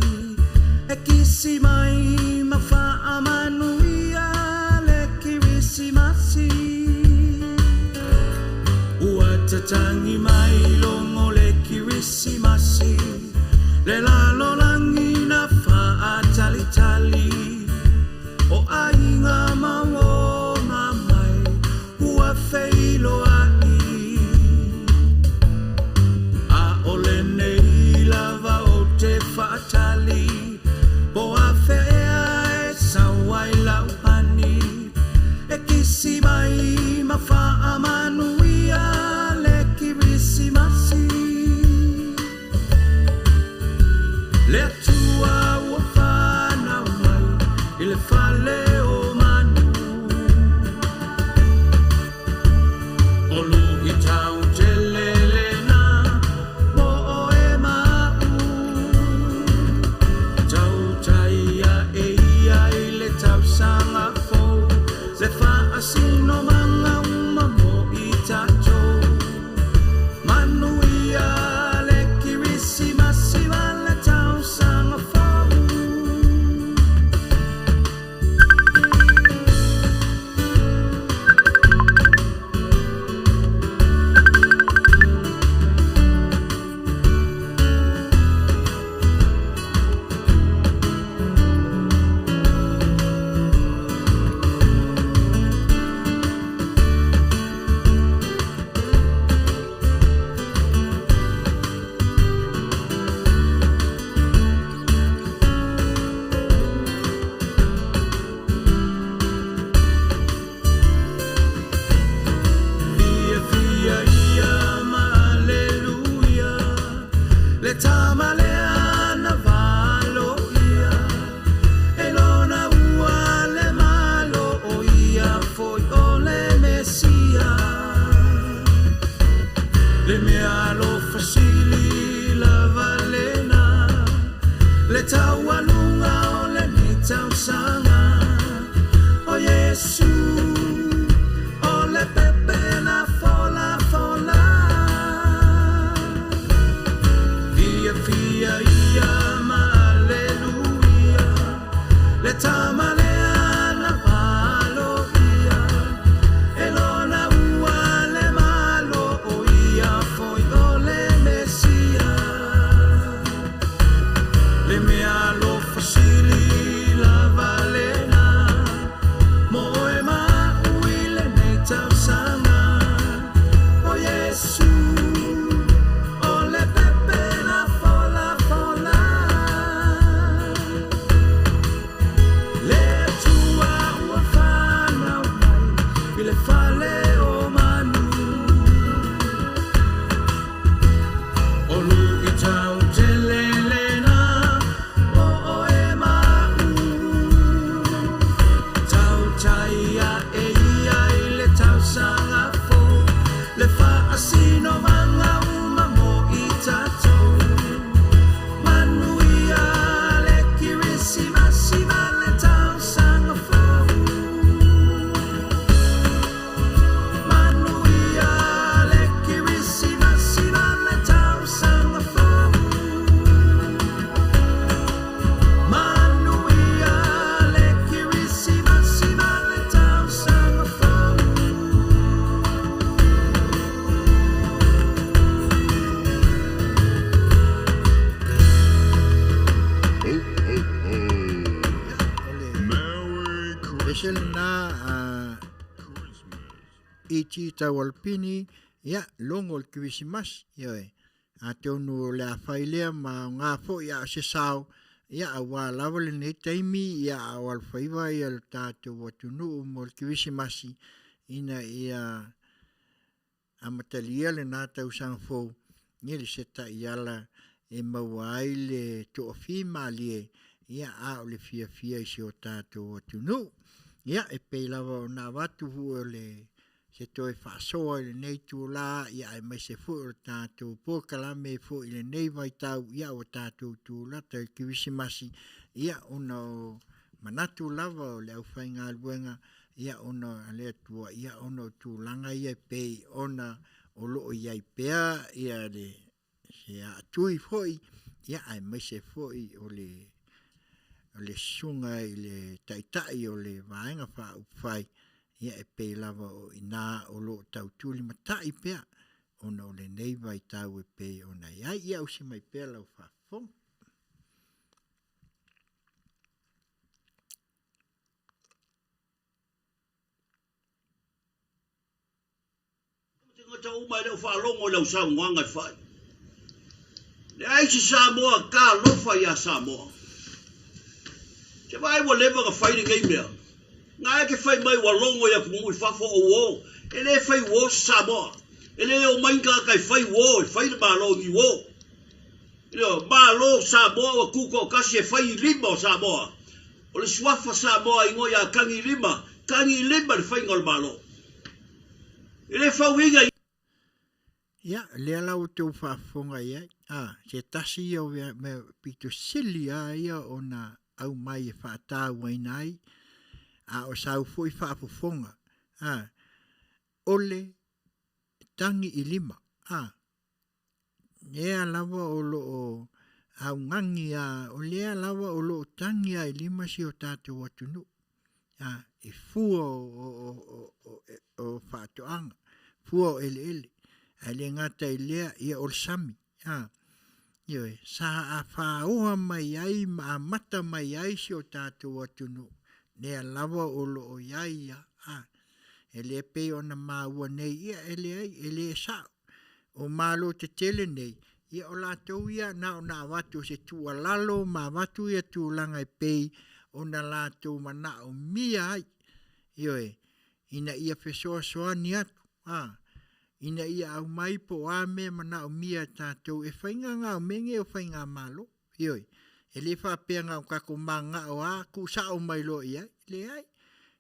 e kisi mai ma faamanuia le Kerisimasi. Ua tatagi mai logo le Kerisimasi le lalolagi na faatalitali o aiga ma uo mamae ua feiloai. A o lenei lava ou te faatali po afea ea e sau ai lau hani e kisi mai ma faamanuia le Kerisimasi. Le Atua ua fanau mai i le fale o manu. O luitau tele lena mo oe ma a'u. Tautai ae ia i le tausaga fou le faasinomaga uma mo i tatou. Manuia le Kerisimasi ma le tausaga fou. Fiafia ia ma aleluia le tama lea na valoia e lona ua le Malo o ia foi o le Mesia. Le mea alofa sili lava lena le taualuga o lenei tausaga o Iesu o le tasi lena a E.T. Taualpini, ia, logo o le Kerisimasi, ioe. Atonu o le a fai lea ma aoga foi a o se sao, ia, aua lava lenei taimi, ia, a o alofaiva ia lo tatou atunuu mo le Kerisimasi, ina ia amatalia lena tausaga fou i le se taiala e maua ai le toafimalie, ia, a o le fiafia i si o tatou atunuu. Ia, e pei lava ona avatu foi o le se toe faasoa i lenei itulā, ia, aemaise foi o le tatou polokalame foi i lenei vaitau, ia, ua tatou tulata i le Kerisimasi, ia, ona o manatu lava o le aufaigaluega, ia, ona a le Atua, ia, ona o tulaga ia e pei ona o lo o i ai pea ia le se aatui foi, ia, aemaise foi o le o le susuga i le taitai o le Vaega Faaupufai, ia, e pei lava o i ina o lo o tautulimatai pea ona o lenei vaitau e pei ona i ai. Ia ausi mai pea lau faafofoga. Tagata uma e le o faalogo i lau saunoaga e fai. Leai se Samoa talofa ia Samoa. Se vaai ua leva ona fai lenei mea. Na e te fai mai ua logo i atunuu i fafo o uo. E le fai uo se Samoa. E le o mai ni tagata e fai uo, e fai le Malo ni uo. Ioe, Malo Samoa ua tutoatasi e fai i lima o Samoa. O le suafa Samoa igoa ia Tagilima, Tagilima le faiga o le Malo. E le fauina i. Ia, lea la ua outou faafofoga i ai, a, se tasi ia o mea pito sili lava ia ona aumai e faatauaina ai, a o sau foi faafofoga, a, o le tagi i lima, a, lea lava o lo o augani a, o lea lava o lo o tagi lava i lima si o tatou atunuu, a, i fua o faatoaga, fua o eleele, ae le gata i lea, ia o le sami, a, ioe, sa afaoa mai ai ma amata mai ai si o tatou atunuu, lea lava o lo o i ai a, a, e le pei ona maua nei, ia e leai, e le sao. O Malo tetele nei, ia o latou ia na ona avatu o se tuualalo ma avatu ia tulaga e pei ona latou manaomia ai, ioe, ina ia fesoasoani atu, a, ina ia aumai po o a mea e manaomia e tatou e faiga o mea nei o faigamalo, ioe. E le faapea na o tatou mananao lava tuusao mai loa i ai, leai,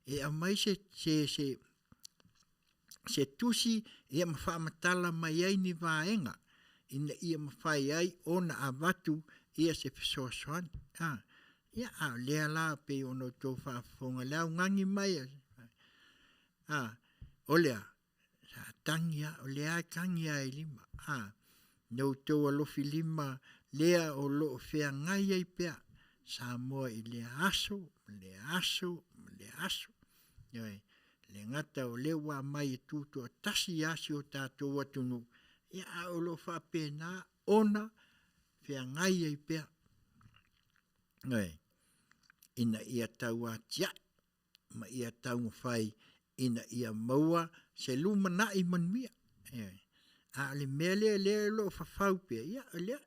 e aumai se se se se tusi ia ma faamatala mai ai ni vaega ina ia mafai ai ona avatu ia se fesoasoani. A, ia, a o lea la pei ona outou faafofoga le augani mai a, o lea, sa tagi a, o lea e tagi a i lima. A, na outou alofi lima lea o lo o feagai ai pea Samoa i lea aso, ma lea aso, ma lea aso. Ioe, le gata o lea ua aumai e tutoatasi lava si o tatou atunuu, ia a o lo o faapena ona feagai ai pea. Ioe, ina ia tauatiae ma ia taumafai ina ia maua se lumanai manuia. Ioe, a o le mea lea lea o lo o fafau pea, ia o lea,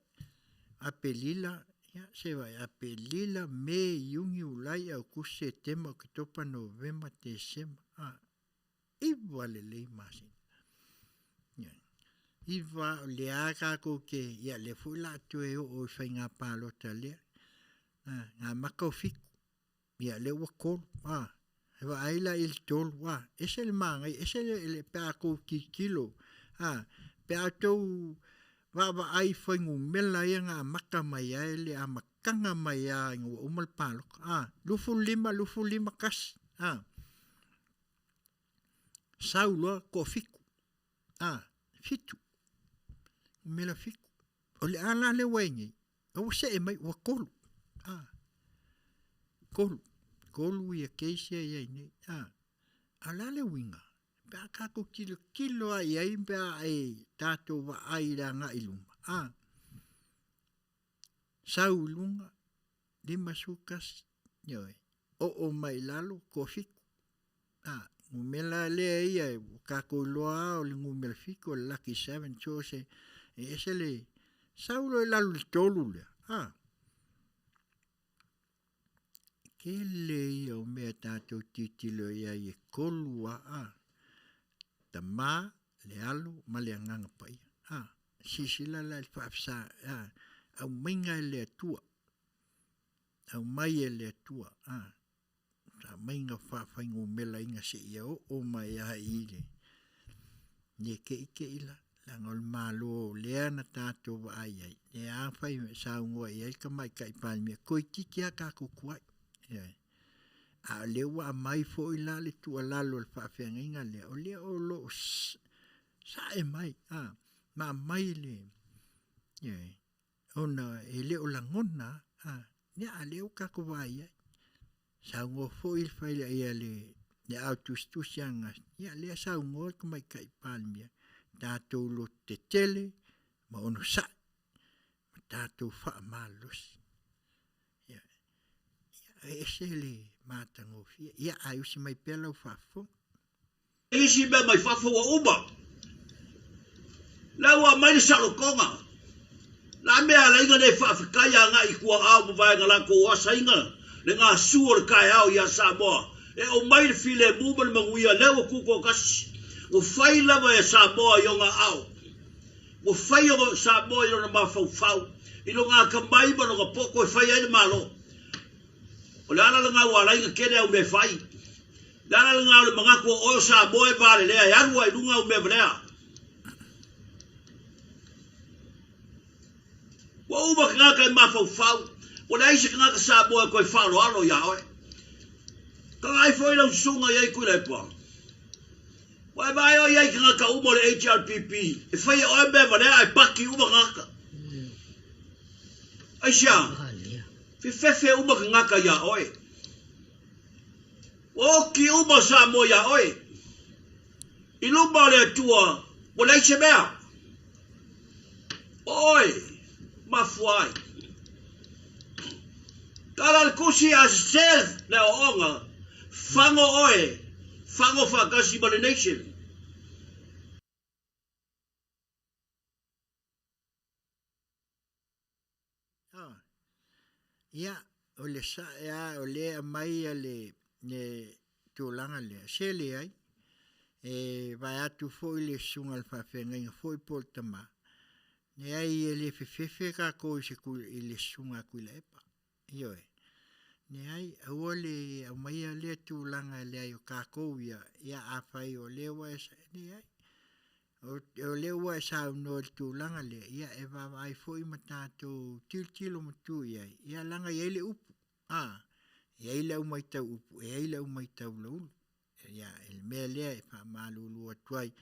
Aperila, ia se vaai, Aperila, Me, Iuni, Iulai, Aokuso, Setema, Oketopa, Novema, Tesema, a, iva lelei masina. Ioe. Iva o lea tatou te, ia lea foi o le a toe oo i faiga palota lea. A, na mata o fitu, ia lea ua tolu, a, e vaai la i le tolu, a, ese le manaia, ese le, pe a tou tilotilo, a, pe a outou vaavaai i fuainumera ia na amata mai ai le amataga mai lava ina ua uma le palota, a, 25, 25, 1, a, sau loa toafitu, a, fitu, numera fitu. O le a la lea ua i ai nei, ua see mai ua tolu, a, tolu, tolu ia case ia i ai nei, a. A o le a le uiga? Pe a tatou tilotilo lava i ai pe a e tatou vaai i le agai i luma, a, sau i luga, 51, ioe, oo mai i lalo, toafitu. A, numera lea ia ua tatou iloa lava o le numera fitu o le lucky seven so o se e ese le sau loa i lalo i le tolu lea, a, tele ia o mea tatou tilotilo i ai e tolu lava, a, Tama, le Alo ma le Agaga Paia. A, silasila la i le faafesa, a, aumaiga e le Atua, aumai e le Atua, a, aumaiga faafainumeraina seia oo mai lava i le ne te i te i la, leaga o le Malo lea na tatou vaai ai, lea lava fai saunoa i ai le Tamaitai Palemia, toeitiiti lava tatou tuai. Ioe. A o lea ua aumai foi la le tuualalo a le faafeagaiga lea, o lea o lo o sae mai, a, ma aumai le, ioe, ona e le o lagona a, ia a o lea ua tatou vaai i ai. Saunoa foi le fai ia le le au tusitusi ananafi, ia lea saunoa le Tamaitai Palemia, tatou lototetele ma onosai ma tatou faamalosi. Ia, e ese le matagofie. Ia, ae usi mai pea lau faafofoga. Isi mea mai fafo ua uma. La ua aumai le saolotoga. La mea alaiga nei faafetai agai i tuaao ma vaega latou asaina le gasu o le taeao ia Samoa e aumai le filemu ma le manuia lea ua tutoatasi. Ua fai lava e Samoa i ona aao. Ua fai o Samoa i lona mafaufau, i lona atamai ma lona poto e fai ai le Malo. O le ala lena ua ala ai ona tele au mea e fai. O le ala lena o le manatu o oe o Samoa e valelea e alu ai i luga au mea valea. Ua uma tagata e mafaufau, ua leai se tagata Samoa e toe faaaloalo iā oe. Tagai foi lau susuga i ai Tuilaepa. Ua e vaai oe i ai i tagata uma o le HRPP e fai e oe mea valea ae paki uma tagata. Aisea? Fefefe uma tagata iā oe. Ua oki uma Samoa iā oe. I luma o le Atua, ua leai se mea. O oe, mafua ai. Tala le tusi a sese le aoaoga, fago oe, fago faatasi ma le nation. Ah. Ia, o le sae a, o le aumai a le, le tulaga lea, se leai, e vae atu foi le susuga i le faafeagaiga foi po o le tama, leai e le fefefe tatou i se i le susuga a Tuilaepa. Ioe. Leai, aua le aumaia lea tulaga e leai o tatou ia, ia afai o lea ua e, leai. O lea ua e saunoa i le tulaga lea, ia e vaavaai foi ma tatou tilotilo matu i ai, ia leaga e i ai le upu, a, e i ai le au matau upu, e i ai le au matau laulu. Ia, i le mea lea e faamalulu atu ai,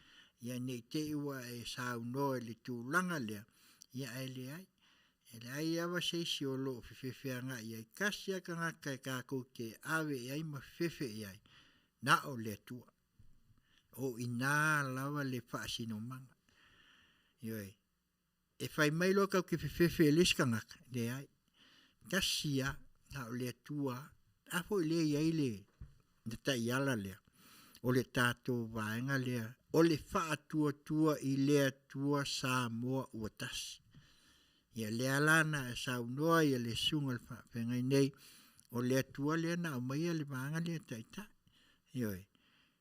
ia ne i te i ua e saunoa i le tulaga lea, ia ae leai. E leai lava se isi o lo o fefefeagai i ai. Tasi lava tagata e tatou te ave i ai ma fefefe i ai, na o le Atua. O i ina lava le faasinomaga. Ioe. E fai mai loa tatou te fefefe i le isi tagata, leai. Tasi lava, na o le Atua lava. A foi lea e i ai le, le taiala lea, o le tatou vaega lea, o le faatuatua i le Atua Samoa ua tasi. Ia lea la na e saunoa ia le susuga i le faafeagai nei, o le Atua lea na aumaia le vaega lea e taitai. Ioe.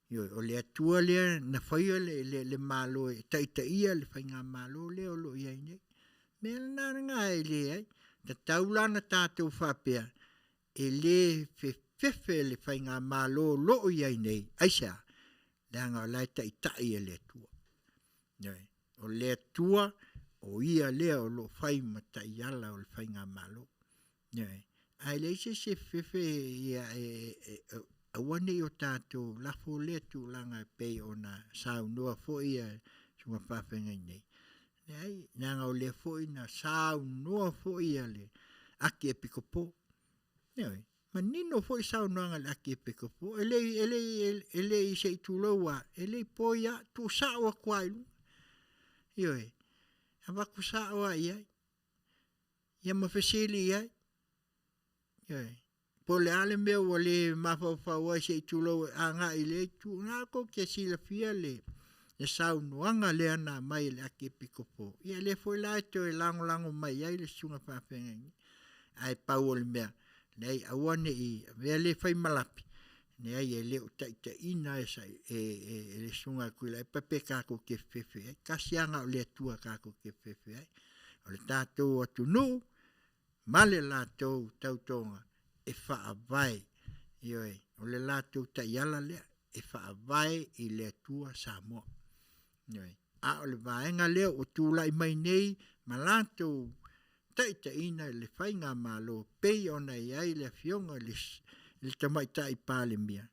Ioe, o le Atua lea na faia le, le, le Malo e taitaia le faigamalo lea o lo o i ai nei. Mea lena lena e leai. Tatau la na tatou faapea, e le fefefe le faigamalo o lo o i ai nei. Aisea? Leaga o la e taitai e le Atua. Ioe, o le Atua, o ia lea o lo o fai ma taiala o le faigamalo. Ioe. Ae leai se isi e fefefe ia e, e, e, aua ne i o tatou lafo lea tulaga e pei ona saunoa foi ia susuga faafeagai nei. Leai, leaga o lea foi na saunoa foi ia le Aki Epikopo. Ioe, manino foi saunoaga a le Aki Epikopo. E le, e le, e le i se i tulou a, e le i poi a, tuusao atu lava i luga. Ioe, avatu sao lava i ai. Ia ma fesili i ai. Ioe. Po o le a le mea ua le mafaufau ai se i tulou e agai i lea itu, o lena tou te silafia le saunoaga lea na aumai e le Akiepikopo. Ia lea foi la e toe lagolago mai ai le susuga faafeagaiga. Ae pau o le mea, leai aua ne i avea le fai ma lape, leai e le o taitaiina e le susuga ia Tuilaepa pe tatou te fefe ai. Tasi lava na o le Atua tatou te fefe ai. O le tatou atunuu ma le latou tautoga e faavae, ioe, o le latou taiala lea e faavae i le Atua Samoa. Ioe. A o le vaega lea ua tulai mai nei ma latou taitaiina le faigamalo pei ona i ai le afioga i le Tamaitai Palemia,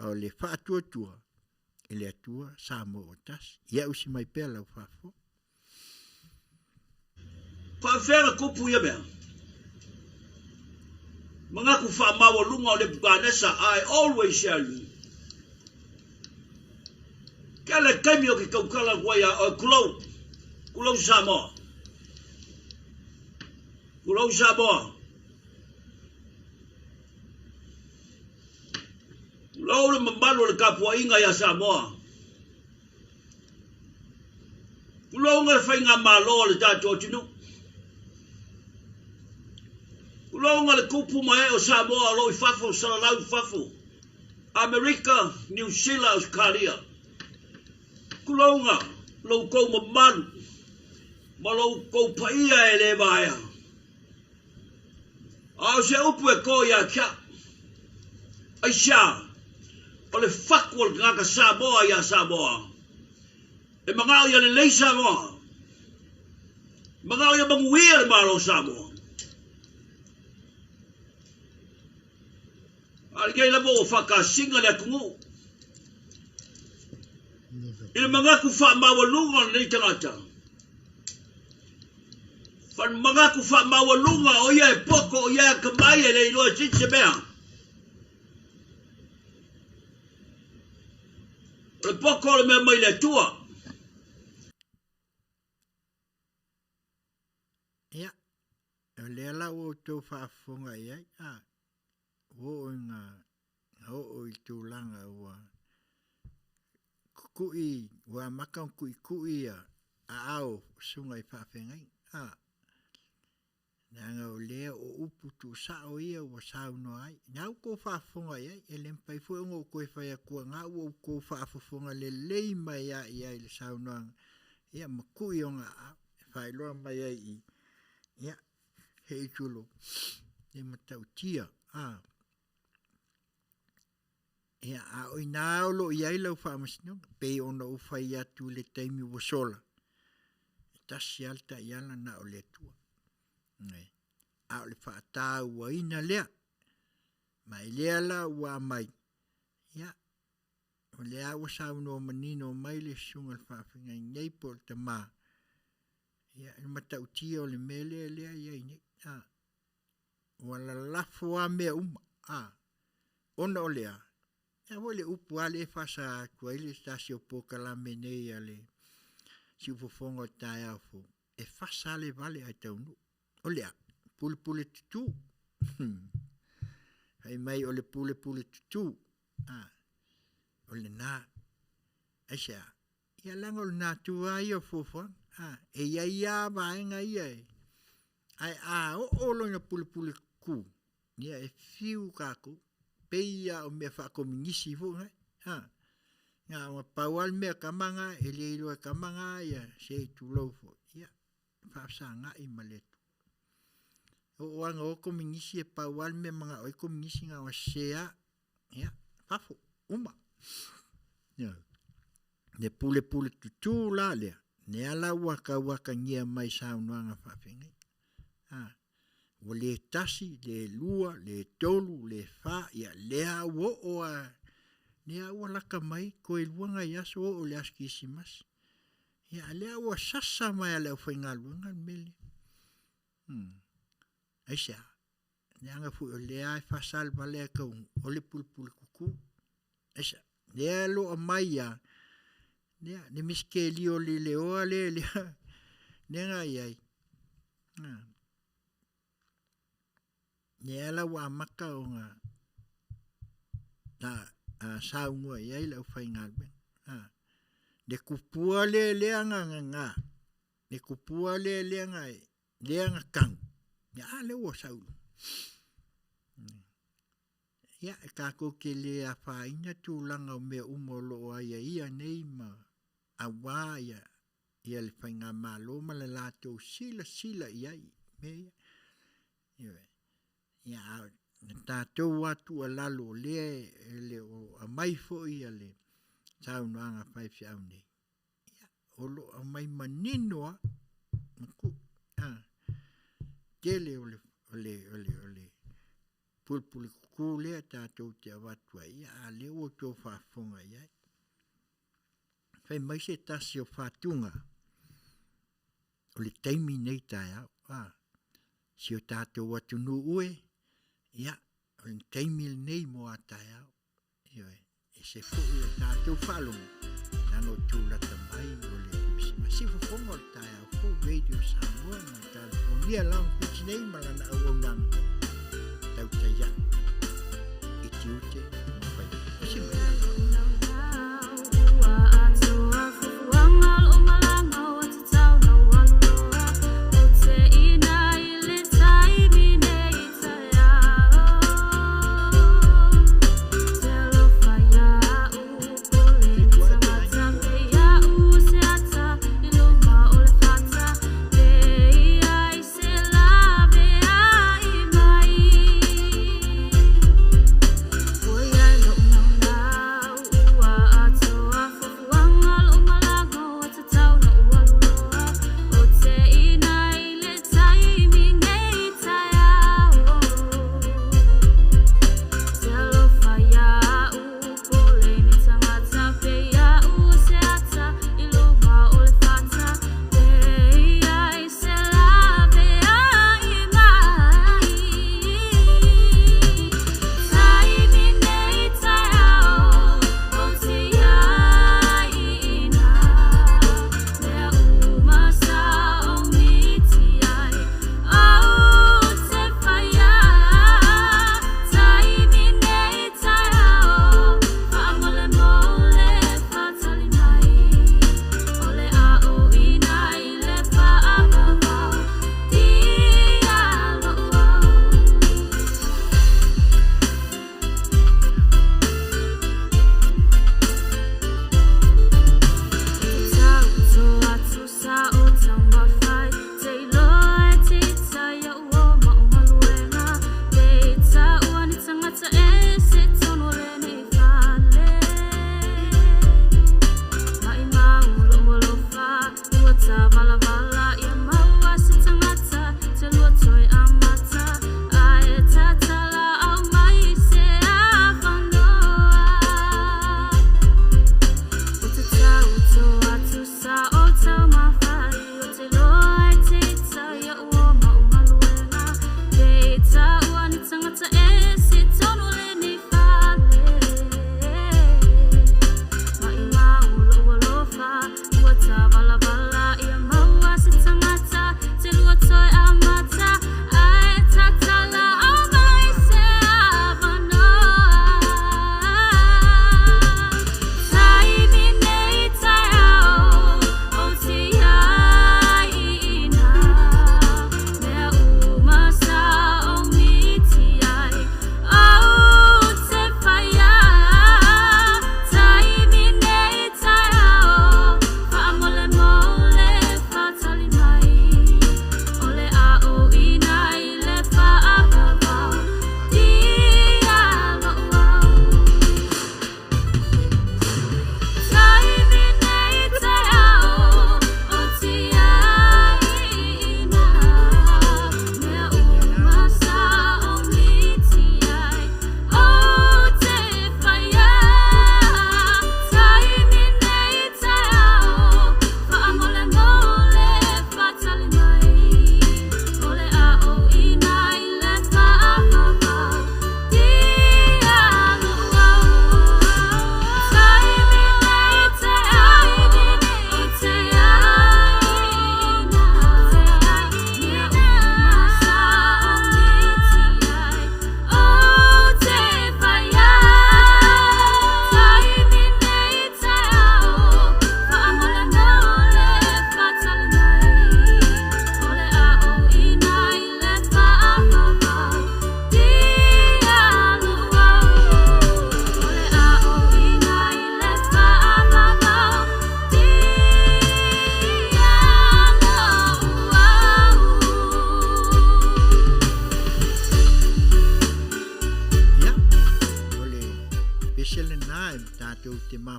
o le faatuatua i le Atua Samoa ua tasi. Ia usi mai pea lau faafofoga. Faafefea na tupu ia mea? Manatu faamaualuga o Nebukanesa, I always tell you. Kele taimi o ke tautala atu ai ia oe, tulou, tulou Samoa. Tulou Samoa. Tulou le mamalu o le tapuaiga ia Samoa. Tulou le faigamalo a le tatou atunuu. Tulou le tupu ma ee o Samoa o lo o i fafo, salalau i fafo, Amerika, Niu Sila, Ausetalia. Tulou lo outou mamalu ma lo outou paia e le vaea. A o se upu e to ia te au, aisea, o le fatu o le tagata Samoa ia Samoa, e manao ia lelei Samoa, e manao ia manuia le Malo o Samoa. A o lenei lava ua faatasiga le atunuu i le manatu faamaualuga o lenei tagata. Manatu faamaualuga o ia e poto, o ia e atamai, e le iloa e se isi se mea. O le poto o le mea mai le Atua. Ia, o lea la ua outou faafofoga i ai, a, ua oo ina oo i tulaga ua kukui, ua amata ona kuikui ia aao o susuga i faafeagaiga. A, leaga o lea o upu tuusao ia ua saunoa ai. Na outou faafofoga i ai, e le mafai foi ona ou toe fai atua, na ua outou faafofoga lelei mai lava i ai i le saunoaga, ia ma kui ona aao e faailoa mai ai i, ia, he itulo, e matautia, a. Ia, a o ina o lo o i ai lau faamasinoga, pei ona ou fai atu i le taimi ua sola, e tasi lava le taiala na o le Atua. A o le faatauaina lea, ma i lea la ua aumai, ia, o lea ua saunoa manino mai le susuga i le faafeagaiga nei po o le tama, ia, i le matautia o le mea lea lea e i ai nei. A, ua lalafo lava mea uma, a, ona o le a? Ia foi le upu lava lea e faasa atu ai le tasi o polokalame nei a le siufofoga o le taeao fou, e fasa le vale ae taunuu. O le a? Pulepule tutū. Fai mai o le pulepule tutū. A, o lena. Aisea? Ia leaga o le natura lava ia o fuafuaga. A, e i ai lava vaega ia e, ae a oo loa ina pulepule tutū, ia e fiu tatou, pei lava o mea faakominisi foi nai. A, na ona pau lava le mea tama na, e le iloa e tama na ia se i tulou foi. Ia, faafesagai ma le Atua. Oo lava ina o kominisi e pau lava le mea e manao ai kominisi na ona sese lava. Ia, fafo, uma. Ia, le pulepule tutū la lea, lea la ua tau atagia mai saunoaga faafeagaiga. A, ua le tasi, le lua, le tolu, le fa, ia lea ua oo lava, lea ua lata mai, toe lua nai aso oo i le aso Kerisimasi. Ia, a lea ua sasa mai lava e le aufaigaluega le mea lea. Aisea? Leaga foi o lea e fasa le vale ae taunuu, o le pulepule tutū. Aisea? Lea e loa mai lava, lea, le misitelio leleoa lea, lea, lea na i ai. Lea la ua amata ona ta saunoa i ai le aufaigaluega. Le tupua lea lea na na le tupua lea lea na lea na tanu, ia a lea ua sau. Ia, e tatou te le afaina tulaga o mea uma o lo o aiaia nei ma aua ia ia le faigamalo ma le latou silasila i ai i mea ia. Ioe. Ia a o le tatou lava tuualalo o lea e le o aumai foi le saunoaga a faifeau nei, ia, o lo o aumai manino lava, tele o le pulepuletutu lea tatou te avatu ai, a o lea ua outou faafofoga i ai. Fai mai se tasi o fatuga, o le taimi lenei taeao, si o tatou atunuu e, ia, o le taimi lenei mo a taeao. Ioe, e ese foi le tatou faalogo, leaga o tulata mai o le Kerisimasi. Siufofoga o le taeao fou Radio Samoa mai California, Long Beach nei ma lana auaunaga tautai ae i tiute ma faiva. Osi mai.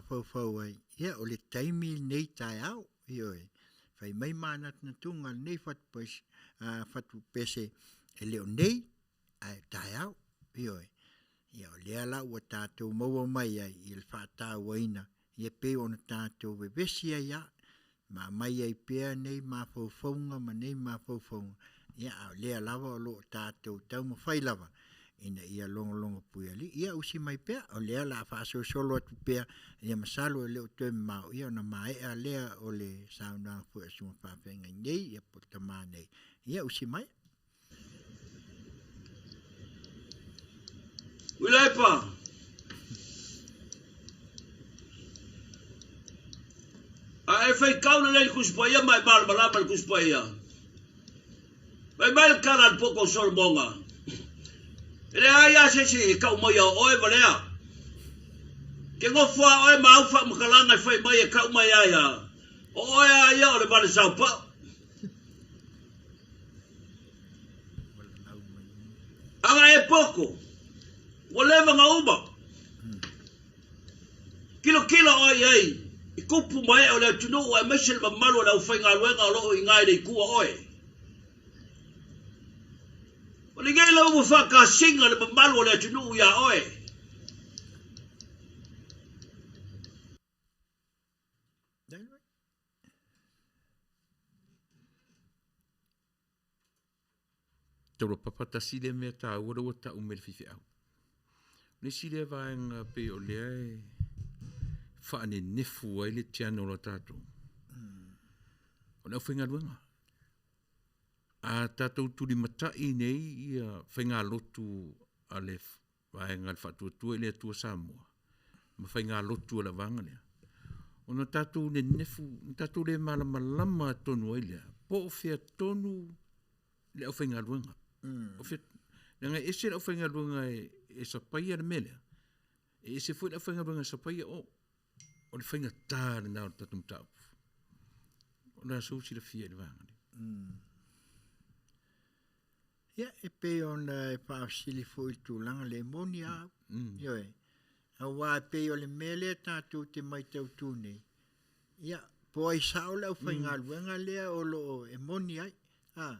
mafaufau ai, ia o le taimi lenei taeao, ioe, fai mai manatunatuga o lenei fatu pese e le o nei, ae taeao, ioe. Ia o lea la ua tatou maua mai ai i le faatauaina, ia pei ona tatou vevesi ai lava, ma aumai ai pea nei mafaufauga ma nei mafaufauga, ia a o lea lava o lo o tatou taumafai lava ina ia logologo puialii. Ia usi mai pea, o lea o le a faasolosolo atu pea, ia masalo e le o toe mamao, ia ona maea lea o le saunoaga foi a Susuga Faafeagai nei, ia po o le tama nei. Ia usi mai. Uilaepa. A e faitau lelei i le Tusi Paia ma e malamalama i le Tusi Paia. Fai mai le tala a le poto o Solomona, E leai lava se isi e tau mai ia oe valea. Ke nofo lava oe ma au faamatalaga e fai mai e tau mai ai a, o oe lava ia o le vale saopao. Aga e poto, ua leva na uma. Kilokilo oe i ai i kupu ma ee o le atunuu aemaise le mamalu o le aufaigaluega o lo o i ina i le itu a oe. O lenei lava ua faatasiga le mamalu o le atunuu iā oe. Taulapapa tasi lea mea taua lea ua tau mai le faifeau. O le isi lea vaega pei o lea e faanenefu ai le channel a tatou, o le aufaigaluega. A tatou tulimatai nei ia faigalotu a le Vaega a le Faatuatua i le Atua Samoa ma faigalotu a le vaega lea, ona tatou nenefu, ona tatou le malamalama tonu ai lea, po o fea tonu le aufaigaluega. O fea, leaga e ese le aufaigaluega e sapaia le mea lea, e ese foi le aufaigaluega e sapaia o. O le faigata lena o le tatou mataupu. O le a sou silafia i le vaega lea? Ia, e pei ona e faafesili foi i le tulaga lea, e moni lava au. Ioe. Aua e pei o le mea lea tatou te matau nei, ia, po ai sao le aufaigaluega lea o lo o e moni ai. A,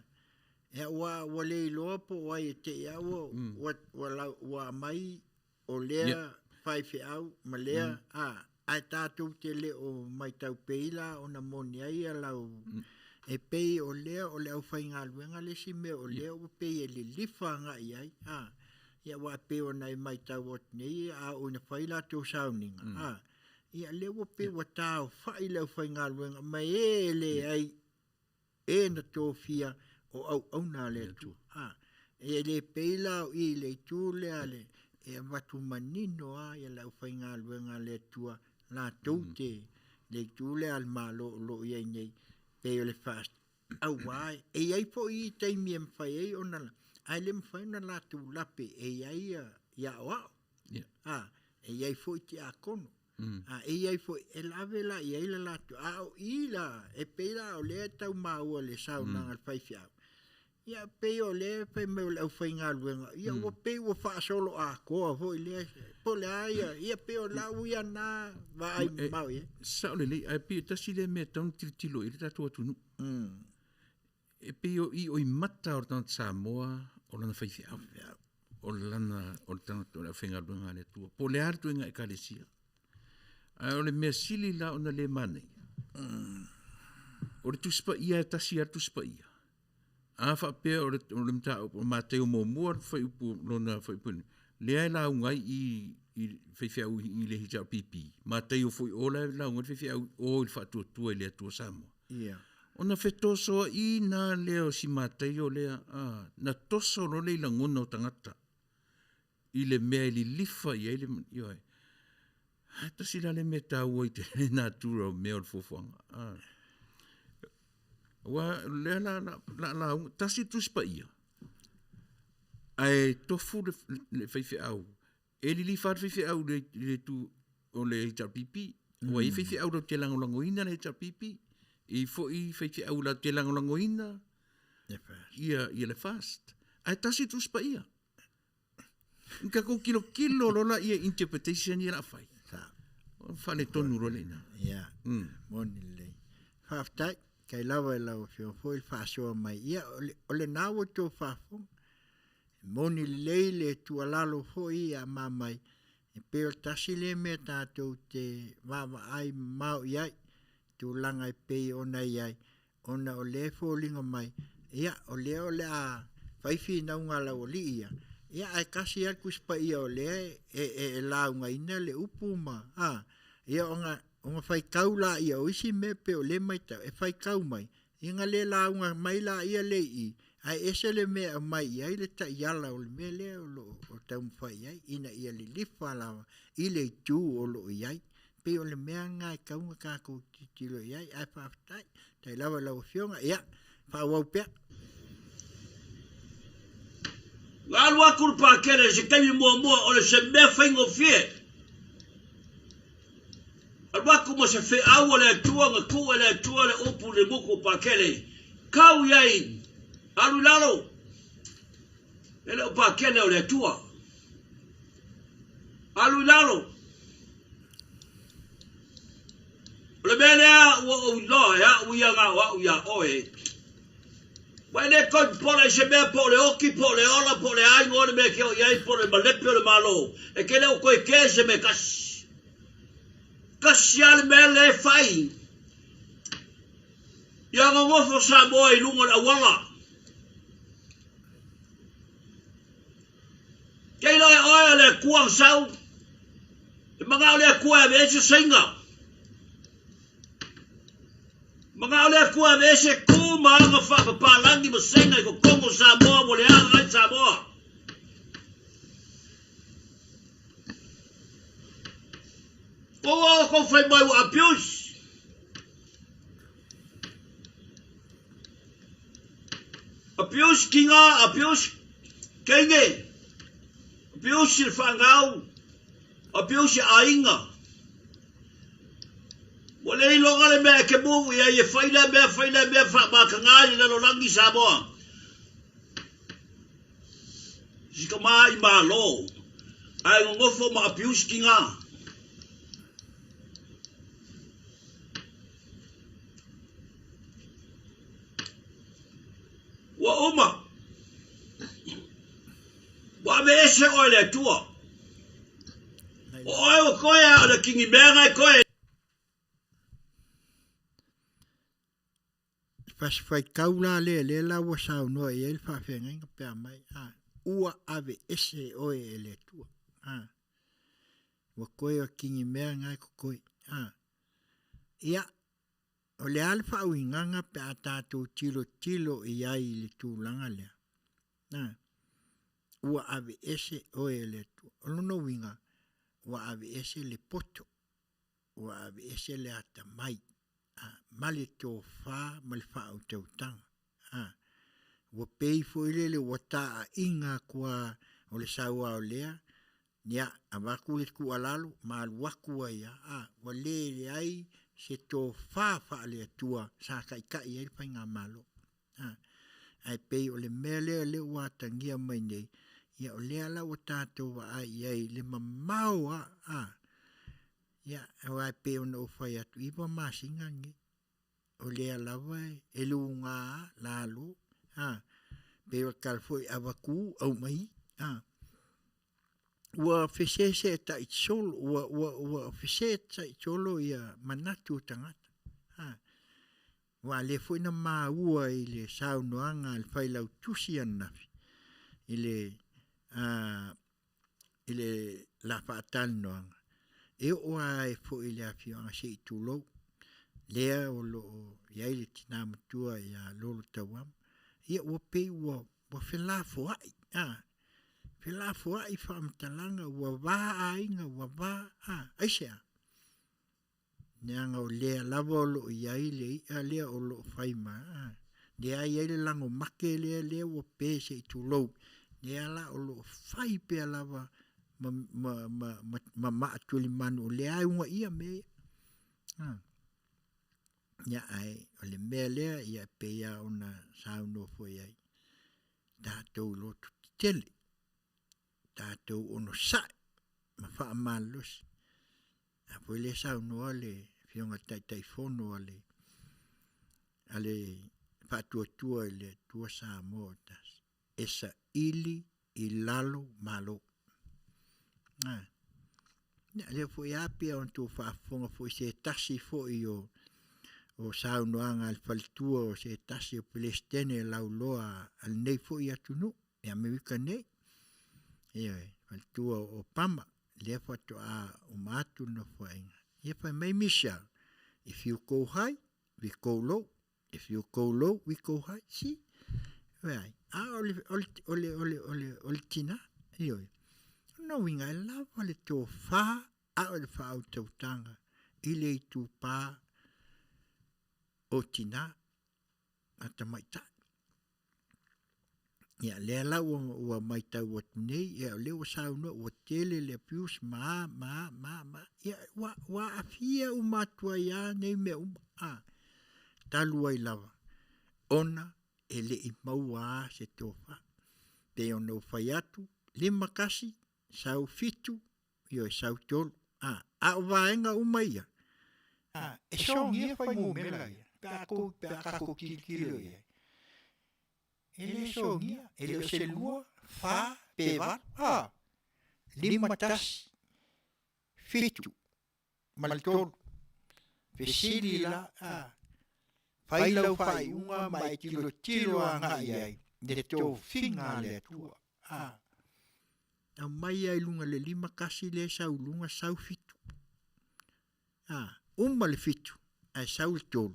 ia, ua, ua le iloa po o ai e te i au ua, ua, ua, ua aumai o lea yeah. faifeau ma lea mm. a ae tatou te le o matau pei la ona moni ai ia lau mm. e pei o lea o le aufaigaluega le isi mea o lea ua pei e lilifa agai ai a ia aua e pei ona e matau atu nei a oo ina fai latou sauniga mm. a ia lea ua pei ua taofai le aufaigaluega ma e leai e na tofia o auauna a le Atua. A, e le pei la o i le itu lea le, e avatu manino lava ia le aufaigaluega a le Atua latou te, le itu lea a le Malo o lo o i ai nei, pei o le fast, aua e i ai foi i taimi e mafai ai ona, ae le mafai ona latou lape e i ai ia aoao. A, e i ai foi tiakono. A e i ai foi, e lave la i ai le latou, a o i la, e pei la o lea e tau maua le saunoaga a le faifeau, ia pei o lea e fai mai o le aufaigaluega, ia ua pei ua faasolo atoa foi lea, po o le a ia, ia pei o lau ia na vaai mamao i ai. Sao lelei, ae pei e tasi lea mea e tatau ona tilotilo i ai le tatou atunuu. E pei o i o i mata o le tagata Samoa o lana faifeau, o lana o le tagata o le aufaigaluega a le Atua, po o le a le ituaiga ekalesia. Ae o le mea sili la ona le manaia, o le Tusi Paia e tasi lava le Tusi Paia. A faapea o le, o le mataupu o Mateo muamua le fuaiupu lona fuaiupu lea e lauga ai i i faifeau i le HRPP, Mateo foi o la e lauga ai le faifeau o i le faatuatua i le Atua Samoa. Yeah. Ona fetosoaina lea o si Mataio lea, a, na toso loa le lagona o tagata i le mea e lilifa i ai le, ioe. A, tasi la le mea taua i te natura o mea o le fuafuaga. A. Aua lea la, la, la, lauga, tasi le Tusi Paia, ae tofu le, le faifeau E lilifa le faifeau i le itu o le HRPP. Ua i ai faifeau latou te lagolagoina le HRPP. E i foi faifeau latou te lagolagoina ia, ia le FAST. Ae tasi le Tusi Paia. Ka tatou tilotilo loa la ia interpretation ia la fai. Faaletonu loa le ina. Ia, moni lelei. Faafetai, kai lava i lau Afioga foi le faasoa mai. Ia, o lena ua outou faafofoga. E moni lelei le tuualalo foi a Mamai, e pei o le tasi lea mea tatou te vaavaai mamao i ai, tulaga e pei ona i ai, ona o lea e foliga mai, ia, o lea o le a fai finauga a laualii ia, ia ae tasi lava le Tusi Paia o lea e laugaina le upu ma, a, ia ona, ona faitau laia o isi mea pei o lea e matau, e faitau mai, ia ona le lauga mai laia lea i i, ae ese le mea e aumai i ai le taiala o le mea lea o lo o taumafai i ai, ina ia lilifa lava i le itu o lo o i ai. Pei o le mea lena e tatau ona tatou tilotilo i ai, ae faafetai. Faafetai lava i lau Afioga. Ia, faaauau pea. Na alu atu le Pakele i se taimi muamua o le se mea faigofie. Alu atu ma se feau a le Atua na tuu e le Atua le upu i le mutu o Pakele. Kau i ai, alu i lalo. E le o Pakele o le Atua. Alu i lalo. O le mea lea ua ou iloa e au ia na o au iā oe. Ua e le toe popola i se mea po o le oti, po o le ola, po o le a igoa le mea e te oo i ai, po o le malepe o le Malo. E te le o toe kē i se mea e tasi. Tasi lava le mea lea e fai. Ia nonofo Samoa i luga o le auala. Kei loa e oe o le Atua na sau, e manao le Atua e aveese Saina. Manao le Atua e aveese ku ma aga faapapalagi ma Saina i totonu o Samoa ua leaga ai Samoa. Ua outou fai mai ua abuse. Abuse kinga, abuse keine, abuse le whanau, abuse aiga. Ua le iloga le mea e ke move i ai e fai lea mea, fai lea mea whaamākangā i le lalolagi Samoa. Si ka mā i malo, ae nonofo ma abuse kinga. Ua uma. Ua aveese oe e le Atua. O oe ua koe a o le kingi mea ngai koe. Fasifaitau la lea, lea la ua saunoa i ai le faafeagaiga pe a mai, a, ua aveese oe e le Atua. A, ua koe o kingi mea ngai kokoe. A, ia, O le a le faauigaga pe a tatou tilotilo i ai i le tulaga lea? Na, ua aveese oe e le Atua. O lona uiga, ua aveese le poto, ua aveese le atamai, a, ma le tofa ma le faautautaga. A, ua pei foi lele ua taaiga atu lava o le sauao lea, Ia, avatu le tuualalo ma alu atu ai lava, a, ua le leai se tofa faale-Atua sa taitai ai le faigamalo. A, ae pei o le mea lea lea ua atagia mai nei, ia o lea la ua tatou vaai i ai i le mamao lava, a, ia, aua e pei ona ou fai atu, 9 masina lenei, o lea lava e luga lalo, a, pei o le tala foi avatu aumai, a. Ua feseseeta'i solo, ua, ua, ua feseeta'i solo ia manatu o tagata. Ha. Ua lea foi na maua i le saunoaga a le failautusi ananafi i le, i le la faatalanoaga, e oo lava ai foi i le afioaga se i tulou, lea o lo o i ai le tina matua ia Lolo Tauama, ia ua pei ua, ua felafoai, a, felafoai faamatalaga, ua va aiga, ua va, a, aisea? Leaga o lea lava o lo o i ai le i'a lea o lo o fai ma, a, lea e i ai le lago make lea, lea ua pe se i tulou, lea la o lo o fai pea lava ma, ma, ma, ma, ma maa tulimanu, o lea e ugaia mea ia. A. Ia, ae o le mea lea, ia, e pei lava ona saunoa foi ai, tatou loto tetele, tatou onosai ma faamalolosi. A foi lea saunoa le Afioga i le Taitaifono a le a le Faatuatua i le Atua Samoa ua tasi, e saili i lalo Malo. A, ia lea foi lava pei ona outou faafofoga foi i se tasi foi o saunoaga a le faletua o se tasi o Peresetene lauloa a lenei foi atunuu i Amerika nei, ioe, faletua o Obama, lea faatoa uma atu le Nofoaiga. Ia fai mai Michelle, if you go high, we go low. If you go low, we go high. See? Vaai, a o le, o le, o le, o le, o le, o le tina, ioe. O lona uiga e lava le tofa a o le faautautaga i le itupa o tina ma tamaitai. Ia lea la ua, ua matau atu nei, ia o lea ua saunoa ua tele le abuse ma a, ma a, ma a, ma a. Ia ua, ua aafia uma atu ai lava nei mea uma, a, talu ai lava ona e le i maua lava se tofa. Pei ona ou fai atu, 51, sau 7, ioe, sau 3. A, a o vaega uma ia, a, e sogia fuainumera ia pe a kou, pe a tatou tilotilo i ai. E le sogia, e le o se lua, fa, pe valu, a, 5, 1, 7 ma le 3. Fesili la, a, fai lau faaiuga ma e tilotilo agai i ai le tofiga a le Atua. A, aumai lava i luga le 5 1 lea e sau i luga sau 7. A, uma le 7 ae sau le 3.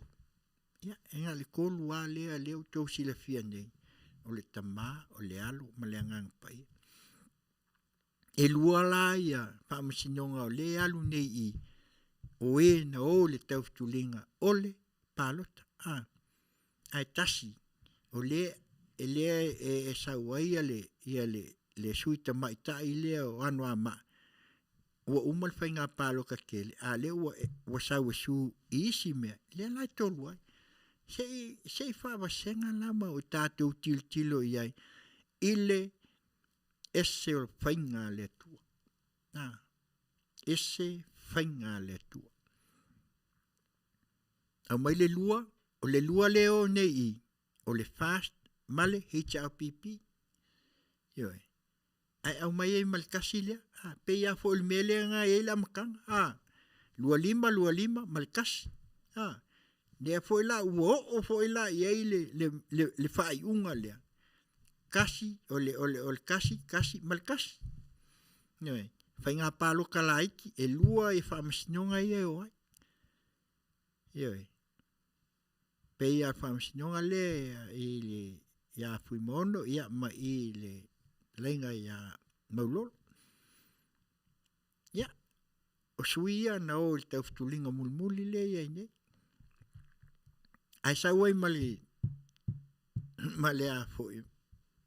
Ia, e na o le 3 lava lea lea ua outou silafia nei, o le Tama, o le Alo ma le Agaga Paia. E lua la ia faamasinoga o lea e alu nei i o e na o i le taufutuliga o le palota. A, ae tasi o lea e lea e sau ai ia le, ia le, le sui tamaitai lea o Anoamaa, ua uma le faiga palota tele, a lea ua, ua sau e su i isi mea, lea la e tolu ai. Se i, se i faavasega la ma o tatou tilotilo i ai i le ese o le faiga a le Atua. A, ese faiga a le Atua. Aumai le lua, o le lua lea o nei i, o le FAST ma le HRPP. Ioe. Ae aumai ai ma le tasi lea. A, pei lava foi o le mea lea na i ai le amataga. A, 25, 25 ma le tasi. A, lea foi la ua oo foi la i ai le, le, le, le faaiuga lea. Tasi, o le, o le, o le tasi, tasi ma le tasi. Ioe. Faiga palota laiti, e lua i faamasinoga ia e o ai. Ioe. Pei lava o le faamasinoga lea i le ia Fuimaono ia ma i le fetalaiga ia Maulolo. Ia, o sui ia na o i le taufutuliga mulimuli lea e i ai nei. Ae sau ai ma le ma le a foi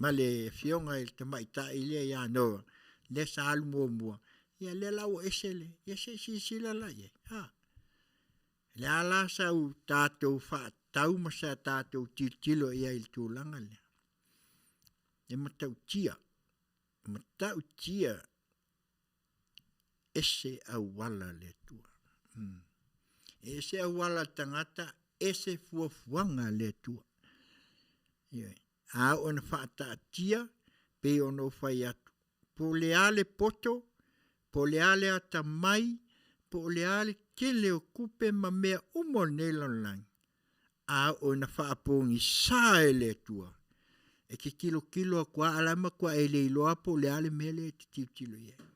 ma le afioga i le tamaitai lea ia Noa, lea sa alu muamua, ia lea la ua ese le, ia se i silasila la i ai. Ha. Le a la sau tatou faatau ma sa tatou tilotilo i ai i le tulaga lea? E matautia, matautia ese auala le Atua. Mm. E ese auala le tagata, ese fuafuaga le Atua. Ioe. A oo ina faataatia, pei ona ou fai atu, po o le a le poto, po o le a le atamai, po o le a le tele o tupe ma mea uma o lenei lalolagi, a oo ina faapogisa e le Atua, e te tilotilo atu lava ae o la e matua e le iloa po o le a le mea lea e te tilotilo i ai.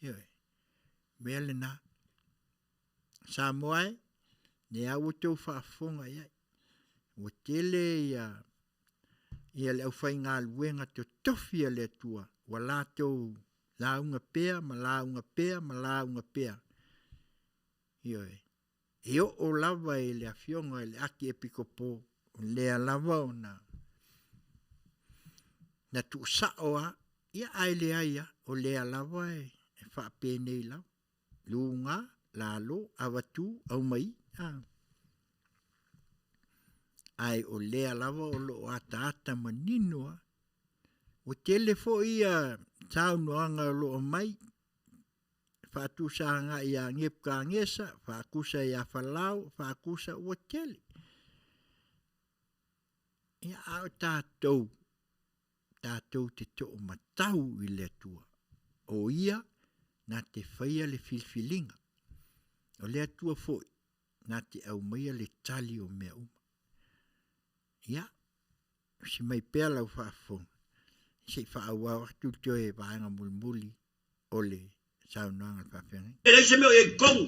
Ioe. O le mea lena. Samoa e, lea ua outou faafofoga i ai, ua tele ia ia le aufaigaluega totofi a le Atua ua latou lauga pea ma lauga pea ma lauga pea. Ioe. E oo lava i le afioga i le Akiepikopo, o lea lava ona na tuusao lava, ia ae leai lava, o lea lava e faapenei lava, luga, lalo, avatu, aumai. A. Ae o lea lava o lo o ataata manino lava. Ua tele foi ia saunoaga o lo o aumai. Faatusa agai ia Nebukagesa, faatusa ia Falao, faatusa ua tele. Ia, a o tatou, tatou te toomatau i le Atua. O ia na te faia le filifiliga. O le Atua foi na te aumaia le tali o mea uma. Ia, usi mai pea lau faafofoga, se i faaauau atu le toe vaega mulimuli o le saunoaga a le faafeagaiga. E leai se mea o i ai i totonu.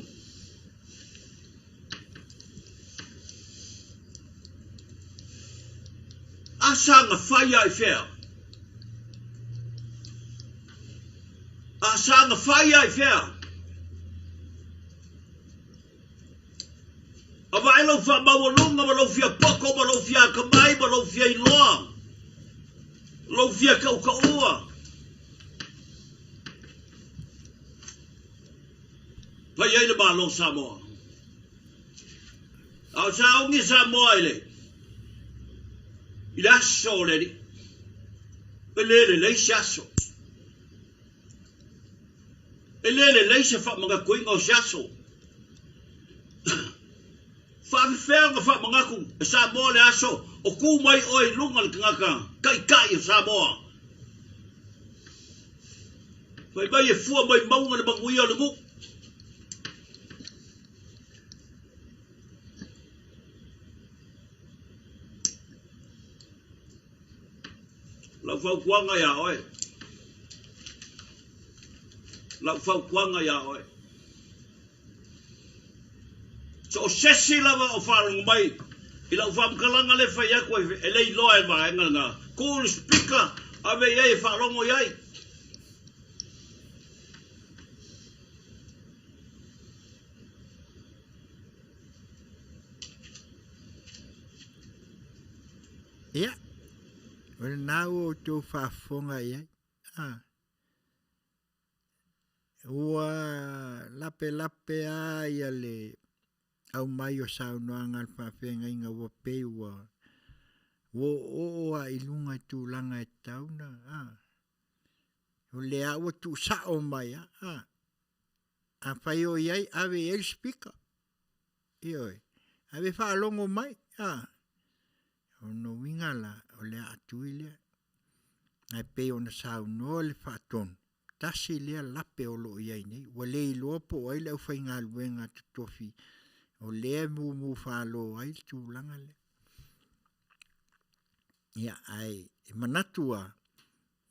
A saga fai lava i fea? A saga fai lava i fea? A vaai lou faamaualuga ma lou fia poto ma lou fia atamai ma lou fia iloa, lou fia tautaua. Fai ai le Malo o Samoa. A o sauni Samoa i le i le aso o le Alii. E le lelei se aso. E le lelei se faamanatuina o se aso. Faafefea ona faamanatu e Samoa le aso o tu mai oe i luga le tagata taitai o Samoa. Fai mai e fua mai mauga le manuia o le nuu. Lau fautuaga iā oe. Lau fautuaga iā oe. So o se isi lava o faalogo mai i lau faamatalaga lea e fai atu e le iloa e le vaega lena. Tuu i le speaker, ave i ai e faalogo i ai. Ia, o lena ua outou faafofoga i ai. Ah. Ua lapelape lava ia le aumai o saunoaga a le faafeagaiga ua pei ua ua oooo lava i luga i tulaga e tatau ona a. O lea ua tuusao mai lava a. Afai o i ai, ave i ai le speaker. Ioe. Ave faalogo mai a. O lona uiga la, o le aatui lea. Ae pei ona saunoa le faatonu, tasi lea lape o lo o i ai nei. Ua le iloa po o ai le aufaigaluega totofi o lea e mumu falo ai le tulaga lea. Ia, ae e manatu lava,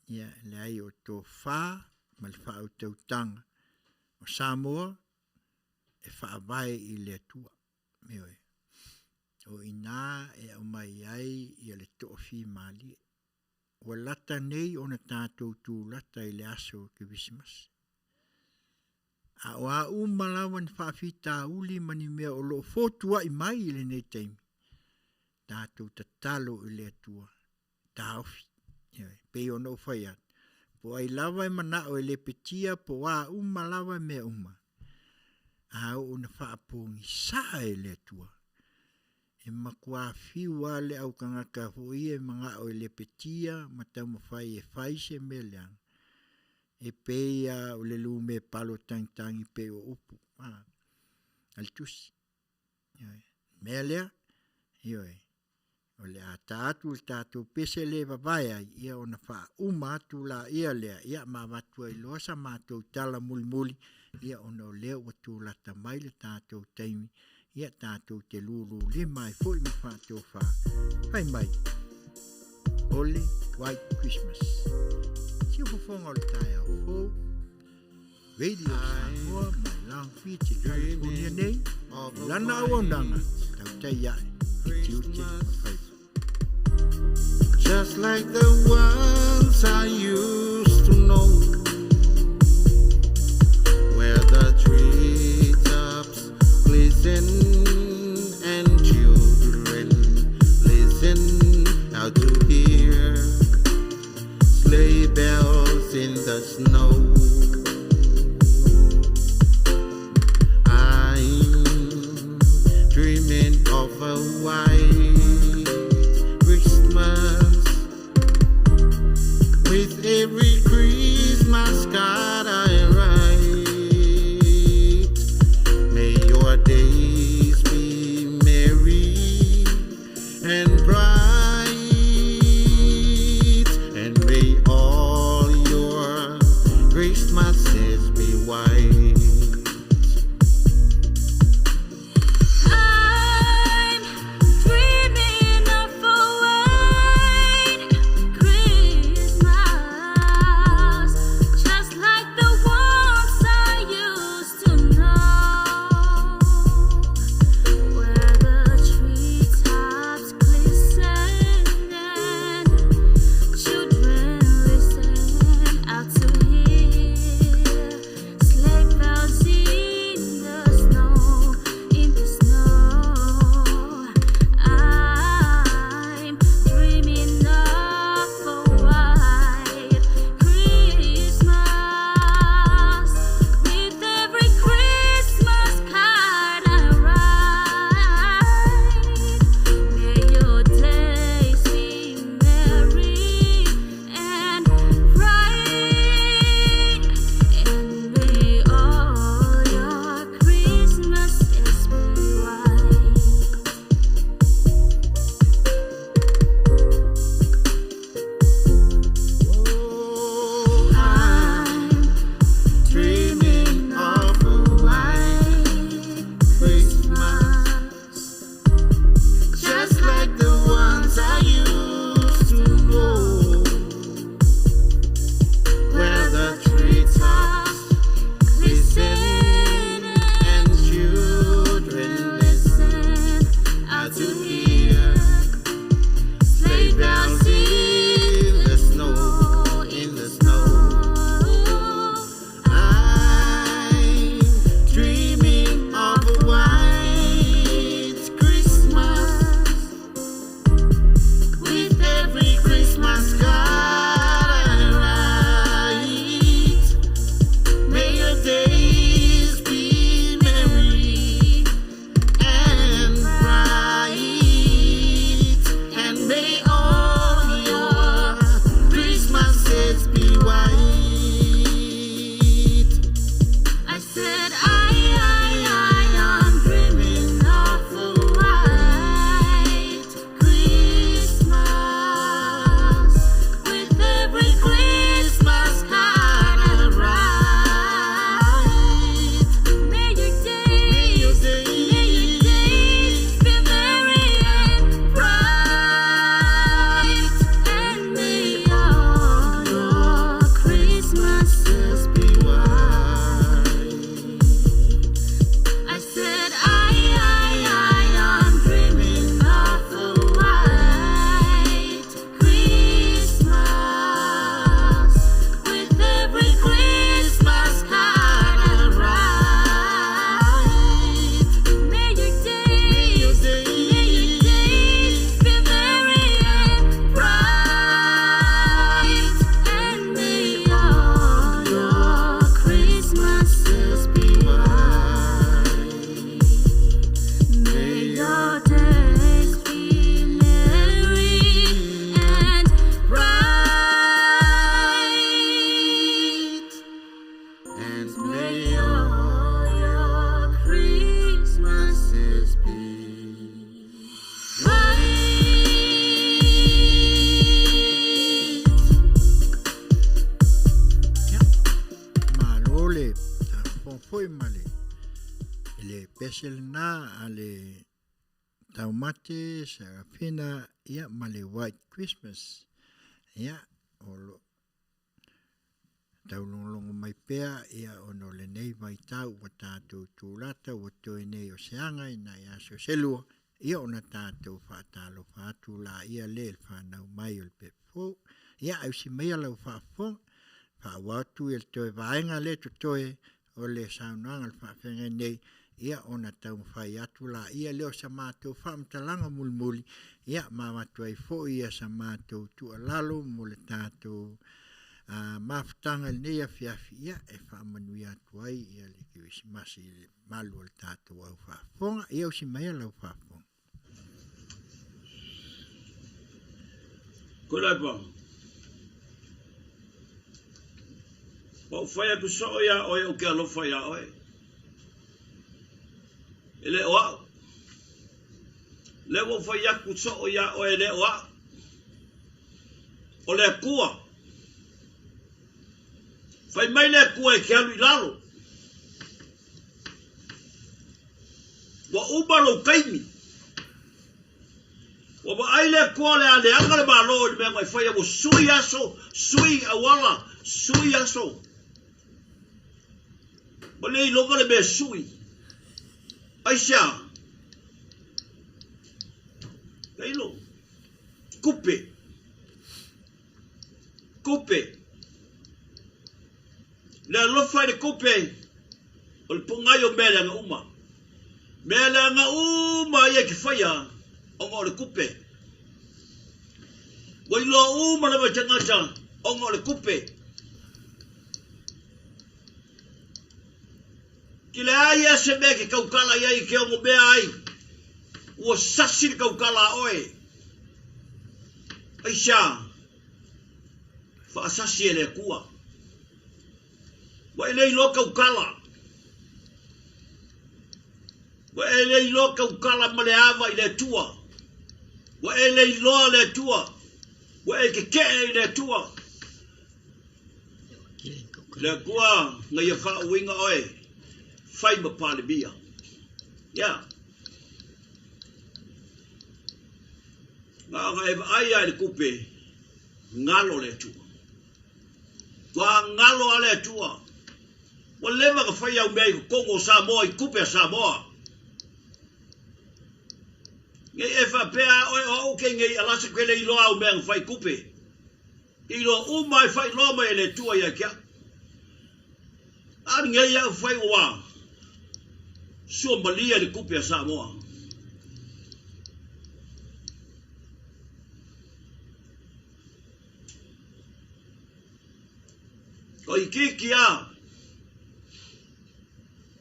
ia, leai o tofa ma le faautautaga o Samoa e faavae i le Atua. Ioe. O i ina e aumai ai ia le toafimalie. Ua lata nei ona tatou tulata i le aso o Kerisimasi. A o a uma lava ni faafitauli ma ni mea o lo o fotuai mai i lenei taimi, tatou tatalo i le Atua, taofi. Ioe, pei ona ou fai atu, po o ai lava e manao e lepetia po o a uma lava mea uma, a oo ina faapogisa e le Atua, e matua fiu lava le autagata foi ia e manao e lepetia ma taumafai e fai se mea leaga, e pei lava o le lume palo tagitagi pei o upu a le tusi. Ioe. Mea lea, ioe, o le a ta atu le tatou pese le vavae ai, ia ona faauma atu laia lea, ia ma avatu ai loa sa matou tala mulimuli, ia ona o lea ua tulata mai le tatou taimi, ia tatou te lululima ai foi ma faatofa. Fai mai, ole White Christmas. Siufofoga o le taeao fou, Radio Samoa mai Long Beach i California nei, i lana auaunaga, tautai ae i tiute ma faiva. Just like the ones I used to know, where the treetops glisten and children listen how to hear sleigh bells in the snow. I'm dreaming of a white Christmas with every Christmas card I write. tasi lena a le taumate Serafina ia ma le White Christmas. Ia o lo taulogologo mai pea ia ona o lenei vaitau ua tatou tulata ua toe nei o se aga i nai aso se lua ia ona tatou faatalofa atu la ia le le fanau mai o le pepe fou. Ia ai usi maia lau faafofoga faaauau atu ia le toe vaega lea totoe o le saunoaga a le faafeagai nei ia ona taumafai atu la ia lea o sa matou faamatalaga mulimuli ia ma avatu ai foi ia sa matou tuualalo mo le tatou mafutaga i lenei afiafi ia e faamanuia atu ai ia le Kerisimasi i le malu o le tatou au faafofoga. Ia usi maia lau faafofoga. Tuilaepa. Ua ou fai atu soo iā oe ou te alofa iā oe. E le o au. Lea ua ou fai atu soo iā oe e le o au. O le Atua. Fai mai le Atua e te alu i lalo. Ua uma lou taimi. Ua vaai le Atua o le a leaga le Malo i le mea na e faia ua sui aso, sui auala, sui aso. Ua le iloga le mea sui. Aisea? Tailo. Kupe. Kupe. Le alofa i le kupe o le pogai o mea leaga uma. Mea leaga uma ia e te faia ona o le kupe. Ua iloa uma lava i tagata ona o le kupe. Ki leai ia se mea e te tautala i ai i te ono mea ai, ua sasi le tautala a oe. Aisea? Faasasi e le Atua. Ua e le iloa tautala. Ua e le iloa tautala ma le ava i le Atua. Ua e le iloa le Atua. Ua e tetee i le Atua. Le Atua na ia faauiga oe, fai ma Palemia. Ia. Na ona e vaai lava i le tupe, galo le Atua. Ua galo lava le Atua. Ua leva ona fai au mea i totonu o Samoa i tupe a Samoa. Nei e faapea a oe o au ke nei alasa ke le iloa au mea na fai tupe. Ke iloa uma e faailoa mai e le Atua ia te au. A nei au fai ua sua malie le tupe a Samoa. O itiiti a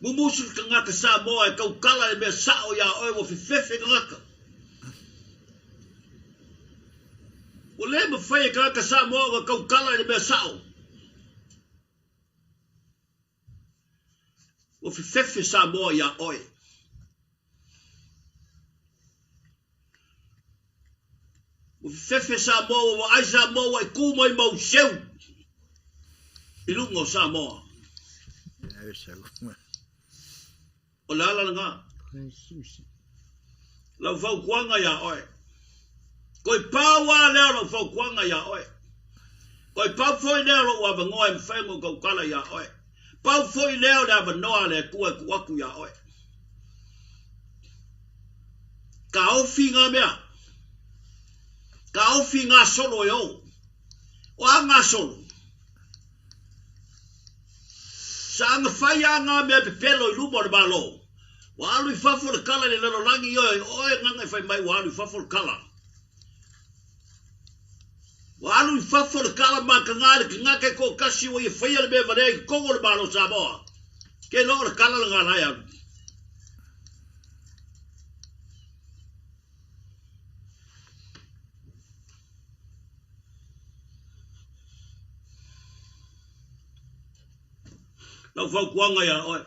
mumusu le tagata Samoa e tautala le mea sao iā oe ua fefefe tagata. Ua le mafai e tagata Samoa ona tautala i le mea sao. Ua fefefe Samoa iā oe. Ua fefefe Samoa, ua vaai Samoa ua e tu mai ma ou seu i luga o Samoa. O le ala lena. Lau fautuaga iā oe. Toe pau lava lea o lau fautuaga iā oe. Toe pau foi lea o lou avanoa e mafai ona ou tautala iā oe. Pau foi lea o le avanoa a le Atua e tuu atu iā oe. Taofi ngā mea. Taofi ngā solo e ou. O a ngā solo? Sa aga fai a ngā mea pepelo i luma o le Malo. Ua alu i fafo le kala i le lalolagi oe, oe nganga e fai mai ua alu i fafo le kala. Ua alu i fafo le kala makanga le kangaka e toatasi ua ia faia le mea valea i totonu o le Malo o Samoa. Ke iloa o le kala lena la e alu. Lau fautuaga iā oe.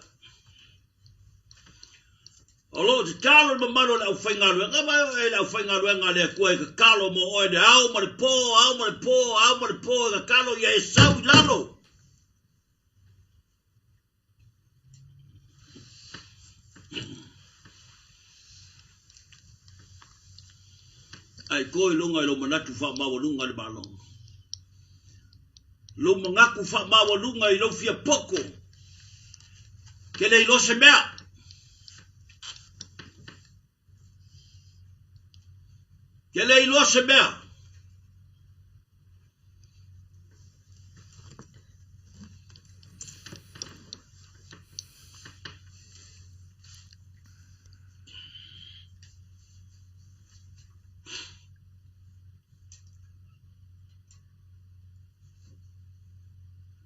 O lo o tatalo le mamalu o le aufaigaluega, ma e le aufaigaluega a le Atua e tatalo mo oe le ao ma le po, ao ma le po, ao ma le po, e tatalo ia e sau i lalo. Ae to i luga i lou manatu faamaualuga i le Malo. Lou manatu faamaualuga i lou fia poto. Ke le iloa se mea. Ke le iloa se mea.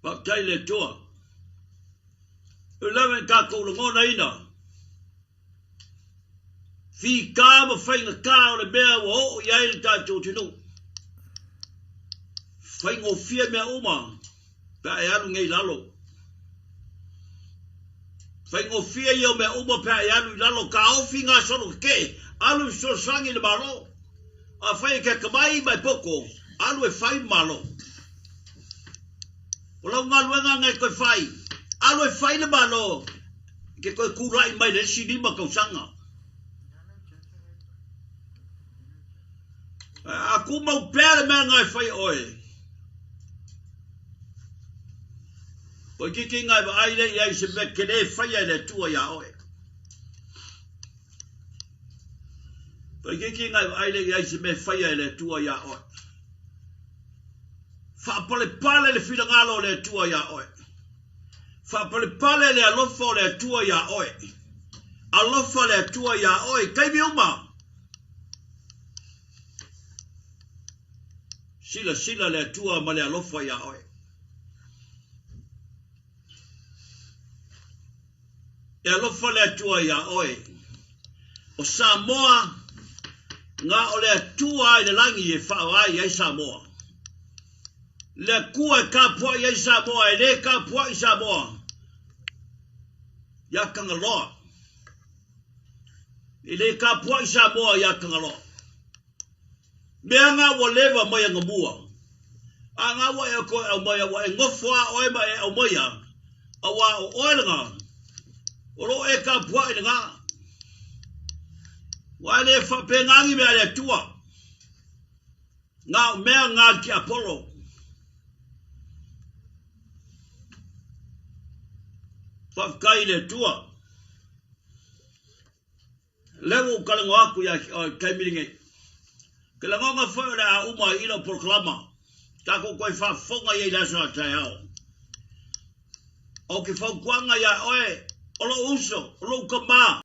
Faafetai i le Atua. E lava i tatou lagonaina fita ma faigata o le mea ua oo i ai le tatou atunuu. Faigofie mea uma pe a e alu nei i lalo. Faigofie ia o mea uma pe a e alu i lalo, taofi gasolo tetee, alu i fesoasoani i le Malo. Afai e te atamai ma e poto, alu e fai le Malo. O lau galuega na e toe fai, alu e fai le Malo e te toe tulai mai le isi 5 tausaga. A tumau pea le mea na e fai e oe, Toeitiiti na e vaai lea i ai i se mea tele e faia e le Atua iā oe. Toeitiiti na e vaai lea i ai i se mea e faia e le Atua iā oe. Faapalepale le finagalo o le Atua iā oe. Faapalepale le alofa o le Atua iā oe. Alofa le Atua iā oe i taimi uma. Silasila le Atua ma le alofa iā oe. E alofa le Atua iā oe. O Samoa, na o le Atua i le lagi e faavae ai Samoa. Le Atua e tapuai ai Samoa, e le tapuai Samoa iā Tagaloa. E le tapuai Samoa iā Tagaloa. Mea nga ua leva mai anamua. A nga ua e toe aumaia, ua e nofo a oe ma e aumaia, auā o oe lena, o lo o e tapuai lena. Ua e le faapegagi mea a le Atua. Na o mea nga le tiapolo. Faafetai i le Atua. Lea ua ou talanoa atu ia i taimi lenei. Ke lagona foi o le a uma ai i lau polokalama. Tatou toe faafofoga i ai i le aso a taeao. O ke fautuaga iā oe, o lou uso, o lou tama.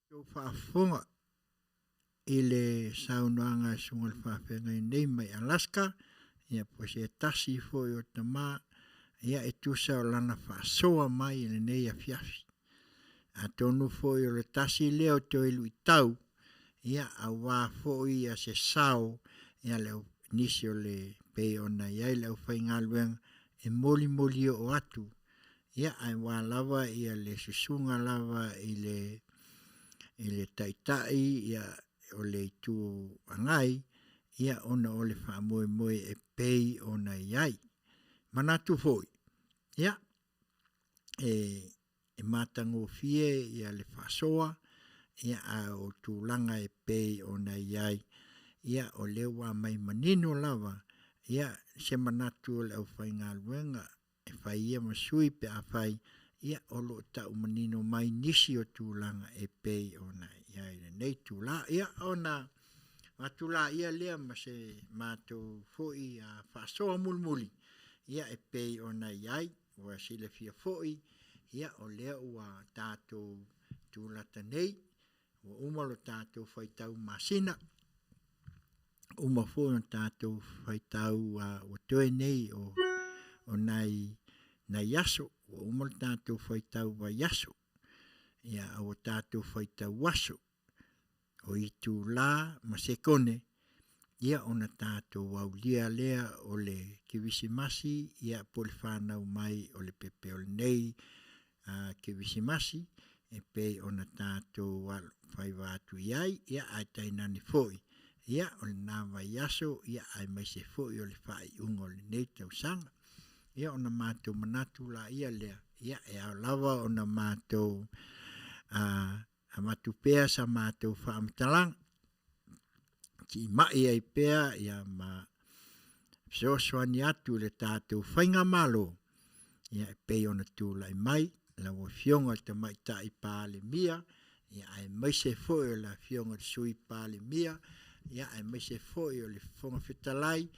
Tou faafofoga i le saunoaga a Susuga i le Faafeagai nei mai Alaska, ia po o se tasi foi o tama, ia e tusa o lana faasoa mai i lenei afiafi. Atonu foi o le tasi lea o toe luitau, ia aua foi ia se sao ia le nisi o le pei ona i ai le aufaigaluega e molimoli oo atu Ia, ae ua lava ia le susuga lava i le i le taitai ia o le itu agai ia ona o le faamoemoe e pei ona i ai. Manatu foi, ia, e e matagofie ia le faasoa ia a o tulaga e pei ona i ai ia o lea ua aumai manino lava ia se manatu o le aufaigaluega e fai ia ma sui pe afai ia o lo o tau manino mai nisi o tulaga e pei ona i ai lenei tula. Ia ona atu laia lea ma se matou foi a faasoa mulimuli ia e pei ona i ai ua silafia foi ia o lea ua tatou tulata nei ua uma lo tatou faitau masina uma foi ona tatou faitau ua toe nei o, o nai, nai aso, ua uma le tatou faitau vaiaso, ia a ua tatou faitau aso, o itulā ma sekone, ia ona tatou aulia lea o le Kerisimasi, ia po o le whanau mai o le pepe o lenei Kerisimasi, e pei ona tatou alofaiva atu i ai, ia ae tainane foi, ia o lena vaiaso, ia aemaise foi o le faaiuga o lenei tausaga. Ia ona matou manatu laia lea, ia e ao lava ona matou Avatu pea sa matou faamatalaga, tiimai ai pea ia ma fesoasoani atu i le tatou faigamalo, ia e pei ona tulai mai lau Afioga i le Tamaitai Palemia, ia aemaise foi o le Afioga i le Sui Palemia, ia aemaise foi o le Fofoga Fetalai,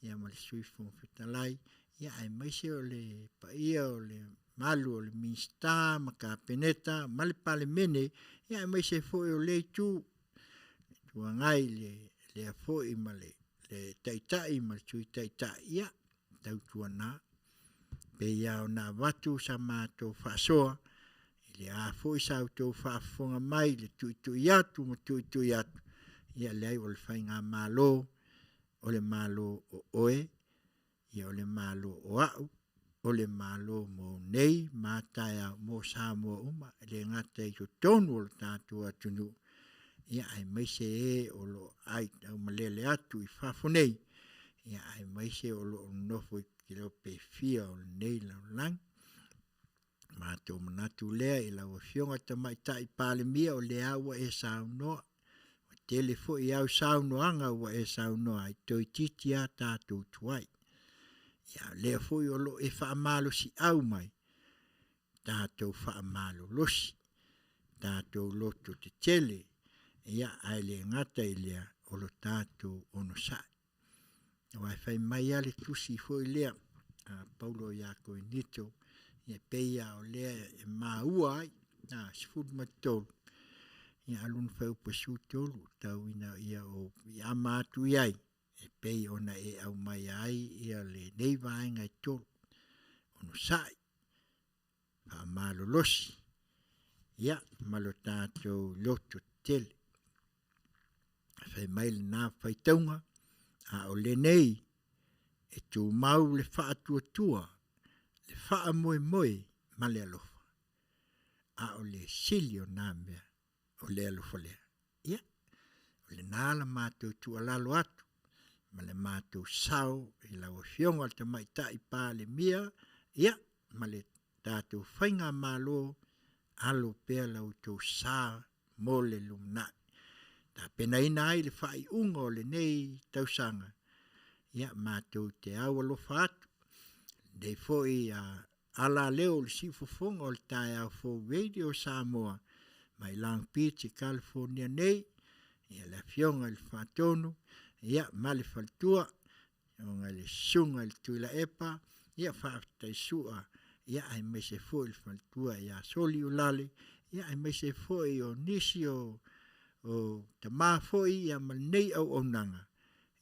ia ma le Sui Fofoga Fetalai, ia aemaise o le paia o le mamalu o le Minisita ma Kapeneta ma le Palemene, ia aemaise foi o lea Itu, Itu Agai i lea foi ma le Taitai ma le Sui Taitai, ia tautuana pei lava ona avatu sa matou faasoa, i le a foi sa outou faafofoga mai i le tuitui atu ma tuitui atu, ia leai o le faigamalo, o le Malo o oe, ia o le Malo o au, o le Malo mo nei ma a taeao mo Samoa uma, e le gata i totonu o le tatou atunuu, ia aemaise e o lo o aitaumalele atu i fafo nei, ia aemaise o lo o nonofo i kelope e fia o lenei lalolagi. Ona matou manatu lea i lau Afioga i le Tamaitai Palemia, o lea lava ua e saunoa, ua tele foi au saunoaga ua e saunoa ai, toeitiiti lava tatou tuai. Ia a o lea foi o lo o e faamalosiau mai, tatou faamalolosi, tatou lototetele, ia ae le gata i lea, o lo tatou onosai. Aua fai mai lava le tusi foi lea a Paulo ia Korinito, e pei lava o lea e maua ai, 13, ia a o lona fuaiupu 13, tau ina ia ou piiama atu i ai, e pei ona e aumaia ai lenei vaega e tolu, onosai, faamalolosi, ia ma lo tatou loto tetele. Fai mai lena faitauga, a o lenei e tumau le faatuatua, le faamoemoe ma le alofa, a o le sili o na mea, o le alofa lea. Ia, o lena la matou tuualalo atu ma le matou sao i lau Afioga i le Tamaitai Palemia, ia, ma le tatou faigamalo, alo pea lo outou sa mo le lumanai. Tapenaina ai le faaiuga o lenei tausaga, ia matou te au alofa atu, lenei foi alaleo o le siufofoga o le taeao fou Radio Samoa mai Long Beach i Kalifonia nei, ia le Afioga i le Faatonu, ia ma le faletua, le afioga i le Susuga i le Tuilaepa, ia faafetai Sua, ia aemaise foi le faletua ia Soliulale, ia aemaise foi o nisi o tama foi ia ma lenei auaunaga,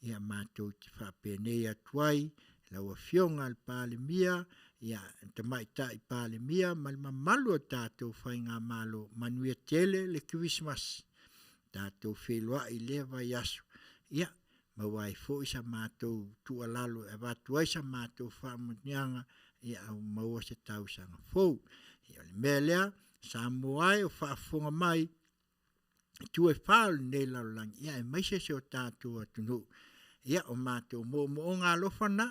ia matou te faapenei atu ai, lau Afioga i le Palemia, ia le Tamaitai Palemia ma le mamalu o le tatou faigamalo, manuia tele le Kerisimasi, tatou feiloai i lea vaiaso, ia maua ai foi sa matou tuualalo e avatu ai sa matou faamanuiaga, ia maua se tausaga fou. Ia o le mea lea, Samoa e o faafofoga mai i itu e fa o lenei lalolagi, ia aemaise si o tatou atunuu. Ia o matou moomooga alofa na,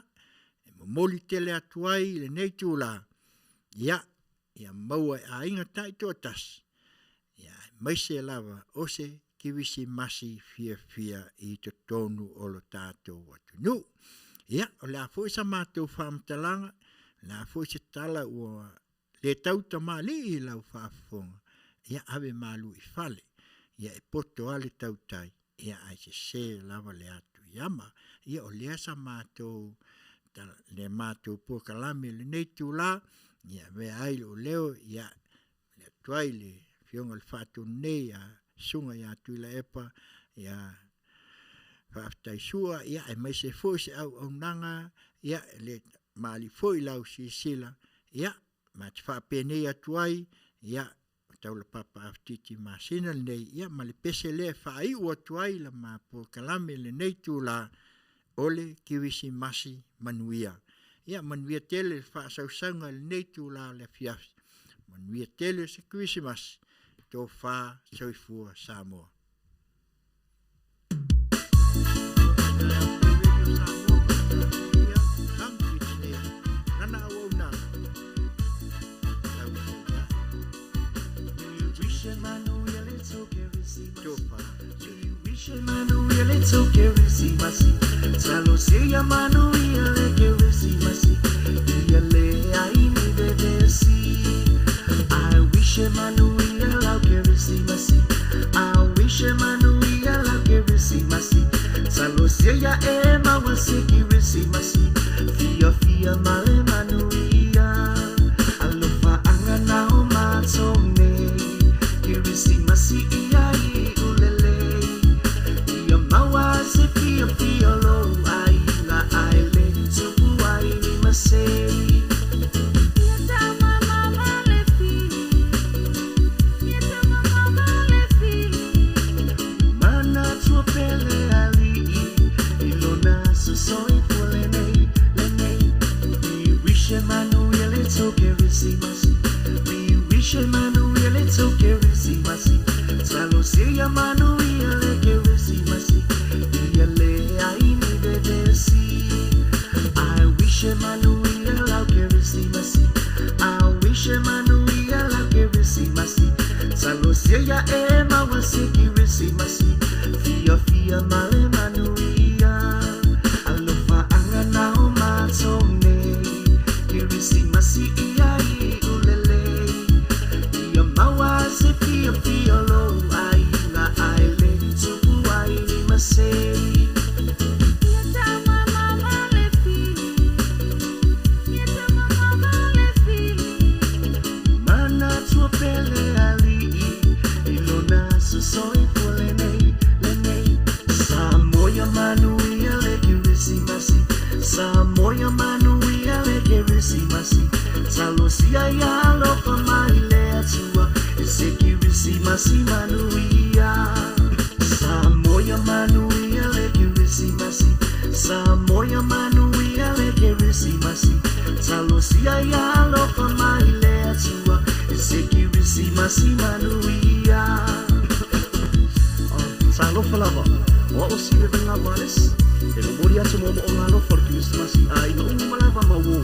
e momoli tele atu ai i lenei itula, ia, ia maua e aiga taitoatasi, ia aemaise lava o se Kerisimasi fiafia i totonu o lo tatou atunuu. Ia, o le a foi sa matou faamatalaga, o le a foi se tala ua le tautamalii i lau faafofoga, ia ave malu i fale, ia e poto lava le tautai, ia ae sese lava le atu i ama. Ia o lea sa matou, le matou polokalame i lenei itula, ia avea ai lou leo, ia momoli atu ai le afioga i le Faatonu nei le Susuga ia Tuilaepa, ia faafetai Sua, ia aemaise foi se auaunaga, ia e le malie foi lau silasila, ia ma te faapenei atu ai, ia o Taulapapa Afatiti Masina lenei, ia ma le pese lea e faaiu atu ai la ma polokalame i lenei itula, o le Kerisimasi manuia. Ia manuia tele le faasausauga i lenei itula o le afiafi, manuia tele se Kerisimasi, tofa soifua Samoa. tofa. Manuia le tau Kerisimasi Talosia manuia le Kerisimasi Ia le ai ni vevesi I wish manuia lau Kerisimasi I wish manuia lau Kerisimasi Talosia e maua se Kerisimasi Fia fia male manuia Alofa anga nao matou nei Kerisimasi ia i ulele Ia maua se fia fia lo ai nga ai le tupu ai ni masei Mana tua pele ali'i I lona sosoifua lenei, lenei We wish manuia le tau Kerisimasi We wish manuia le tau Kerisimasi Talosia manuia le Kerisimasi Ia le ai ni vevesi I wish manuia lau Kerisimasi I wish manuia lau Kerisimasi Talosia e maua se Kerisimasi Fia fia male manuia Alofa anga nao matou nei Kerisimasi ia i ulele Ia maua se fia fia lo ai nga ai le tupu ai ni masei Mana tua pele ali'i I lona sosoifua lenei, lenei Samoia manuia le Kerisimasi Samoia manuia le Kerisimasi Talosia ia alofa mai le Atua I se Kerisimasi manuia Samoia manuia le Kerisimasi Samoia manuia le Kerisimasi Talosia ia alofa mai le Atua I se Kerisimasi manuia Talofa lava, o a'o si Evan Wallace E momoli atu moomooga alofa o le Kerisimasi i aiga uma lava ma uō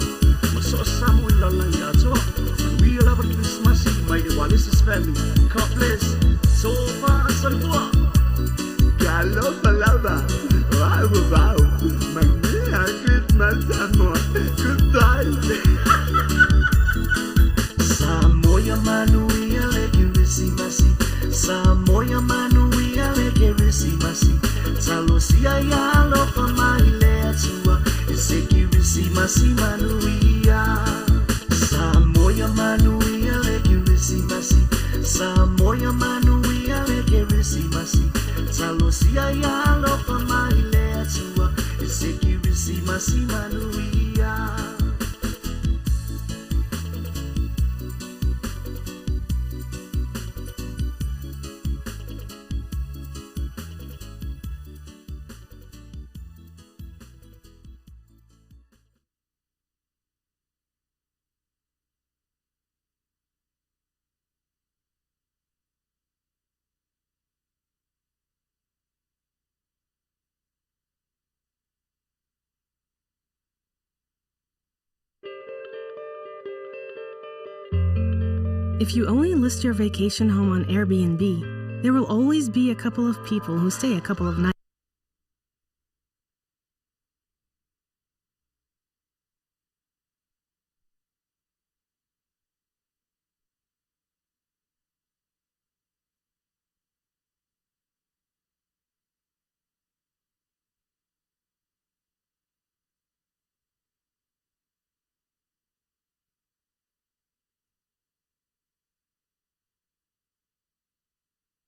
Ma so o se Samoa i le lalolagi atoa. Manuia lava le Kerisimasi mai le Wallace's family. God bless. Tofa soifua. Talofa lava, o a'u o Vao. Manuia Christmas Samoa. Goodbye. Samoia manuia le Kerisimasi Samoia manuia le Kerisimasi Talosia ia alofa mai le Atua I se Kerisimasi manuia Samoia manuia le Kerisimasi Samoia manuia le Kerisimasi Talosia ia alofa mai le Atua I se Kerisimasi manuia If you only list your vacation home on Airbnb, there will always be a couple of people who stay a couple of nights.